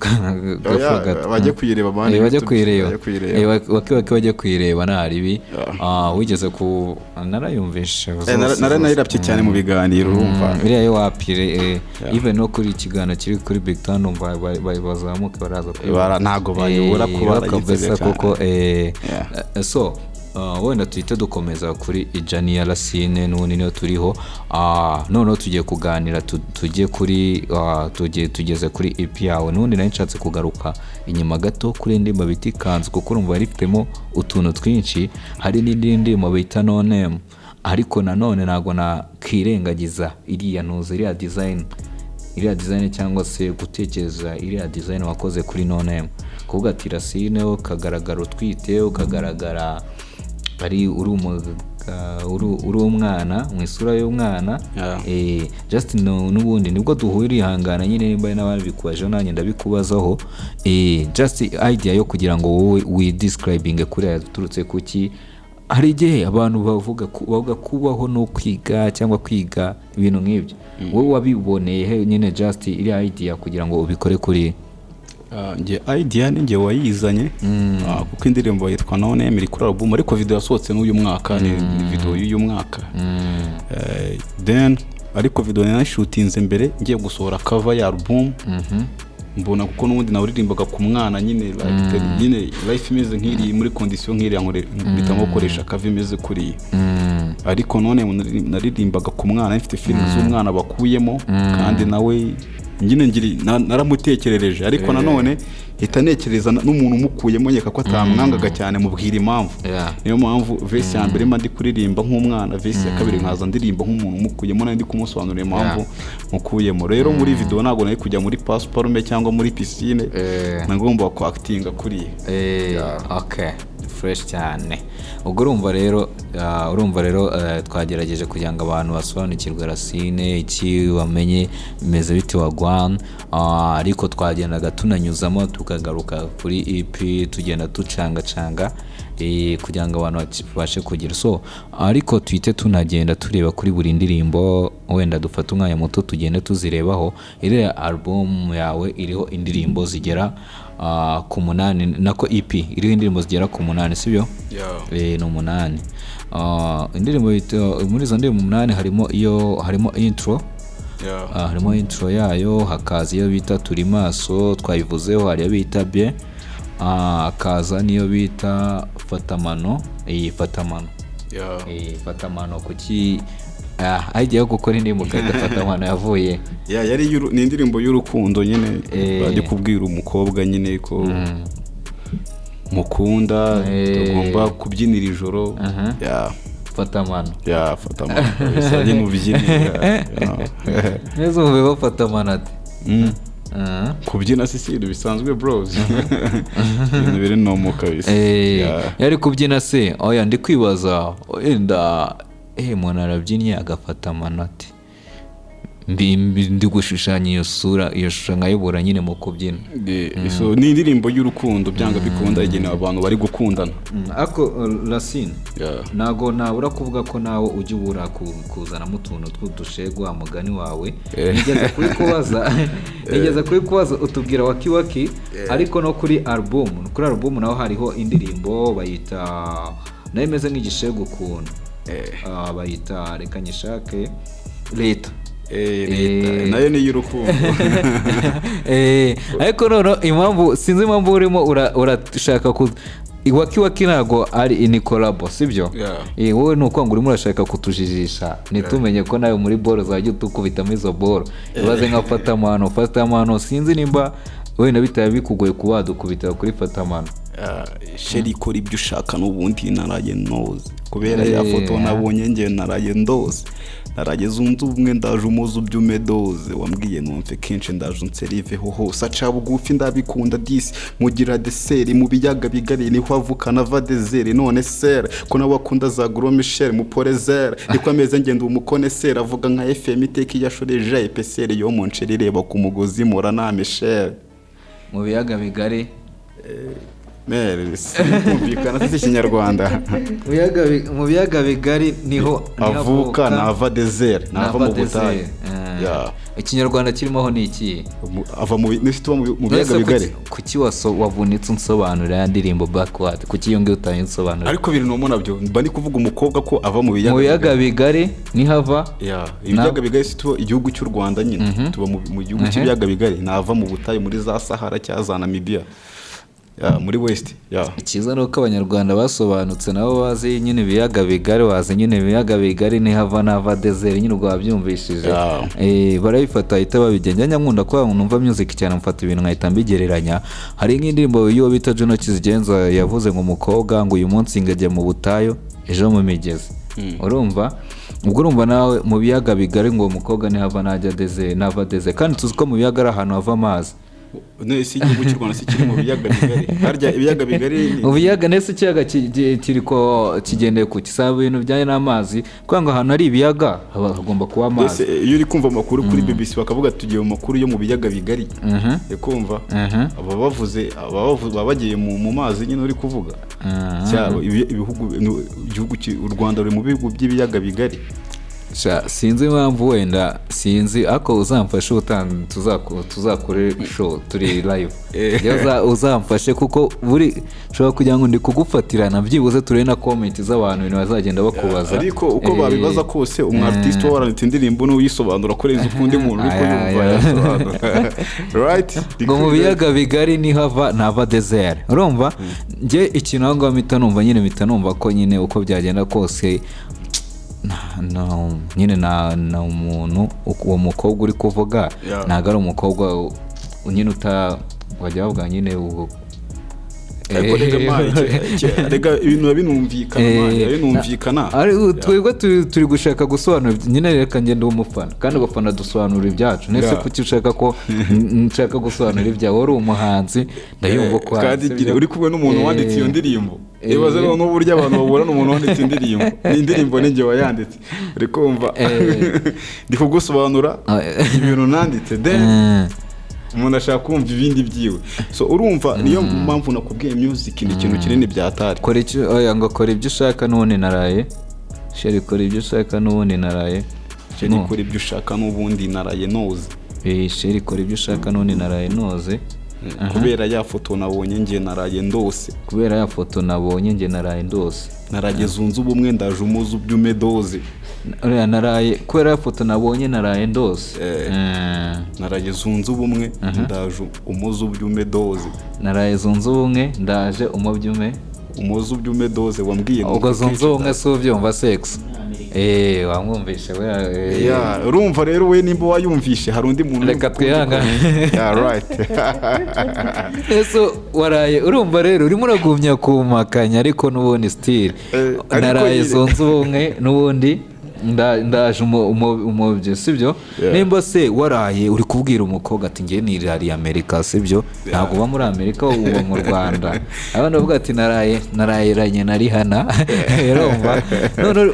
Oya, bajye kuyireba, man. Bajye YouTube, kuyireba. Bajye kuyireba. Waki waki, bajye kuyireba, nta ribi. Yeah. Wigeze ku narayumvishe zose, Naranayirapye cyane mu biganiro, urumva. Iriya yo wapire, even no kuri ikiganiro kiri kuri Big Town, numva bazamuka baraza kuyibona. Ntago bayobora ko kabisa. barayiteze. Kuko Yeah. So wenda tuhite dukomeza kuri ijani ya Racine, n'ubundi niyo turiho. Noneho tugiye kuganira, tujye kuri tugiye tugeze kuri EP yawe. N'ubundi nari nshatse kugaruka inyuma gato kuri indirimbo bita Ikanzu, kuko urumva yari ifitemo utuntu twinshi. Hari n'indi ndirimbo bita No Name, ariko nanone ntabwo nakirengagiza iriya ntuzi, iriya design cyangwa se gutekereza iriya design wakoze kuri No Name, kuvuga ati Racine ukagaragara utwite, ukagaragara ari uri umwana mu isura y'umwana. Just n'ubundi nibwo duhura, ihangana nyine nimba hari n'abandi bikubajeho, nanjye ndabikubazaho. Just idea yo kugira ngo wowe widescribinge kuri aya turutse kuki? Hari igihe abantu bavuga kubaho no kwiga cyangwa kwiga ibintu nk'ibyo, wowe wabiboneye he nyine just iriya idea kugira ngo ubikore kuri? Njye idea ni njye wayizanye, kuko indirimbo yitwa No Name, iri kuri album, ariko video yasohotse n'uyu mwaka, ni video y'uyu mwaka. Then ariko video narashutinze mbere ngiye gusohora cover ya album, mbona kuko n'ubundi nawuririmbaga ku mwana nyine, like, nyine life imeze nk'iri muri condition nk'iriya, mpitamo gukoresha cover imeze kuriya. Ariko none naririmbaga ku mwana, mfite filime z'umwana bakuyemo, kandi nawe nyine ngiri naramutekerereje, ariko nanone hita ntekereza n'umuntu umukuyemo, nkeka ko atamwangaga cyane, mubwira impamvu. Niyo mpamvu verse ya mbere mba ndi kuririmba nk'umwana, verse ya kabiri nkaza ndirimba nk'umuntu umukuyemo, nari ndi kumusobanurira impamvu mukuyemo. Rero muri video ntabwo nari kujya muri pasiparume cyangwa muri piscine, nagomba kwakitinga kuriya. Okay, fresh cyane. Ubwo urumva rero twagerageje kugira ngo abantu basobanukirwe Racine iki, bamenye bimeze bite wagwan. Ariko twagendaga tunanyuzamo tukagaruka kuri EP, tugenda ducangacanga. Kugira ngo abantu babashe kugira so, ariko tuhite tunagenda tureba kuri buri ndirimbo, wenda dufate umwanya muto tugende tuzirebaho. Iriya album yawe iriho indirimbo zigera ku 8, nako EP iriho indirimbo zigera ku 8, sibyo? Yeah. Ni 8. Indirimbo muri izo ndirimbo 8 harimo iyo, harimo intro. Yeah. Harimo intro yayo, hakaza iyo bita Turi Maso twayivuzeho, hari iyo bita Bien, hakaza n'iyo bita Fatamano. Iyi Fatamano. Yeah. Fatamano kuki agiye gukora indirimbo ugahita Fatamano yavuye? Yeah, yari ni indirimbo y'urukundo nyine, bari kubwira umukobwa nyine ko mukunda, tugomba kubyinira ijoro. Yeah. Fatamano. Yeah, Fatamano kabisa, nyine ubyinira. Neza umve bafatamano ati. Kubyina si ibintu bisanzwe bros, ibintu biri normal kabisa. Yeah. Yari kubyina se, oya ndi kwibaza wenda umuntu arabyinnye agafata amanoti, ndi gushushanya iyo sura, iyo shusho nkayibura nyine mu kubyina. So, ni indirimbo y'urukundo byanga bikunda, igenewe abantu bari gukundana. Ariko Racine, Yeah. ntago nabura kuvuga ko nawe ujya ubura kuzanamo utuntu tw'udushegwa mugani wawe. Nigeze kubikubaza utubwira waki waki, ariko no kuri album naho hariho indirimbo bayita nayo imeze nk'igishego ukuntu. Bayita reka nyishake, Leta. Leta nayo ni iy'urukundo. Ariko noneho impamvu sinzi impamvu urimo urashaka ku waki waki ntago ari ni collabo, sibyo? Yeah. Wowe ni uko ngo urimo urashaka kutujijisha ntitumenye ko nawe muri boro zajya utukubitamo izo boro. Ibaze nka Fatamano, Fatamano sinzi nimba wenda bitaba bikugoye kuba wadukubitira kuri Fatamano. Chérie ikora ibyo ushaka n'ubundi naraye noze kubera ya foto nabonye nge naraye ndoze, naraye zunze ubumwe ndaje umuze ubyume doze, wambwiye numve kenshi ndaje unseriveho hose, aca bugufi ndabikunda disi mugira deseri mu biyaga bigari niho avuka nava deseri, none sere ko nawe akunda za gros Michel muporezere niko ameze ngenda umukoneseri avuga nka FM iteka iyo ashoreje epeseri yo mu nceri reba ku mugozi mura na Michel mu biyaga bigari. Mere kumvikana si ikinyarwanda. Mu biyaga bigari niho avuka nava desert, nava mu butayu. Yeah. Ikinyarwanda kirimo ni iki? Ava mu nifite mu biyaga bigari. Kuki wavunitse unsobanurira ya ndirimbo backward? Kuki iyo ngiyo utayinsobanurira? Ariko biri nomo nabyo mba ndi kuvuga umukobwa ko ava mu biyaga. Mu biyaga bigari niho ava? Yeah. Ibiyaga bigari si tuba igihugu cy'u Rwanda nyine. Tuba mu gihugu cy'ibiyaga bigari, nava mu butayu muri za Sahara cyangwa za Namibia. Yeah, muri West. Yeah. Ikiza nuko abanyarwanda basobanutse nabo bazi nyine ibiyaga bigari, bazi nyine ibiyaga bigari ni hava nava desert nyine ubwo babyumvishije. Yeah. Barabifata ahita babigenda. Njya nkunda ko numva music cyane mfata ibintu nkahita mbigereranya. Hari nk'indirimbo yo bita Juno Kizigenza yavuze ngo umukobwa ngo uyu munsi ngajya mu butayu ejo mu migezi. Urumva? Ubwo urumva nawe mu biyaga bigari ngo umukobwa ni hava najya desert nava desert, kandi tuzi ko mu biyaga ari ahantu hava amazi. None si igihugu cy'u Rwanda si kiri mu biyaga bigari? Harya ibiyaga bigari mu biyaga nese ikiyaga kiriko kigendeye ku kisaba ibintu bijyanye n'amazi, kuko ngo ahantu hari ibiyaga hagomba kuba amazi. Ese iyo uri kumva amakuru kuri BBC bakavuga tugiye mu makuru yo mu biyaga bigari, ukumva aba bavuze aba bagiye mu mazi nyine uri kuvuga. Cyabo ibihugu igihugu u Rwanda ruri mu bihugu by'ibiyaga bigari. Sinzi impamvu wenda sinzi ako uzamfashe tuzakore show turi live. Uzamfashe kuko buri ushobora kugira ngo ndi kugufatirana byibuze turebe na comment z'abantu ibintu bazagenda bakubaza. Ariko uko babibaza kose umu artist waranditse indirimbo n'uyisobanura kurenza ukundi muntu uri kuyumva yasobanura. Right? Ngo mu biyaga bigari ni hava nava desert. Urumva? Nge ikintu aho ngaho mpita numva nyine mpita numva ko nyine uko byagenda kose no nyine na umuntu uwo mukobwa uri kuvuga ntago ari umukobwa nyine wajya bavuga nyine uwo ariko rega ibintu binumvikana. Twebwe turi gushaka gusobanura nyine reka ngende umufana kandi abafana dusobanura ibyacu. Nese kuki ushaka ko nshaka gusobanura ibyawe wari umuhanzi ndayumva ko kandi uri kumwe n'umuntu wanditse iyo ndirimbo. Ibaze none uburyo abantu baburana umuntu wanditse indirimbo. Ni indirimbo ninjye wayanditse. Uri kumva ndi kugusobanura ibintu nanditse then Umuntu ashaka kumva ibindi byiwe. So urumva, niyo mpamvu nakubwiye, music ni ikintu kinini byatari. Kora icyo, oya, ngo kora ibyo ushaka n'ubundi naraye, chérie, kora ibyo ushaka n'ubundi naraye. Chérie, No. kora ibyo ushaka n'ubundi naraye noze. Chérie, kora ibyo ushaka n'ubundi naraye noze. Kubera ya foto nabonye, njye naraye ndose. Kubera ya foto nabonye, njye naraye ndose. Naraye zunze ubumwe, ndaje umuze ubyume doze. Uriya naraye, kubera ya foto nabonye naraye ndose. Naraye zunze ubumwe, ndaje umuze ubyume doze. Naraye zunze ubumwe, ndaje umubyume. Umuze ubyume doze wambwiye ngo Ubwo zunze kenshi. ubumwe si ubyumva sex, wamwumvishe we. Yeah, urumva rero we nimba wayumvishe, hari undi muntu Reka urumva ukundi twihangane. Yeah, right. Ese waraye, urumva rero urimo uragumya kumakanya, ariko n'ubundi still Ariko naraye nyine- zunze ubumwe n'ubundi ndaje umubye, sibyo? Yeah. Nimba se waraye uri kubwira umukobwa ati ngiye nirariye Amerika, sibyo? Ntabwo uba muri Amerika, uba mu Rwanda. Abana bavuga ati naraye narayiranye na Rihanna, urumva none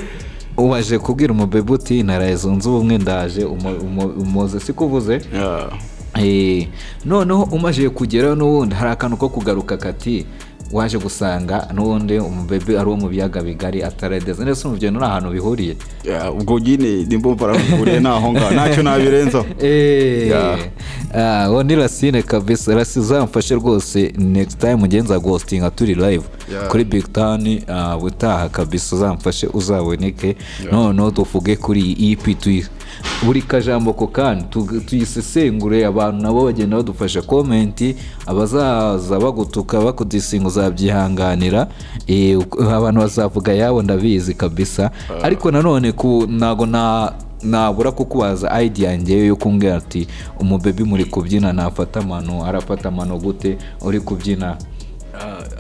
umaze kubwira umubebe uti naraye zunze ubumwe, ndaje umuze, siko uvuze? Yeah. Noneho umaze kugerayo, n'ubundi hari akantu ko kugaruka kati waje gusanga n'ubundi umubebe ari uwo mu biyaga bigari, ataradeza ndetse umubyeyi nta ahantu bihuriye. Yeah, ubwo nyine nimba barahuriye naho ngaho, ntacyo nabirenzaho. Yeah. Uwo ni Racine kabisa. Racine, uzamfashe rwose next time ngenza guhostinga turi live kuri Big Town, ubutaha kabisa uzamfashe uzaboneke, noneho tuvuge kuri iyi EP, buri kajambo ko kandi tuyisesengure, abantu nabo bagenda badufasha comment. Abazaza bagutuka, bakudisinga, uzabyihanganira. Abantu bazavuga yabo, ndabizi kabisa. Ariko nanone ku ntago na nabura kukubaza idea ngewe yo kumbwira ati umubebi muri kubyina nafata amano, arafata amano gute uri kubyina?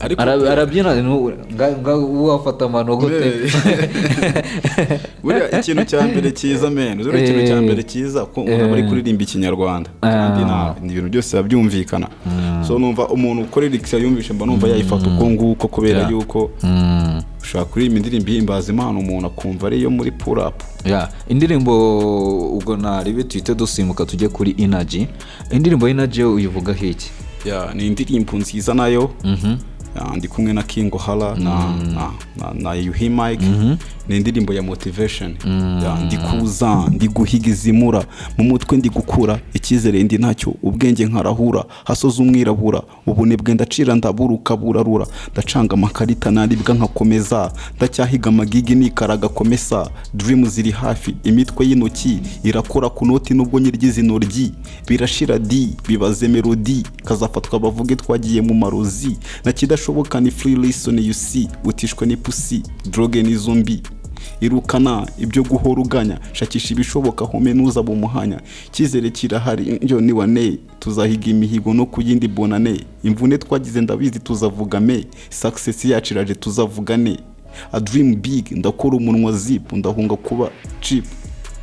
Ariko Arabyina wafata amano gute? Buriya ikintu cya mbere cyiza, men, buriya ikintu cya mbere cyiza ko umuntu aba ari kuririmba Ikinyarwanda, kandi ni ibintu byose biba byumvikana. So numva umuntu ukora lyrics yumvishe, mba numva yayifata uko nguko, kubera yuko ushobora kuririmba indirimbo ihimbaza Imana, umuntu akumva ariyo muri pull up. Yeah, indirimbo ubwo naribi tuhite dusimbuka tujye kuri Energy. Indirimbo Energy yo uyivugaho iki? Yeah, ni indirimbo nziza nayo. Yeah, ndi kumwe na King Ohala na Yuhi Mike. Ni indirimbo ya motivation. Yeah, ndi kuza ndi guhiga izimura mu mutwe, ndi gukura icyizere, ndi ntacyo ubwenge nkarahura hasoza umwirabura ubunebwe, ndacira ndaburuka burarura, ndacanga amakarita naribwa nkakomeza, ndacyahiga amagigi nikaraga komesa, dream ziri hafi, imitwe y'intoki irakora ku noti, nubwo nyirya izi birashira di bibaze melody kazafatwa bavuge twagiye mu marozi na kidashoboka ni free listen you see, utishwe ni pussy drogue nizo mbi, irukana ibyo guhora uganya, shakisha ibishoboka, home nuza bumuhanya, icyizere kirahari njyo ni wane, tuzahiga imihigo no ku yindi bonane, imvune twagize ndabizi tuzavuga me, success yacu iraje tuzavugane, a dream big, ndakora umunwa zip, ndahunga kuba cheap,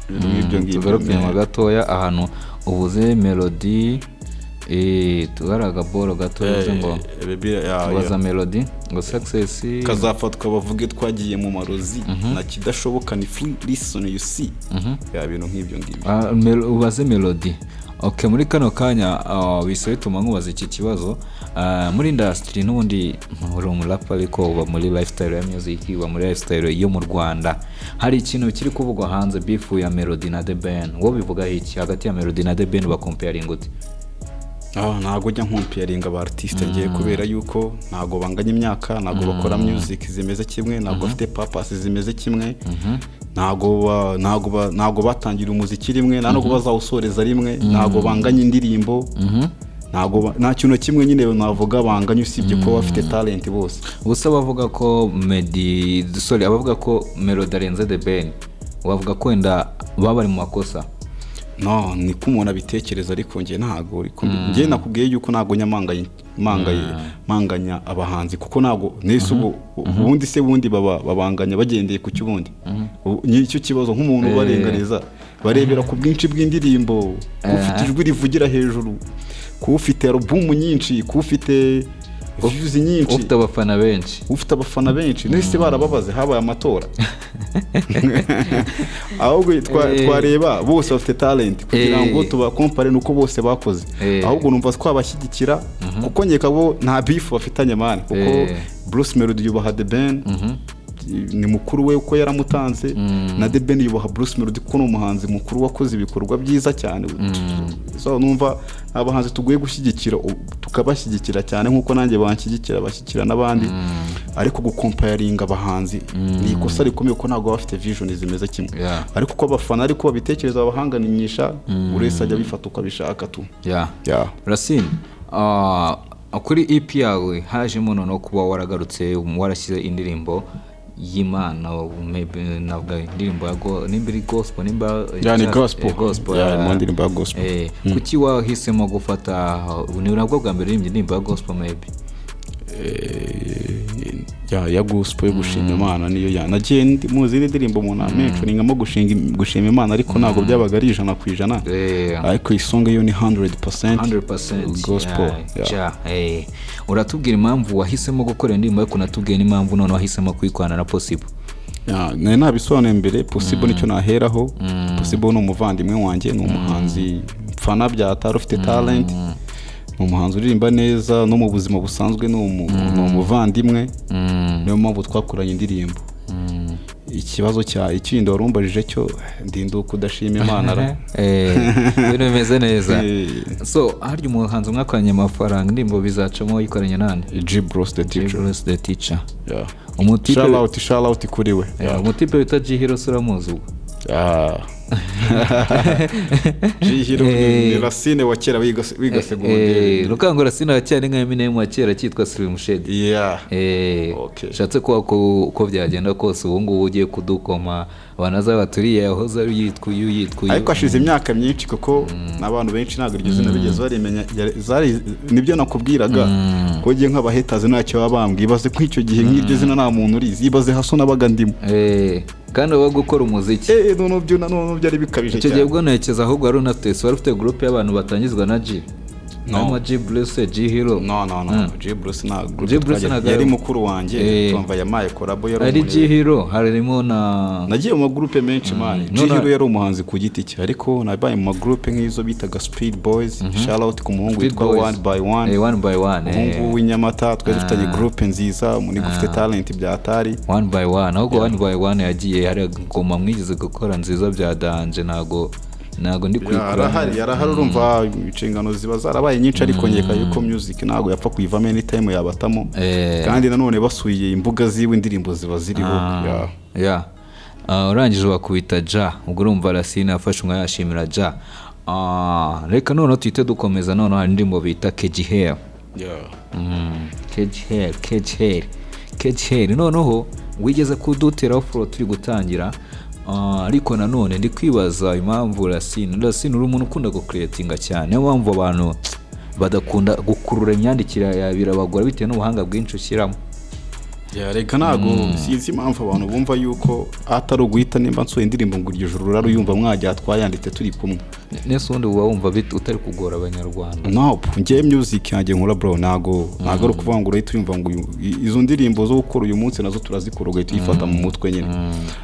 ibintu nk'ibyo ngibyo. Tugaruke inyuma gatoya ahantu ubuze melody, tugara agaboro gatoya uvuze ngo Baby, yeah, tubaza yeah. melody ngo success Kazafatwa bavuge twagiye mu marozi na kidashoboka ni free listen you see, yeah, ibintu nk'ibyo ngibyo. Ubaze melody. Okay, muri kano kanya bise bituma nkubaza iki kibazo. Muri industry n'ubundi uri umurapa, ariko uba muri lifestyle ya music, uba muri lifestyle yo mu Rwanda, hari ikintu kiri kuvugwa hanze, beef ya Melody na The Ben. Wowe bivugaho iki? Hagati ya Melody na The Ben bacomparinga ute? Ntabwo njya ncomparinga aba artiste ngiye, kubera yuko ntabwo banganya imyaka, ntabwo bakora music zimeze kimwe, ntabwo bafite purpose zimeze kimwe, ntabwo batangira umuziki rimwe, nta nubwo bazawusoreza rimwe, ntabwo banganya indirimbo, nta kintu na kimwe nyine navuga banganya usibye kuba bafite talent bose. Gusa bavuga ko Meddy, sorry, abavuga ko Melody arenze The Ben, bavuga ko wenda baba bari mu makosa. No, niko umuntu abitekereza, ariko njye ntabwo, ariko njye nakubwiye yuko ntabwo nyamanganye mangaye manganya abahanzi, kuko ntabwo nese ubwo ubundi se bundi baba babanganya bagendeye ku cy'ubundi. Nicyo kibazo nk'umuntu ubarenganiza, barebera ku bwinshi bw'indirimbo, ufite ijwi rivugira hejuru, kuba ufite alubumu nyinshi, kuba ufite Views nyinshi. Ufite abafana benshi. Ufite abafana benshi nese barababaze, habaye amatora. Ahubwo twareba bose bafite talent, kugira ngo tubakompare nuko bose bakoze. Ahubwo numva twabashyigikira, kuko nkeka bo nta beef bafitanye, man, kuko Bruce Melody yubaha The Ben, ni mukuru we uko yaramutanze, na The Ben yubaha Bruce Melody kuko ni umuhanzi mukuru wakoze ibikorwa byiza cyane. So numva abahanzi tugoye gushyigikira, tukabashyigikira cyane nk'uko nanjye banshyigikira, bashyigikira n'abandi. Ariko gukomparinga abahanzi ni ikosa rikomeye, kuko ntabwo baba bafite vision zimeze kimwe. Ariko uko abafana ariko babitekereza, babahanganisha, buri wese ajya abifata uko abishaka tu. Yeah. Racine, kuri EP yawe hajemo noneho kuba waragarutse warashyize indirimbo y'Imana, maybe navuga indirimbo ya nimba iri gospel, nimba Yeah, ni gospel. Gospel. Yeah, mu ndirimbo ya gospel. Kuki wahisemo gufata, ni nabwo bwa mbere uririmbye indirimbo ya gospel maybe? Ya gospel yo gushima Imana niyo ya nagiye mu zindi ndirimbo umuntu amentioningamo gushima Imana, ariko ntabwo byabaga ari 100%. Ariko i song yo ni 100% 100% gospel. Yeah, ja, Uratubwira impamvu wahisemo gukora indirimbo, ariko unatubwiye n'impamvu none wahisemo kuyikorana na Possible. Yeah, nari nabisobanuye mbere. Possible nicyo naheraho. Possible ni umuvandimwe wanjye, ni umuhanzi mfana byatari, ufite talent, ni umuhanzi uririmba neza, no mu buzima busanzwe ni umuvandimwe. Niyo mpamvu twakoranye indirimbo. Ikibazo cya ikindi warumbajije cyo, ndinduka udashima Imana ra. Ibintu bimeze neza. So harya umuhanzi mwakoranye amafaranga, indirimbo bizacamo wayikoranye nande? G Bros the Teacher. Bruce the Teacher. Yeah. Umutipe Shout out, shout out kuri we. Umutipe wita G Hero se uramuzi ubwo? Ah. G Hero ni Racine wa kera wiga segonderi. Rukangura Racine wa kera ni nka Eminem wa kera cyitwa Slim Shady. Ushatse kuba ko uko byagenda kose ubu ngubu ugiye kudukoma, abantu baza baturiye yahoze ari yitwa uyu, yitwa uyu. Ariko hashize imyaka myinshi, kuko n'abantu benshi ntabwo iryo zina bigeze barimenya. Nibyo nakubwiraga ko ngiye nk'abahetazi ntacyo baba bambwiye. Ibaze ko icyo gihe nk'iryo zina nta muntu urizi, ibaze haso nabaga ndimo. Kandi uba gukora umuziki. Noneho byari bikabije Icyo gihe cyane. Ubwo ntekereza ahubwo wari unafite, wari ufite groupe y'abantu batangizwa na G. No. Harimo G Bruce, G Hero. No, no, no, G Bruce nta groupe G Bruce twajya- ntabwo yari mukuru wanjye. Tumva yamaye collabo, yari Ari umuntu. G Hero harimo na Nagiye mu magurupe menshi, man. G No, no. Hero yari umuhanzi ku giti cye, ariko nabaye mu magurupe nk'izo bitaga Speed Boys. Shout out ku muhungu Speed witwa Boys. One by One. One by One. Umuhungu w'inyamata, twari dufitanye groupe nziza, umuntu ufite talent bya atari. One by One, ahubwo One by One yagiye, hari ngoma mwigeze gukora nziza bya danger, ntago ndi kuyikura. Yarahari, yarahari. Urumva inshingano ziba zarabaye nyinshi, ariko nkeka yuko music ntabwo yapfa kuyivamo anytime, yabatamo. Kandi nanone basuye imbuga ziwe, indirimbo ziba ziriho. Yeah. Yeah. Urangije bakubita ja, ubwo urumva Racine yafashe umwanya yashimira ja. Reka noneho tuhite dukomeza, noneho hari indirimbo bita Keji Hair. Cage Hair, Cage Hair, Cage Hair. Noneho wigeze kuduteraho flow turi gutangira. Ariko nanone ndi kwibaza impamvu Racine uri umuntu ukunda gucreatinga cyane, niyo mpamvu abantu badakunda gukurura imyandikire yawe, birabagora bitewe n'ubuhanga bwinshi ushyiramo. Yeah, reka ntabwo sinzi impamvu abantu bumva yuko atari uguhita nimba nsohoye indirimbo ngo iryo joro uraruyumva mwajya twayanditse turi kumwe. Nese ubundi uba wumva utari kugora Abanyarwanda? No, njyewe music yanjye nkora, bro, ntago ari ukuvuga ngo urahita uyumva ngo izo ndirimbo zo gukora uyu munsi nazo turazikora ugahita uyifata mu mutwe nyine.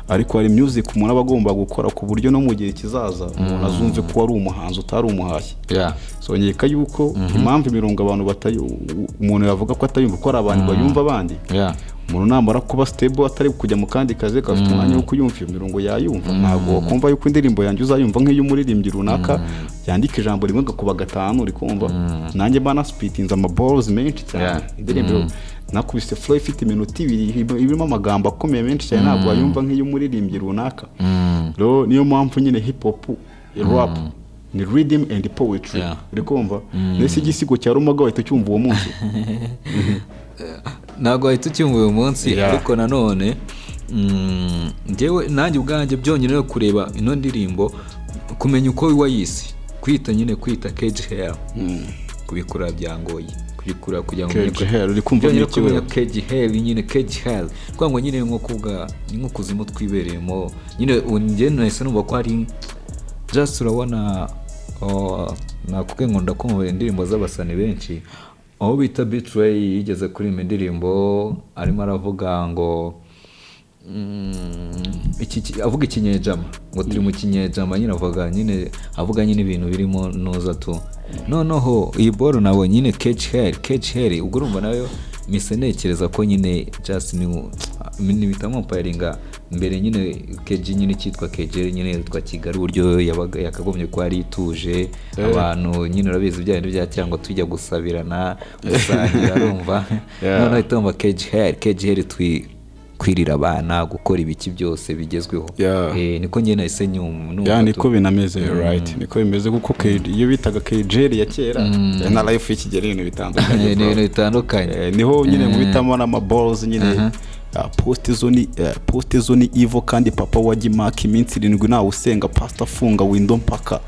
Ariko hari music umuntu aba agomba gukora ku buryo no mu gihe kizaza umuntu azumve ko wari umuhanzi, utari umuhashyi. So nkeka yuko impamvu imirongo abantu batayi, umuntu yavuga ko atayumva, ko hari abantu bayumva abandi. Umuntu namara kuba stable, atari kujya mu kandi kazi, akaba afite umwanya wo kuyumva, iyo mirongo yayumva. Ntabwo wakumva yuko indirimbo yanjye uzayumva nk'iy'umuririmbyi runaka yandika ijambo rimwe gakuba gatanu. Uri kumva nanjye mba nasipitinze amaborozi menshi cyane. Indirimbo nakubise flow ifite iminota 2 irimo amagambo akomeye menshi cyane, ntabwo wayumva nk'iy'umuririmbyi runaka. Rero niyo mpamvu nyine hip hop, rap ni rhythm and poetry. Uri kumva mbese igisigo cya Rumaga wahita ucyumva uwo munsi? Ntabwo wahita ucyumva uyu munsi. Ariko nanone njyewe nanjye ubwanjye byonyine no kureba ino ndirimbo, kumenya uko wayise, kwita nyine, kwita Cage Hair, kubikura byangoye kubikura kugira ngo umenye Cage Hair, uri kumva byonyine n'iki kumenya wewe? Cage Hair nyine, Cage Hair kuvuga ngo nyine nko kuvuga ni nko kuzimu twibereyemo nyine. Ubu njye nahise numva ko ari just urabona, oh, nakubwiye ngo ndakumva indirimbo z'abasani benshi. Aho bita B-Threy yigeze kuririmba indirimbo, arimo aravuga ngo avuga ikinyejama, ngo turi mu kinyejama nyine, avuga nyine ibintu birimo nuza tu. Noneho iyi boro nabonye nyine Catch Hell, Catch Hell, ubwo urumva nayo mise ntekereza ko nyine just ni bitamumparinga mbere nyine KG nyine cyitwa KG nyine yitwa Kigali, uburyo yabaga yakagombye kuba ari ituje abantu nyine, urabizi bya bintu bya cyangwa tujya gusabirana, gusangira, urumva. Noneho ihita KG Hell, KG Hell, kwirira abana, gukora ibiki byose bigezweho. Niko njye nahise numva Ya, niko binameze, right, niko bimeze kuko iyo bitaga KGL ya kera na life y'Ikigeli, ibintu bitandukanye, Ni bro. ibintu bitandukanye. Niho nyine muhitamo n'amaballs nyine. Poste zo ni poste zo ni ivo kandi papa wa Gimaka, iminsi 7 nawe usenga, pastor afunga window mpaka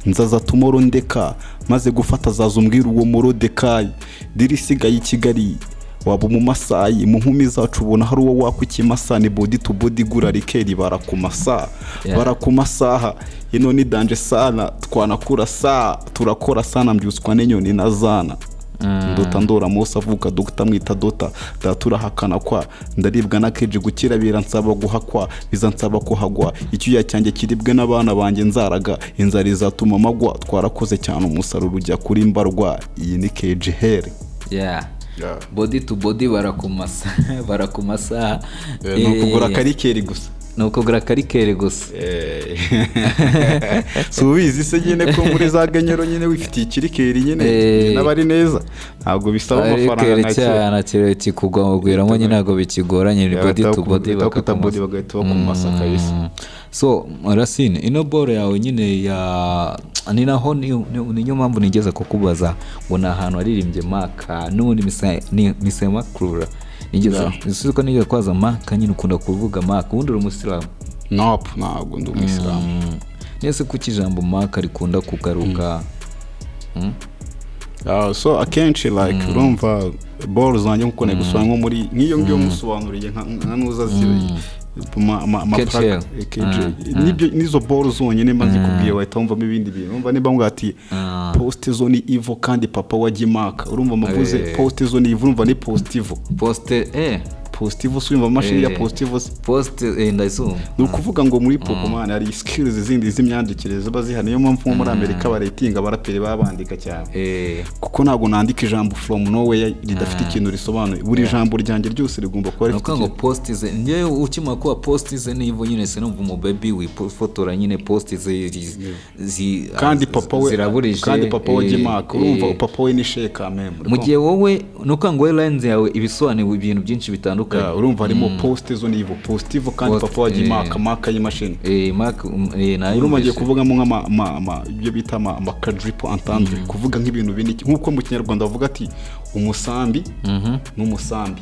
nzaza tomorrow, ndeka maze gufata zaza umbwira uwo Morodekayi diri isigaye i Kigali waba mu Masayi, mu nkumi zacu ubona hari uwo wakwa ikimasa, ni body to body, gura rikeri barakumasa. Barakumasaha ino ni danger sana, twanakura saa turakora sana, mbyutswa n'inyoni na zana, ndota ndora Mose avuka, dogita mwita dota data, urahakana kwa ndaribwa na keji, gukira biransaba guhakwa, bizansaba kuhagwa, icyuya cyanjye kiribwe n'abana banjye nzaraga, inzara izatuma magwa, twarakoze cyane umusaruro ujya kuri mbarwa, iyi ni keji here. Body to body, barakumasa, barakumasa. Ni ukugura karikeri gusa. Ni ukugura karikeri gusa. Si ubizi se nyine ko muri za genyero nyine wifitiye ikirikeri nyine n'aba ari neza, ntabwo bisaba amafaranga Karikeri nka kera. cyane kikugwamo nyine, ntabwo bikigoranye, ni body to body. Bakakuta body bakakumasa. Bagahita bakumasa kabisa. So Racine, ino boro yawe nyine ya ni naho niyo mpamvu nigeze kukubaza ngo ni ahantu waririmbye maka n'ubundi misa makurura nigeze si ko nigeze kubaza maka nyine, ukunda kuvuga maka, ubundi uri umusilamu? Nope, ntabwo ndi umuyisilamu. Nese kuki ijambo maka rikunda kugaruka? So akenshi like urumva ball zanjye nkuko nari nko muri nk'iyo ngiyo musobanuriye nka nuza Catch Hell. Nibyo, nizo ball zonyine mba nzikubwiye wahita wumvamo ibindi bintu. Urumva niba mbwira ati poste zo ni ivo kandi papa wa Gimaka, urumva mavuze poste zo ni ivo, urumva ni postivo. Poste. Postivo, si urumva amashini ya postivo se? Poste, ndazumva. Ni ukuvuga ngo muri pop man hari skills zindi z'imyandikire ziba zihari, niyo mpamvu nko muri Amerika baretinga abaraperi baba bandika cyane, kuko ntabwo nandika ijambo from nowhere ridafite ikintu risobanuye, buri jambo ryanjye ryose rigomba kuba Ni rifite ukuvuga ngo ikintu. Poste ze njyewe ukimara kuba poste ze nivo nyine sinumva umubebi wifotora nyine poste ze Kandi papa we ziraburije. Kandi papa we Gimaka, urumva papa we ni sheka meme. Mu gihe wowe ni ukuvuga ngo wowe lines yawe ibisobanuye ibintu byinshi bitandukanye. Urumva harimo poste zo nivo postivo kandi Post, papa wa Gimaka, maka y'imashini. Mark, nayo Urumva ngiye yumvise. kuvugamo ibyo bita ama quadruple entendre, kuvuga nk'ibintu bine, nk'uko mu Kinyarwanda bavuga ati umusambi n'umusambi,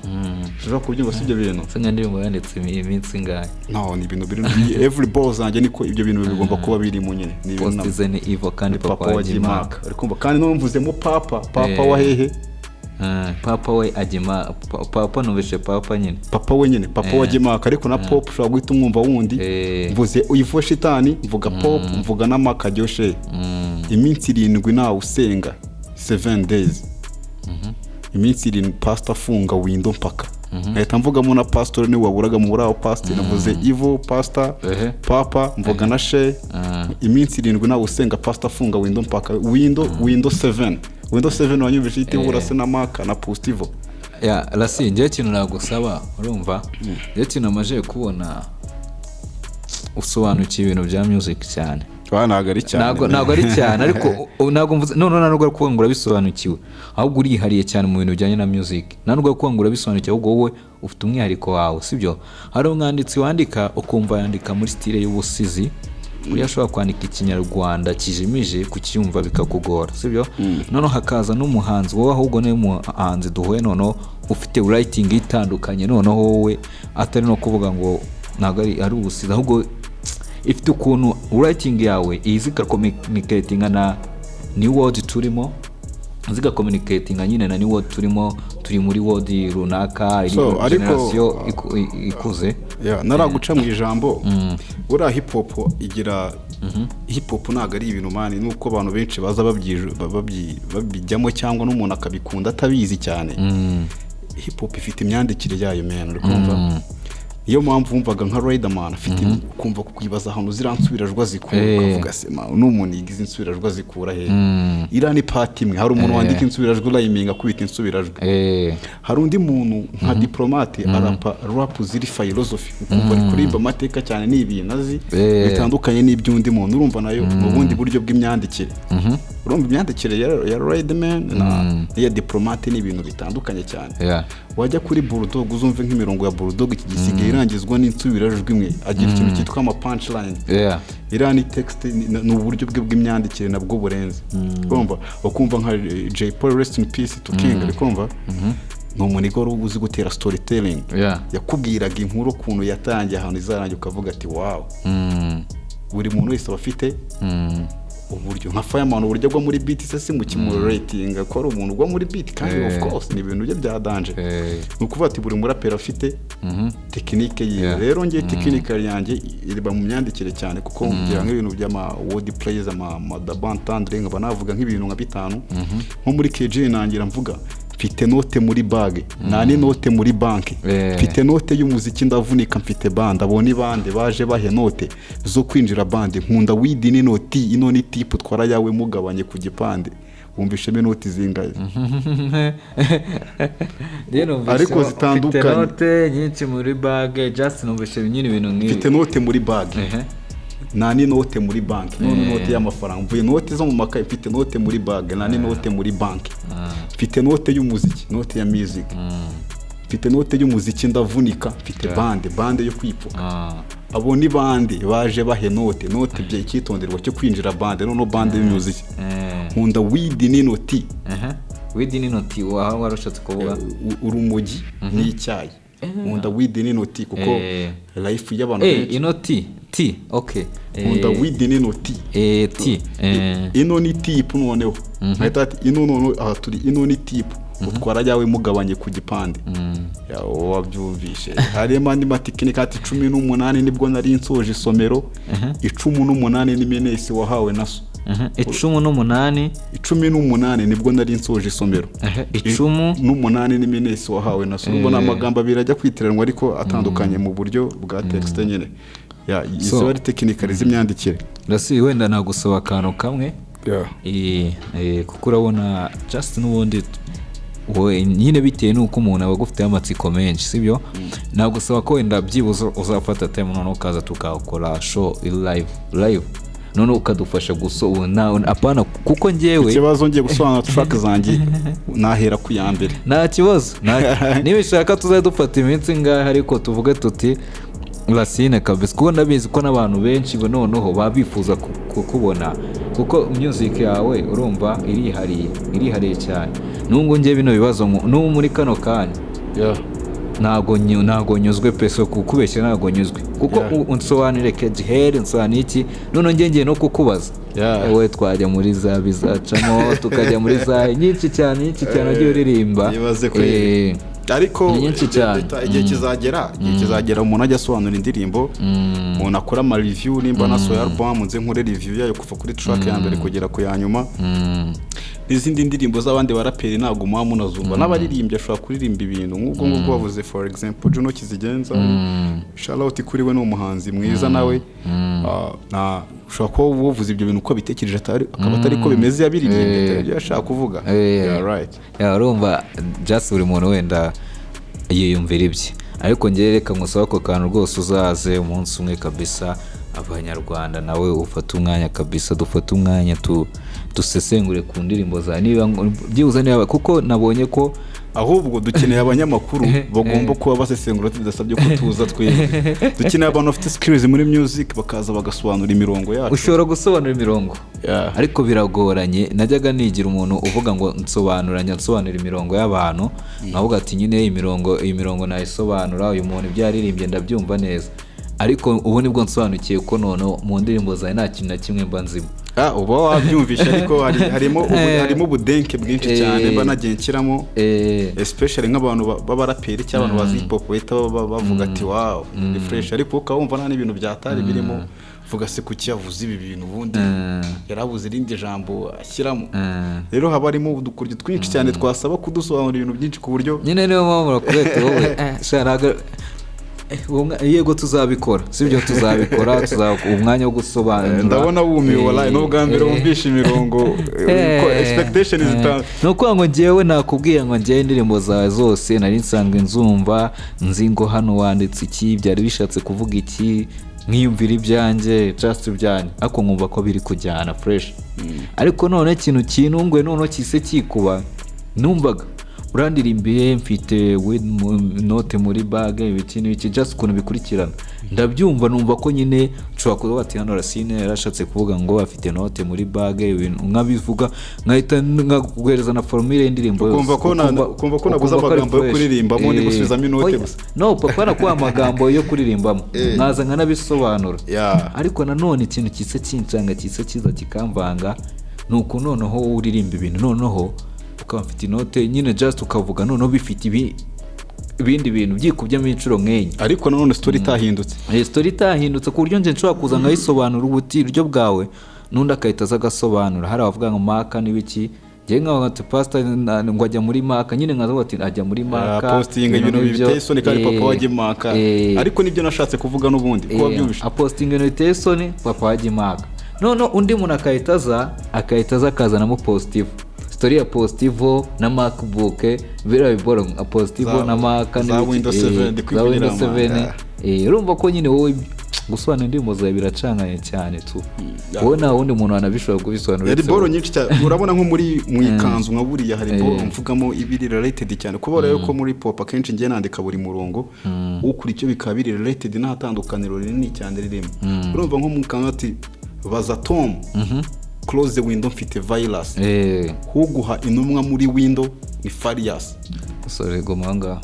ushobora kubyumva si ibyo bintu? Se nka ndirimbo yanditse iminsi ingahe? No, ni ibintu biri every ball zanjye, niko ibyo bintu bigomba kuba birimo nyine, ni ibintu Poste ze ni ivo kandi papa papa wa wa Gimaka. Gimaka, uri kumva? Kandi n'ubu mvuzemo papa, papa wa hehe? Papa we agima papa, numvise papa nyine. Papa we nyine, papa wa Gimaka, ariko na pop ushobora guhita umwumva wundi. Mvuze ivo shitani, mvuga pop, mvuga n'amakajyoshe, iminsi 7 nawe usenga, 7 days, iminsi 7 pastor afunga window mpaka, nkahita mvugamo na pastor niwe waburaga muri aho pastor, navuze ivo, pastor, papa, mvuga na she, iminsi 7 nawe usenga, pastor afunga window mpaka, window, window 7, window 7, wanyumvise ihita ihura se na maka na postivo. Ya Rasi, njyewe ikintu nagusaba, urumva, njyewe ikintu namaze kubona, usobanukiwe ibintu bya music cyane. Ntabwo ari cyane. Ntabwo ari cyane, ariko ntabwo mvuze none ntabwo ari kuvuga ngo urabisobanukiwe, ahubwo urihariye cyane mu bintu bijyanye na music. Ntabwo ari kuvuga ngo urabisobanukiwe, ahubwo wowe ufite umwihariko wawe, sibyo? Hari umwanditsi wandika ukumva yandika muri style y'ubusizi, uriya ashobora kwandika Ikinyarwanda kijimije kucyumva bikakugora, sibyo? Noneho hakaza n'umuhanzi, wowe ahubwo niwe muhanzi duhuye noneho ufite writing itandukanye, noneho wowe atari no kuvuga ngo ntabwo ari ubusizi, ahubwo ifite ukuntu writing yawe iza igacommunicatinga na new world turimo, zigacommunicatinga nyine na new world turimo, turi muri world runaka iri So, generation ikuze. Yeah, naraguca mu ijambo, buriya hip hop igira Hip hop ntabwo ari ibintu, man, nuko abantu benshi baza babijyamo cyangwa n'umuntu akabikunda atabizi cyane. Hip hop ifite imyandikire yayo, man, uri kumva? Niyo mpamvu wumvaga nka Riderman afite, ukumva kwibaza ahantu ziriya nsubirajwi zikura, ukavuga se ma n'umuntu yiga izi nsubirajwi zikura he? Iriya ni part imwe. Hari umuntu wandika insubirajwi, urayiminga akubita insubirajwi. Hari undi muntu nka Diplomate, arapa rap ziri philosophy, ukumva ari kuririmba amateka cyane, ni ibintu azi bitandukanye n'iby'undi muntu. Urumva nayo ni ubundi buryo bw'imyandikire. Urumva imyandikire ya Riderman na n'iya Diplomate ni ibintu bitandukanye cyane. Wajya kuri Bulldog, uzumve nk'imirongo ya Bulldog, iki gisigaye irangizwa n'insubirajwi imwe, agira ikintu cyitwa ama punchline. Iriya ni text, ni uburyo bwe bw'imyandikire nabwo burenze. Urumva ukumva nka Jay Polly, rest in peace to King, uri kumva ni umuniga wari uzi gutera storytelling. Yakubwiraga inkuru ukuntu yatangiye, ahantu izarangira, ukavuga ati wow. Buri muntu wese aba afite uburyo, nka Fireman, uburyo agwa muri beat, se si mukimuratinga ko ari umuntu ugwa muri beat kandi of course ni ibintu bye bya danger. Ni ukuvuga ati buri muraperi afite technique yiwe. Rero ngiye technique yanjye iba mu myandikire cyane, kuko ngira nk'ibintu by'ama word plays, ama double entendre, nkaba navuga nk'ibintu nka bitanu. Nko muri KG nangira mvuga mfite note muri bag, nta n'inote muri banki, mfite note y'umuziki, ndavunika mfite bande, abo ni bande baje bahe note zo kwinjira bande, nkunda weed n'inoti, ino ni tip utwara yawe mugabanye ku gipande. Wumvishemo inoti zingahe? Ariko zitandukanye. Mfite note nyinshi muri bag, just numvise nyine ibintu nk'ibi. Mfite note muri bag, nta n'inote muri banki. None inote y'amafaranga, mvuye note zo mu makaye, mfite note muri bag, nta n'inote muri banki, mfite note y'umuziki, note ya music, mfite note y'umuziki, ndavunika mfite bande, bande yo kwipfuka, abo ni bande baje bahe note, note bya icyitonderwa cyo kwinjira bande, noneho bande y'umuziki, nkunda weed n'inoti. Weed n'inoti, waha wari ushatse kuvuga? Urumogi n'icyayi. Nkunda weed n'inoti kuko life y'abantu benshi. Inoti ti, okay. Nkunda weed n'inoti. Ti. Ino ni tip, noneho nkahita ati ino, noneho aha turi, ino ni tip utwara yawe mugabanye ku gipande. Ya, wabyumvishe? Harimo andi matekinika ati 18 nibwo nari nsoje isomero, 18 n'iminesi wahawe na so. 18. 18 nibwo nari nsoje isomero. Icumu n'umunani n'iminesi wahawe na so. Urumva ni amagambo abiri ajya kwitiranwa ariko atandukanye mu buryo bwa texte nyine. Ya, izo ari tekinikari z'imyandikire. Rasi, wenda nagusaba akantu kamwe. Kuko urabona just n'ubundi wowe nyine bitewe n'uko umuntu aba agufiteho amatsiko menshi, sibyo? Nagusaba ko wenda byibuze uzafata time, noneho ukaza tukakora show live live, noneho ukadufasha guso apana, kuko njyewe Ikibazo, ngiye gusobanura track zanjye nahera ku ya mbere. Nta kibazo. Nibishaka tuzajya dufata iminsi ngahe, ariko tuvuge tuti Racine kabisa, kuko ndabizi ko n'abantu benshi noneho baba bifuza kukubona, kuko music yawe urumva irihariye, irihariye cyane. N'ubwo njye bino bibazo n'ubu muri kano kanya ntabwo nyuzwe pe, so kukubeshya ntabwo nyuzwe, kuko unsobanurire KGL, unsobanurire iki, none njye ngiye no kukubaza. Wowe twajya muri za bizacamo, tukajya muri za nyinshi cyane, nyinshi cyane wagiye uririmba. Ibaze ko ariko Ni nyinshi cyane. Igihe kizagera, igihe kizagera umuntu ajya asobanura indirimbo, umuntu akora ama review. Nimba nasohoye album, nze nkore review yayo kuva kuri track ya mbere kugera ku ya nyuma, n'izindi ndirimbo z'abandi baraperi. Ntabwo muba munazumva n'abaririmbyi, ashobora kuririmba ibintu nk'ubwo ngubwo wavuze. For example, Juno Kizigenza, shout kuri we, ni umuhanzi mwiza nawe. Ushobora kuba wavuze ibyo bintu uko abitekereje, atari akaba atari ko bimeze yabiririmbye, atari ibyo yashaka kuvuga. Yeah, right. Yeah, urumva just buri muntu wenda yiyumvira ibye, ariko njyewe reka nkusaba ako kantu rwose, uzaze umunsi umwe kabisa, abanyarwanda nawe ufate umwanya kabisa, dufate umwanya dusesengure ku ndirimbo zawe, niba byibuze, niba kuko nabonye ko Ahubwo dukeneye abanyamakuru bagomba kuba basesengura tudasabye ko tuza twebwe. Dukeneye abantu bafite skills muri music bakaza bagasobanura imirongo yacu. Ushobora gusobanura imirongo, ariko biragoranye. Najyaga nigira umuntu uvuga ngo nsobanura, njya nsobanura imirongo y'abantu, nkavuga ati nyine imirongo, iyi mirongo nayisobanura, uyu muntu ibyo yaririmbye ndabyumva neza, ariko ubu nibwo nsobanukiye ko noneho mu ndirimbo zawe nta kintu na kimwe mba nzimo. Uba wabyumvishe, ariko harimo ubudenke bwinshi cyane mba nagiye nshyiramo, especially nk'abantu b'abaraperi cyangwa abantu bazi hip hop bahita bavuga ati wow, ni fresh, ariko ukaba wumva nta n'ibintu byatari birimo. Vuga se kuki yavuze ibi bintu? Ubundi yarabuze irindi jambo ashyiramo. Rero haba harimo udukoryo twinshi cyane twasaba kudusobanura ibintu byinshi ku buryo Nyine niyo mpamvu nakubwira wowe, sha, yego tuzabikora, sibyo? Tuzabikora, tuzaha umwanya wo gusobanura. Ndabona wumiwe wallahi, n'ubwa mbere wumvishe imirongo, ko expectation zitanu. Ni ukuvuga ngo njyewe nakubwiye ngo njyewe indirimbo zawe zose nari nsanzwe nzumva, nzi ngo hano wanditse iki, byari bishatse kuvuga iki, nkiyumvira ibyanjye, just ibyanjye, ariko nkumva ko biri kujyana fresh. Ariko none ikintu kintunguye, noneho kise kikuba, numvaga urandirimbiye mfite weed note muri bag, ibiki n'ibiki, just ukuntu bikurikirana ndabyumva, numva ko nyine nshobora kuba ati hano Racine yarashatse kuvuga ngo afite note muri bag, ibintu nkabivuga, nkahita nkaguhereza na formule y'indirimbo yose. Ukumva ko nabuze Ukumva ko ari amagambo yo fresh. kuririmbamo, ndi gusubizamo inote Oya, gusa. no papa, nakuha amagambo yo kuririmbamo, nkaza nkanabisobanura. Ariko nanone ikintu kise kincanga, kise kiza kikamvanga, ni uku noneho wowe uririmba ibintu, noneho ukaba mfite inote nyine, just ukavuga noneho bifite ibindi bintu byikubyemo inshuro nk'enye. Ariko nanone story itahindutse. Story itahindutse, ku buryo nje nshobora kuza nkayisobanura uburyo bwawe, n'undi agahita aza agasobanura. Hari abavuga ngo maka n'ibiki, njyewe nkavuga ati pastor ngo ajya muri maka nyine, nkavuga ati ajya muri maka. Postinga ibintu nk'ibyo. biteye isoni kandi papa wajya imaka. Ariko nibyo nashatse kuvuga n'ubundi ko wabyumvishe. Apostinga ibintu biteye isoni, papa wajya imaka. Noneho undi muntu akahita aza akazanamo positive story ya positivo na MacBook, biriya biboro nka positivo na Mac za n'ibiki, Windows 7, ndi za kwivugira Windows 7. Urumva ko nyine wowe gusobanura indirimbo zawe biracanganye cyane tu, wowe nta wundi muntu wanabishobora kubisobanura Hari uretse boro wowe. nyinshi cyane. Urabona nko muri mu ikanzu nka buriya hari boro mvugamo ibiri related cyane, kubera yuko muri pop akenshi ngiye nandika buri murongo ukuri icyo bikaba biri related, nta tandukaniro rinini cyane ririmo. Urumva nko mu ikanzu ati baza Tom, close the window, mfite virus, huguha intumwa muri window ni Farious. Sorry, guma aho ngaho.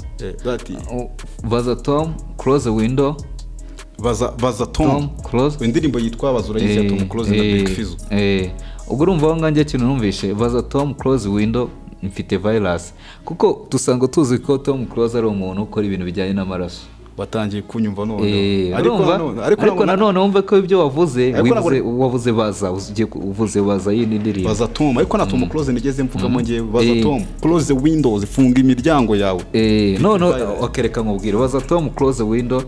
Ati Baza Tom, close the window. Baza Tom, Tom close. Indirimbo yitwa Baza urayizi ya Tom Close na Big Fizzo. Ubwo urumva aho ngaho ikintu numvishe, baza Tom, close window, mfite virus, kuko dusanga tuzi ko Tom Close ari umuntu ukora ibintu bijyanye n'amaraso. Batangiye kunyumva none. Ariko, urumva? Ariko nanone wumve ko ibyo wavuze Ariko wavuze baza, uvuze baza yindi ndirimbo. Baza Tom, ariko na Tom Close nigeze mvugamo ngewe. Baza Tom, close the windows, funga imiryango yawe. None Virus. wakereka nkubwire, baza Tom, close the window,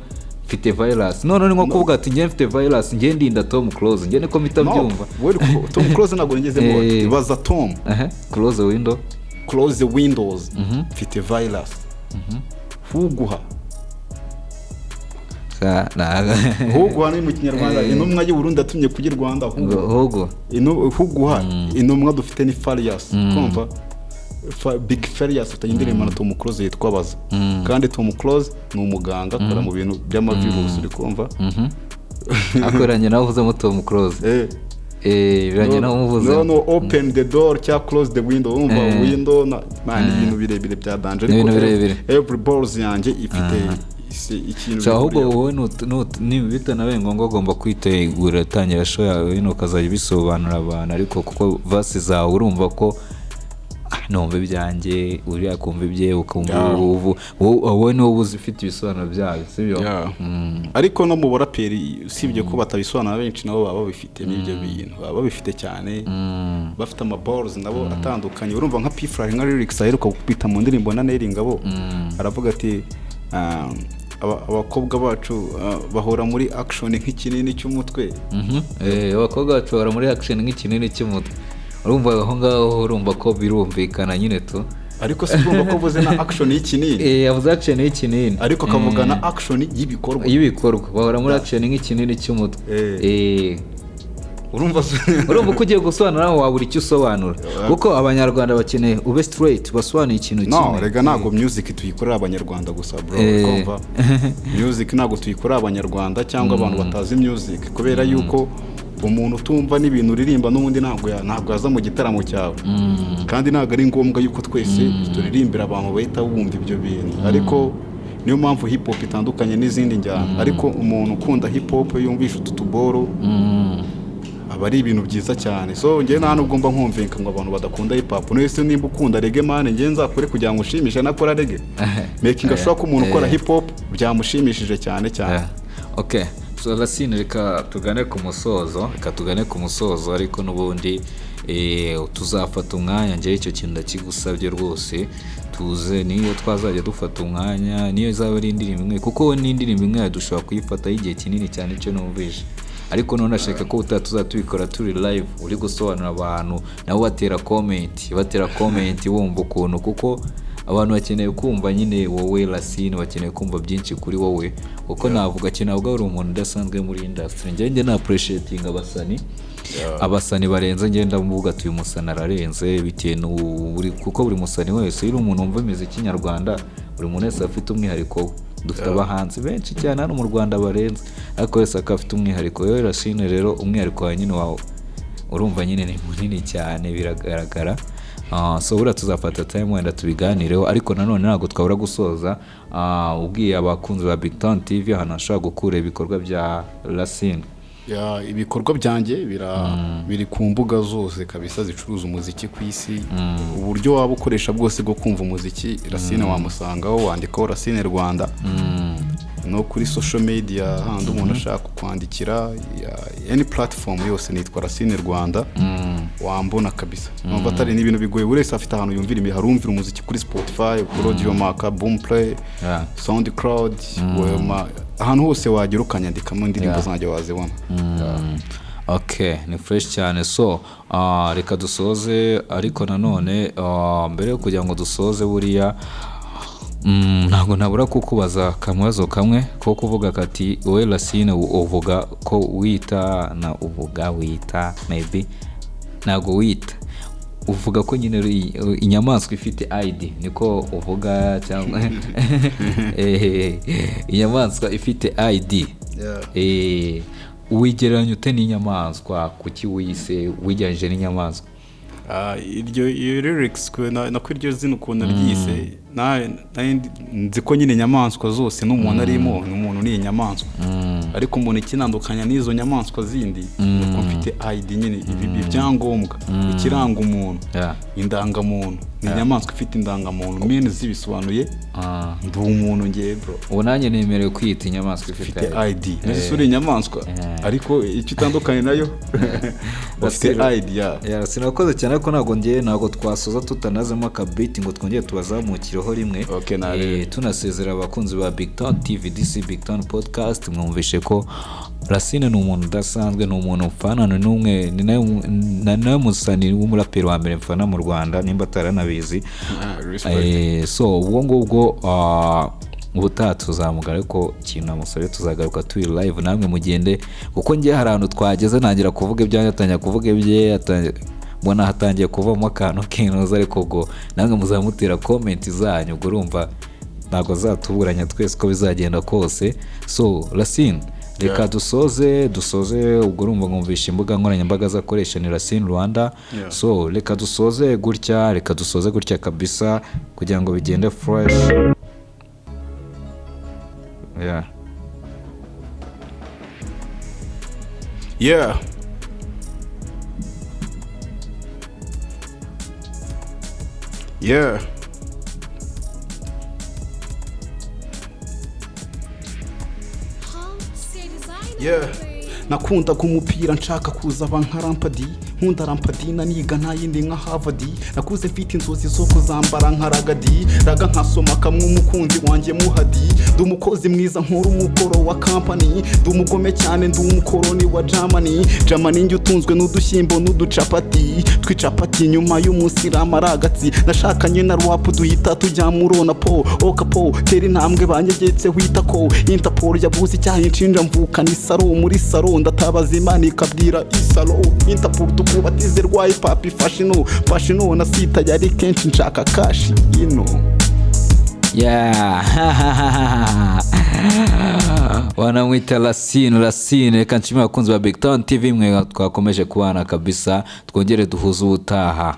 mfite virus, none ni nko kuvuga ati njye mfite virus, njye ndinda Tom Close, njye niko mpita No, mbyumva. wewe Tom Close ntabwo nigeze mvuga. Baza Tom, Close the window. Close the windows, mfite virus, huguha huguha ni mu Kinyarwanda intumwa y'u Burundi yatumye kujya i Rwanda, huguha. Hugo. Huguha intumwa dufite ni Farious. Kumva Big Farious afite indirimbo na Tom Close yitwa Baza, kandi Tom Close ni umuganga akora mu bintu by'amavirusi, uri kumva? Akoranye nawe uvuzemo Tom Close. Birangiye nawe umuvuze. No, no, open the door cyangwa close the window, urumva? Window na man, ibintu birebire bya danger. Ni ibintu Ariko birebire. Every balls yanjye ifite ikintu So, ahubwo bihuriyeho. wowe bitanabaye ngombwa ugomba kwitegura, tangira show yawe bino ukazajya ubisobanura abantu, ariko kuko verse zawe urumva ko numva ibyanjye, uriya akumva ibye, ukumva wowe niwowe uzi ufite ibisobanuro byayo, sibyo? Yeah. Ariko no mu baraperi, usibye ko batabisobanura benshi, nabo baba babifite n'ibyo bintu baba babifite cyane, bafite ama balls nabo atandukanye. Urumva nka P-Fla, nka lyrics aheruka gukubita mu ndirimbo na Nel Ngabo, aravuga ati abakobwa bacu bahora muri action nk'ikinini cy'umutwe. Abakobwa bacu bahora muri action nk'ikinini cy'umutwe. Urumva aho ngaho, urumva ko birumvikana nyine tu. Ariko si urumva ko avuze na action y'ikinini? Yavuze action y'ikinini. Ariko akavuga na action y'ibikorwa. Y'ibikorwa, bahora muri action nk'ikinini cy'umutwe. Urumva Urumva ko ugiye gusobanura aho wabura icyo usobanura, kuko Abanyarwanda bakeneye ube straight, basobanuye ikintu No, kimwe. rega ntabwo music tuyikorera Abanyarwanda gusa, bro. Kumva music ntabwo tuyikorera Abanyarwanda cyangwa abantu batazi music, kubera yuko umuntu utumva n'ibintu uririmba n'ubundi ntabwo yaza mu gitaramo cyawe, kandi ntabwo ari ngombwa yuko twese turirimbira abantu bahita bumva ibyo bintu. Ariko niyo mpamvu hip hop itandukanye n'izindi njyana. Ariko umuntu ukunda hip hop yumvisha utu tuboro aba ari ibintu byiza cyane. So njyewe nta nubwo mba nkumvinka ngo abantu badakunda hip hop. Nese nimba ukunda reggae, man, njyewe nzakore kugira ngo ushimishe nakora reggae, making sure ko umuntu ukora hip hop byamushimishije cyane cyane. Yeah. Okay. So Racine, reka tugane ku musozo, reka tugane ku musozo, ariko n'ubundi tuzafata umwanya. Njyewe icyo kintu ndakigusabye rwose, tuze niyo twazajya dufata umwanya, niyo izaba ari indirimbo imwe, kuko n'indirimbo imwe dushobora kuyifataho igihe kinini cyane, icyo numvise. Ariko none ashaka ko ubutaha tuzajya tubikora turi live, uri gusobanurira abantu, nabo batera comment, batera comment, bumva ukuntu, kuko abantu bakeneye kumva nyine wowe Racine, bakeneye kumva byinshi kuri wowe, kuko navuga kintu ntabwo uri umuntu udasanzwe muri industry. Njye na appreciating abasani, abasani barenze. Ngenda mvuga ati uyu musani ararenze, bitewe kuko buri musani wese, iyo uri umuntu wumva imiziki nyarwanda, buri muntu wese afite umwihariko we. Dufite abahanzi benshi cyane hano mu Rwanda barenze, ariko wese akaba afite umwihariko we. Racine rero, umwihariko wawe nyine wawe urumva nyine ni munini cyane, biragaragara. So buriya tuzafata time wenda tubiganireho, ariko nanone ntabwo twabura gusoza ubwiye abakunzi ba Big Town TV ahantu hashobora gukura ibikorwa bya Racine. Yeah, ibikorwa byanjye biri ku mbuga zose kabisa zicuruza umuziki ku isi. Uburyo waba ukoresha bwose bwo kumva umuziki, Racine wamusangaho. Wandikaho Racine Rwanda no kuri social media, handi umuntu ashaka kukwandikira, any platform yose nitwa Racine Rwanda, wambona kabisa. Numva atari n'ibintu bigoye, buri wese afite ahantu yumvira hari umvira umuziki kuri Spotify, kuri Audiomack, Boomplay, SoundCloud, Wema, ahantu hose wagera ukanyandikamo indirimbo zanjye wazibona. Ok, ni fresh cyane. So reka dusoze, ariko nanone mbere yo kugira ngo dusoze, buriya ntabwo nabura kukubaza akabazo kamwe ko kuvuga kati wowe Racine uvuga ko wita na uvuga wita, maybe ntabwo wita, uvuga ko nyine uri inyamaswa ifite ID, niko uvuga, cyangwa inyamaswa ifite ID? Wigereranya ute n'inyamaswa? Kuki wise wigereranyije n'inyamaswa? Iryo iyo lyrics nako iryo zina ukuntu ryise, nzi ko nyine inyamaswa zose n'umuntu arimo, n'umuntu ni inyamaswa, ariko umuntu ikinandukanya n'izo nyamaswa zindi ni uko mfite ID nyine, ibi ibyangombwa, ikiranga umuntu, indangamuntu. Ni inyamaswa ifite indangamuntu mene zibisobanuye. Ndi umuntu ngewe, bro. Ubu nanjye nemerewe kwiyita inyamaswa ifite ifite ID. Nzi uri inyamaswa, ariko icyo utandukanye nayo ufite ID ya Yeah, sinakoze cyane, ariko ntabwo ngiye, ntabwo twasoza tutanazemo akabiti ngo twongere tubazamukireho rimwe. Okay, nabi. Tunasezera abakunzi ba Big Town TV, DC Big Town Podcast. Mwumvishe ko Racine ni umuntu udasanzwe, ni umuntu mfana, ni n'umwe, ni nawe musani w'umuraperi wa mbere mfana mu Rwanda, nimba ataranabizi. Respect. So ubwo ngubwo ubutaha tuzamugara, ariko ikintu namusabye, tuzagaruka turi live, namwe mugende, kuko njye hari ahantu twageze ntangira kuvuga ibyanjye, atangira kuvuga ibye, mbona hatangiye kuvamo akantu k'intuza, ariko ubwo namwe muzamutera comment zanyu, ubwo urumva ntabwo azatuburanya twese uko bizagenda kose. So Racine, reka dusoze. Ubwo urumva mwumvisha imbuga nkoranyambaga zakoresha ni Racine Rwanda. So reka dusoze gutya, reka dusoze gutya kabisa kugira ngo bigende fresh, yeah. Yeah. Yeah. Nakundaga umupira, nshaka kuzaba nka Lampard. Nkunda Lampard, naniga nta yindi nka Harvard. Nakuze mfite inzozi zo kuzambara nka ragadi raga, nkasoma kamwe umukunzi wanjye muhadi. Ndi umukozi mwiza, nkora umukoro wa company. Ndi umugome cyane, ndi umukoroni wa Germany. Germany njye utunzwe n'udushyimbo n'uducapati tw'icapati. Nyuma y'umusiramu ari agatsi, nashakanye na rap, duhita tujya muri po okapo. Tera intambwe banyegetse wita ko Interpol yabuze icyaha inshinja. Mvukana isaro muri saro, ndatabaza Imana ikabwira isaro Interpol tukubatize rwaye papi fashino fashino na sita yari kenshi nshaka cash ino. Yeah. Wanamwita Racine. Racine, reka nshimire abakunzi ba Big Town TV mwe twakomeje kubana kabisa, twongere duhuze ubutaha.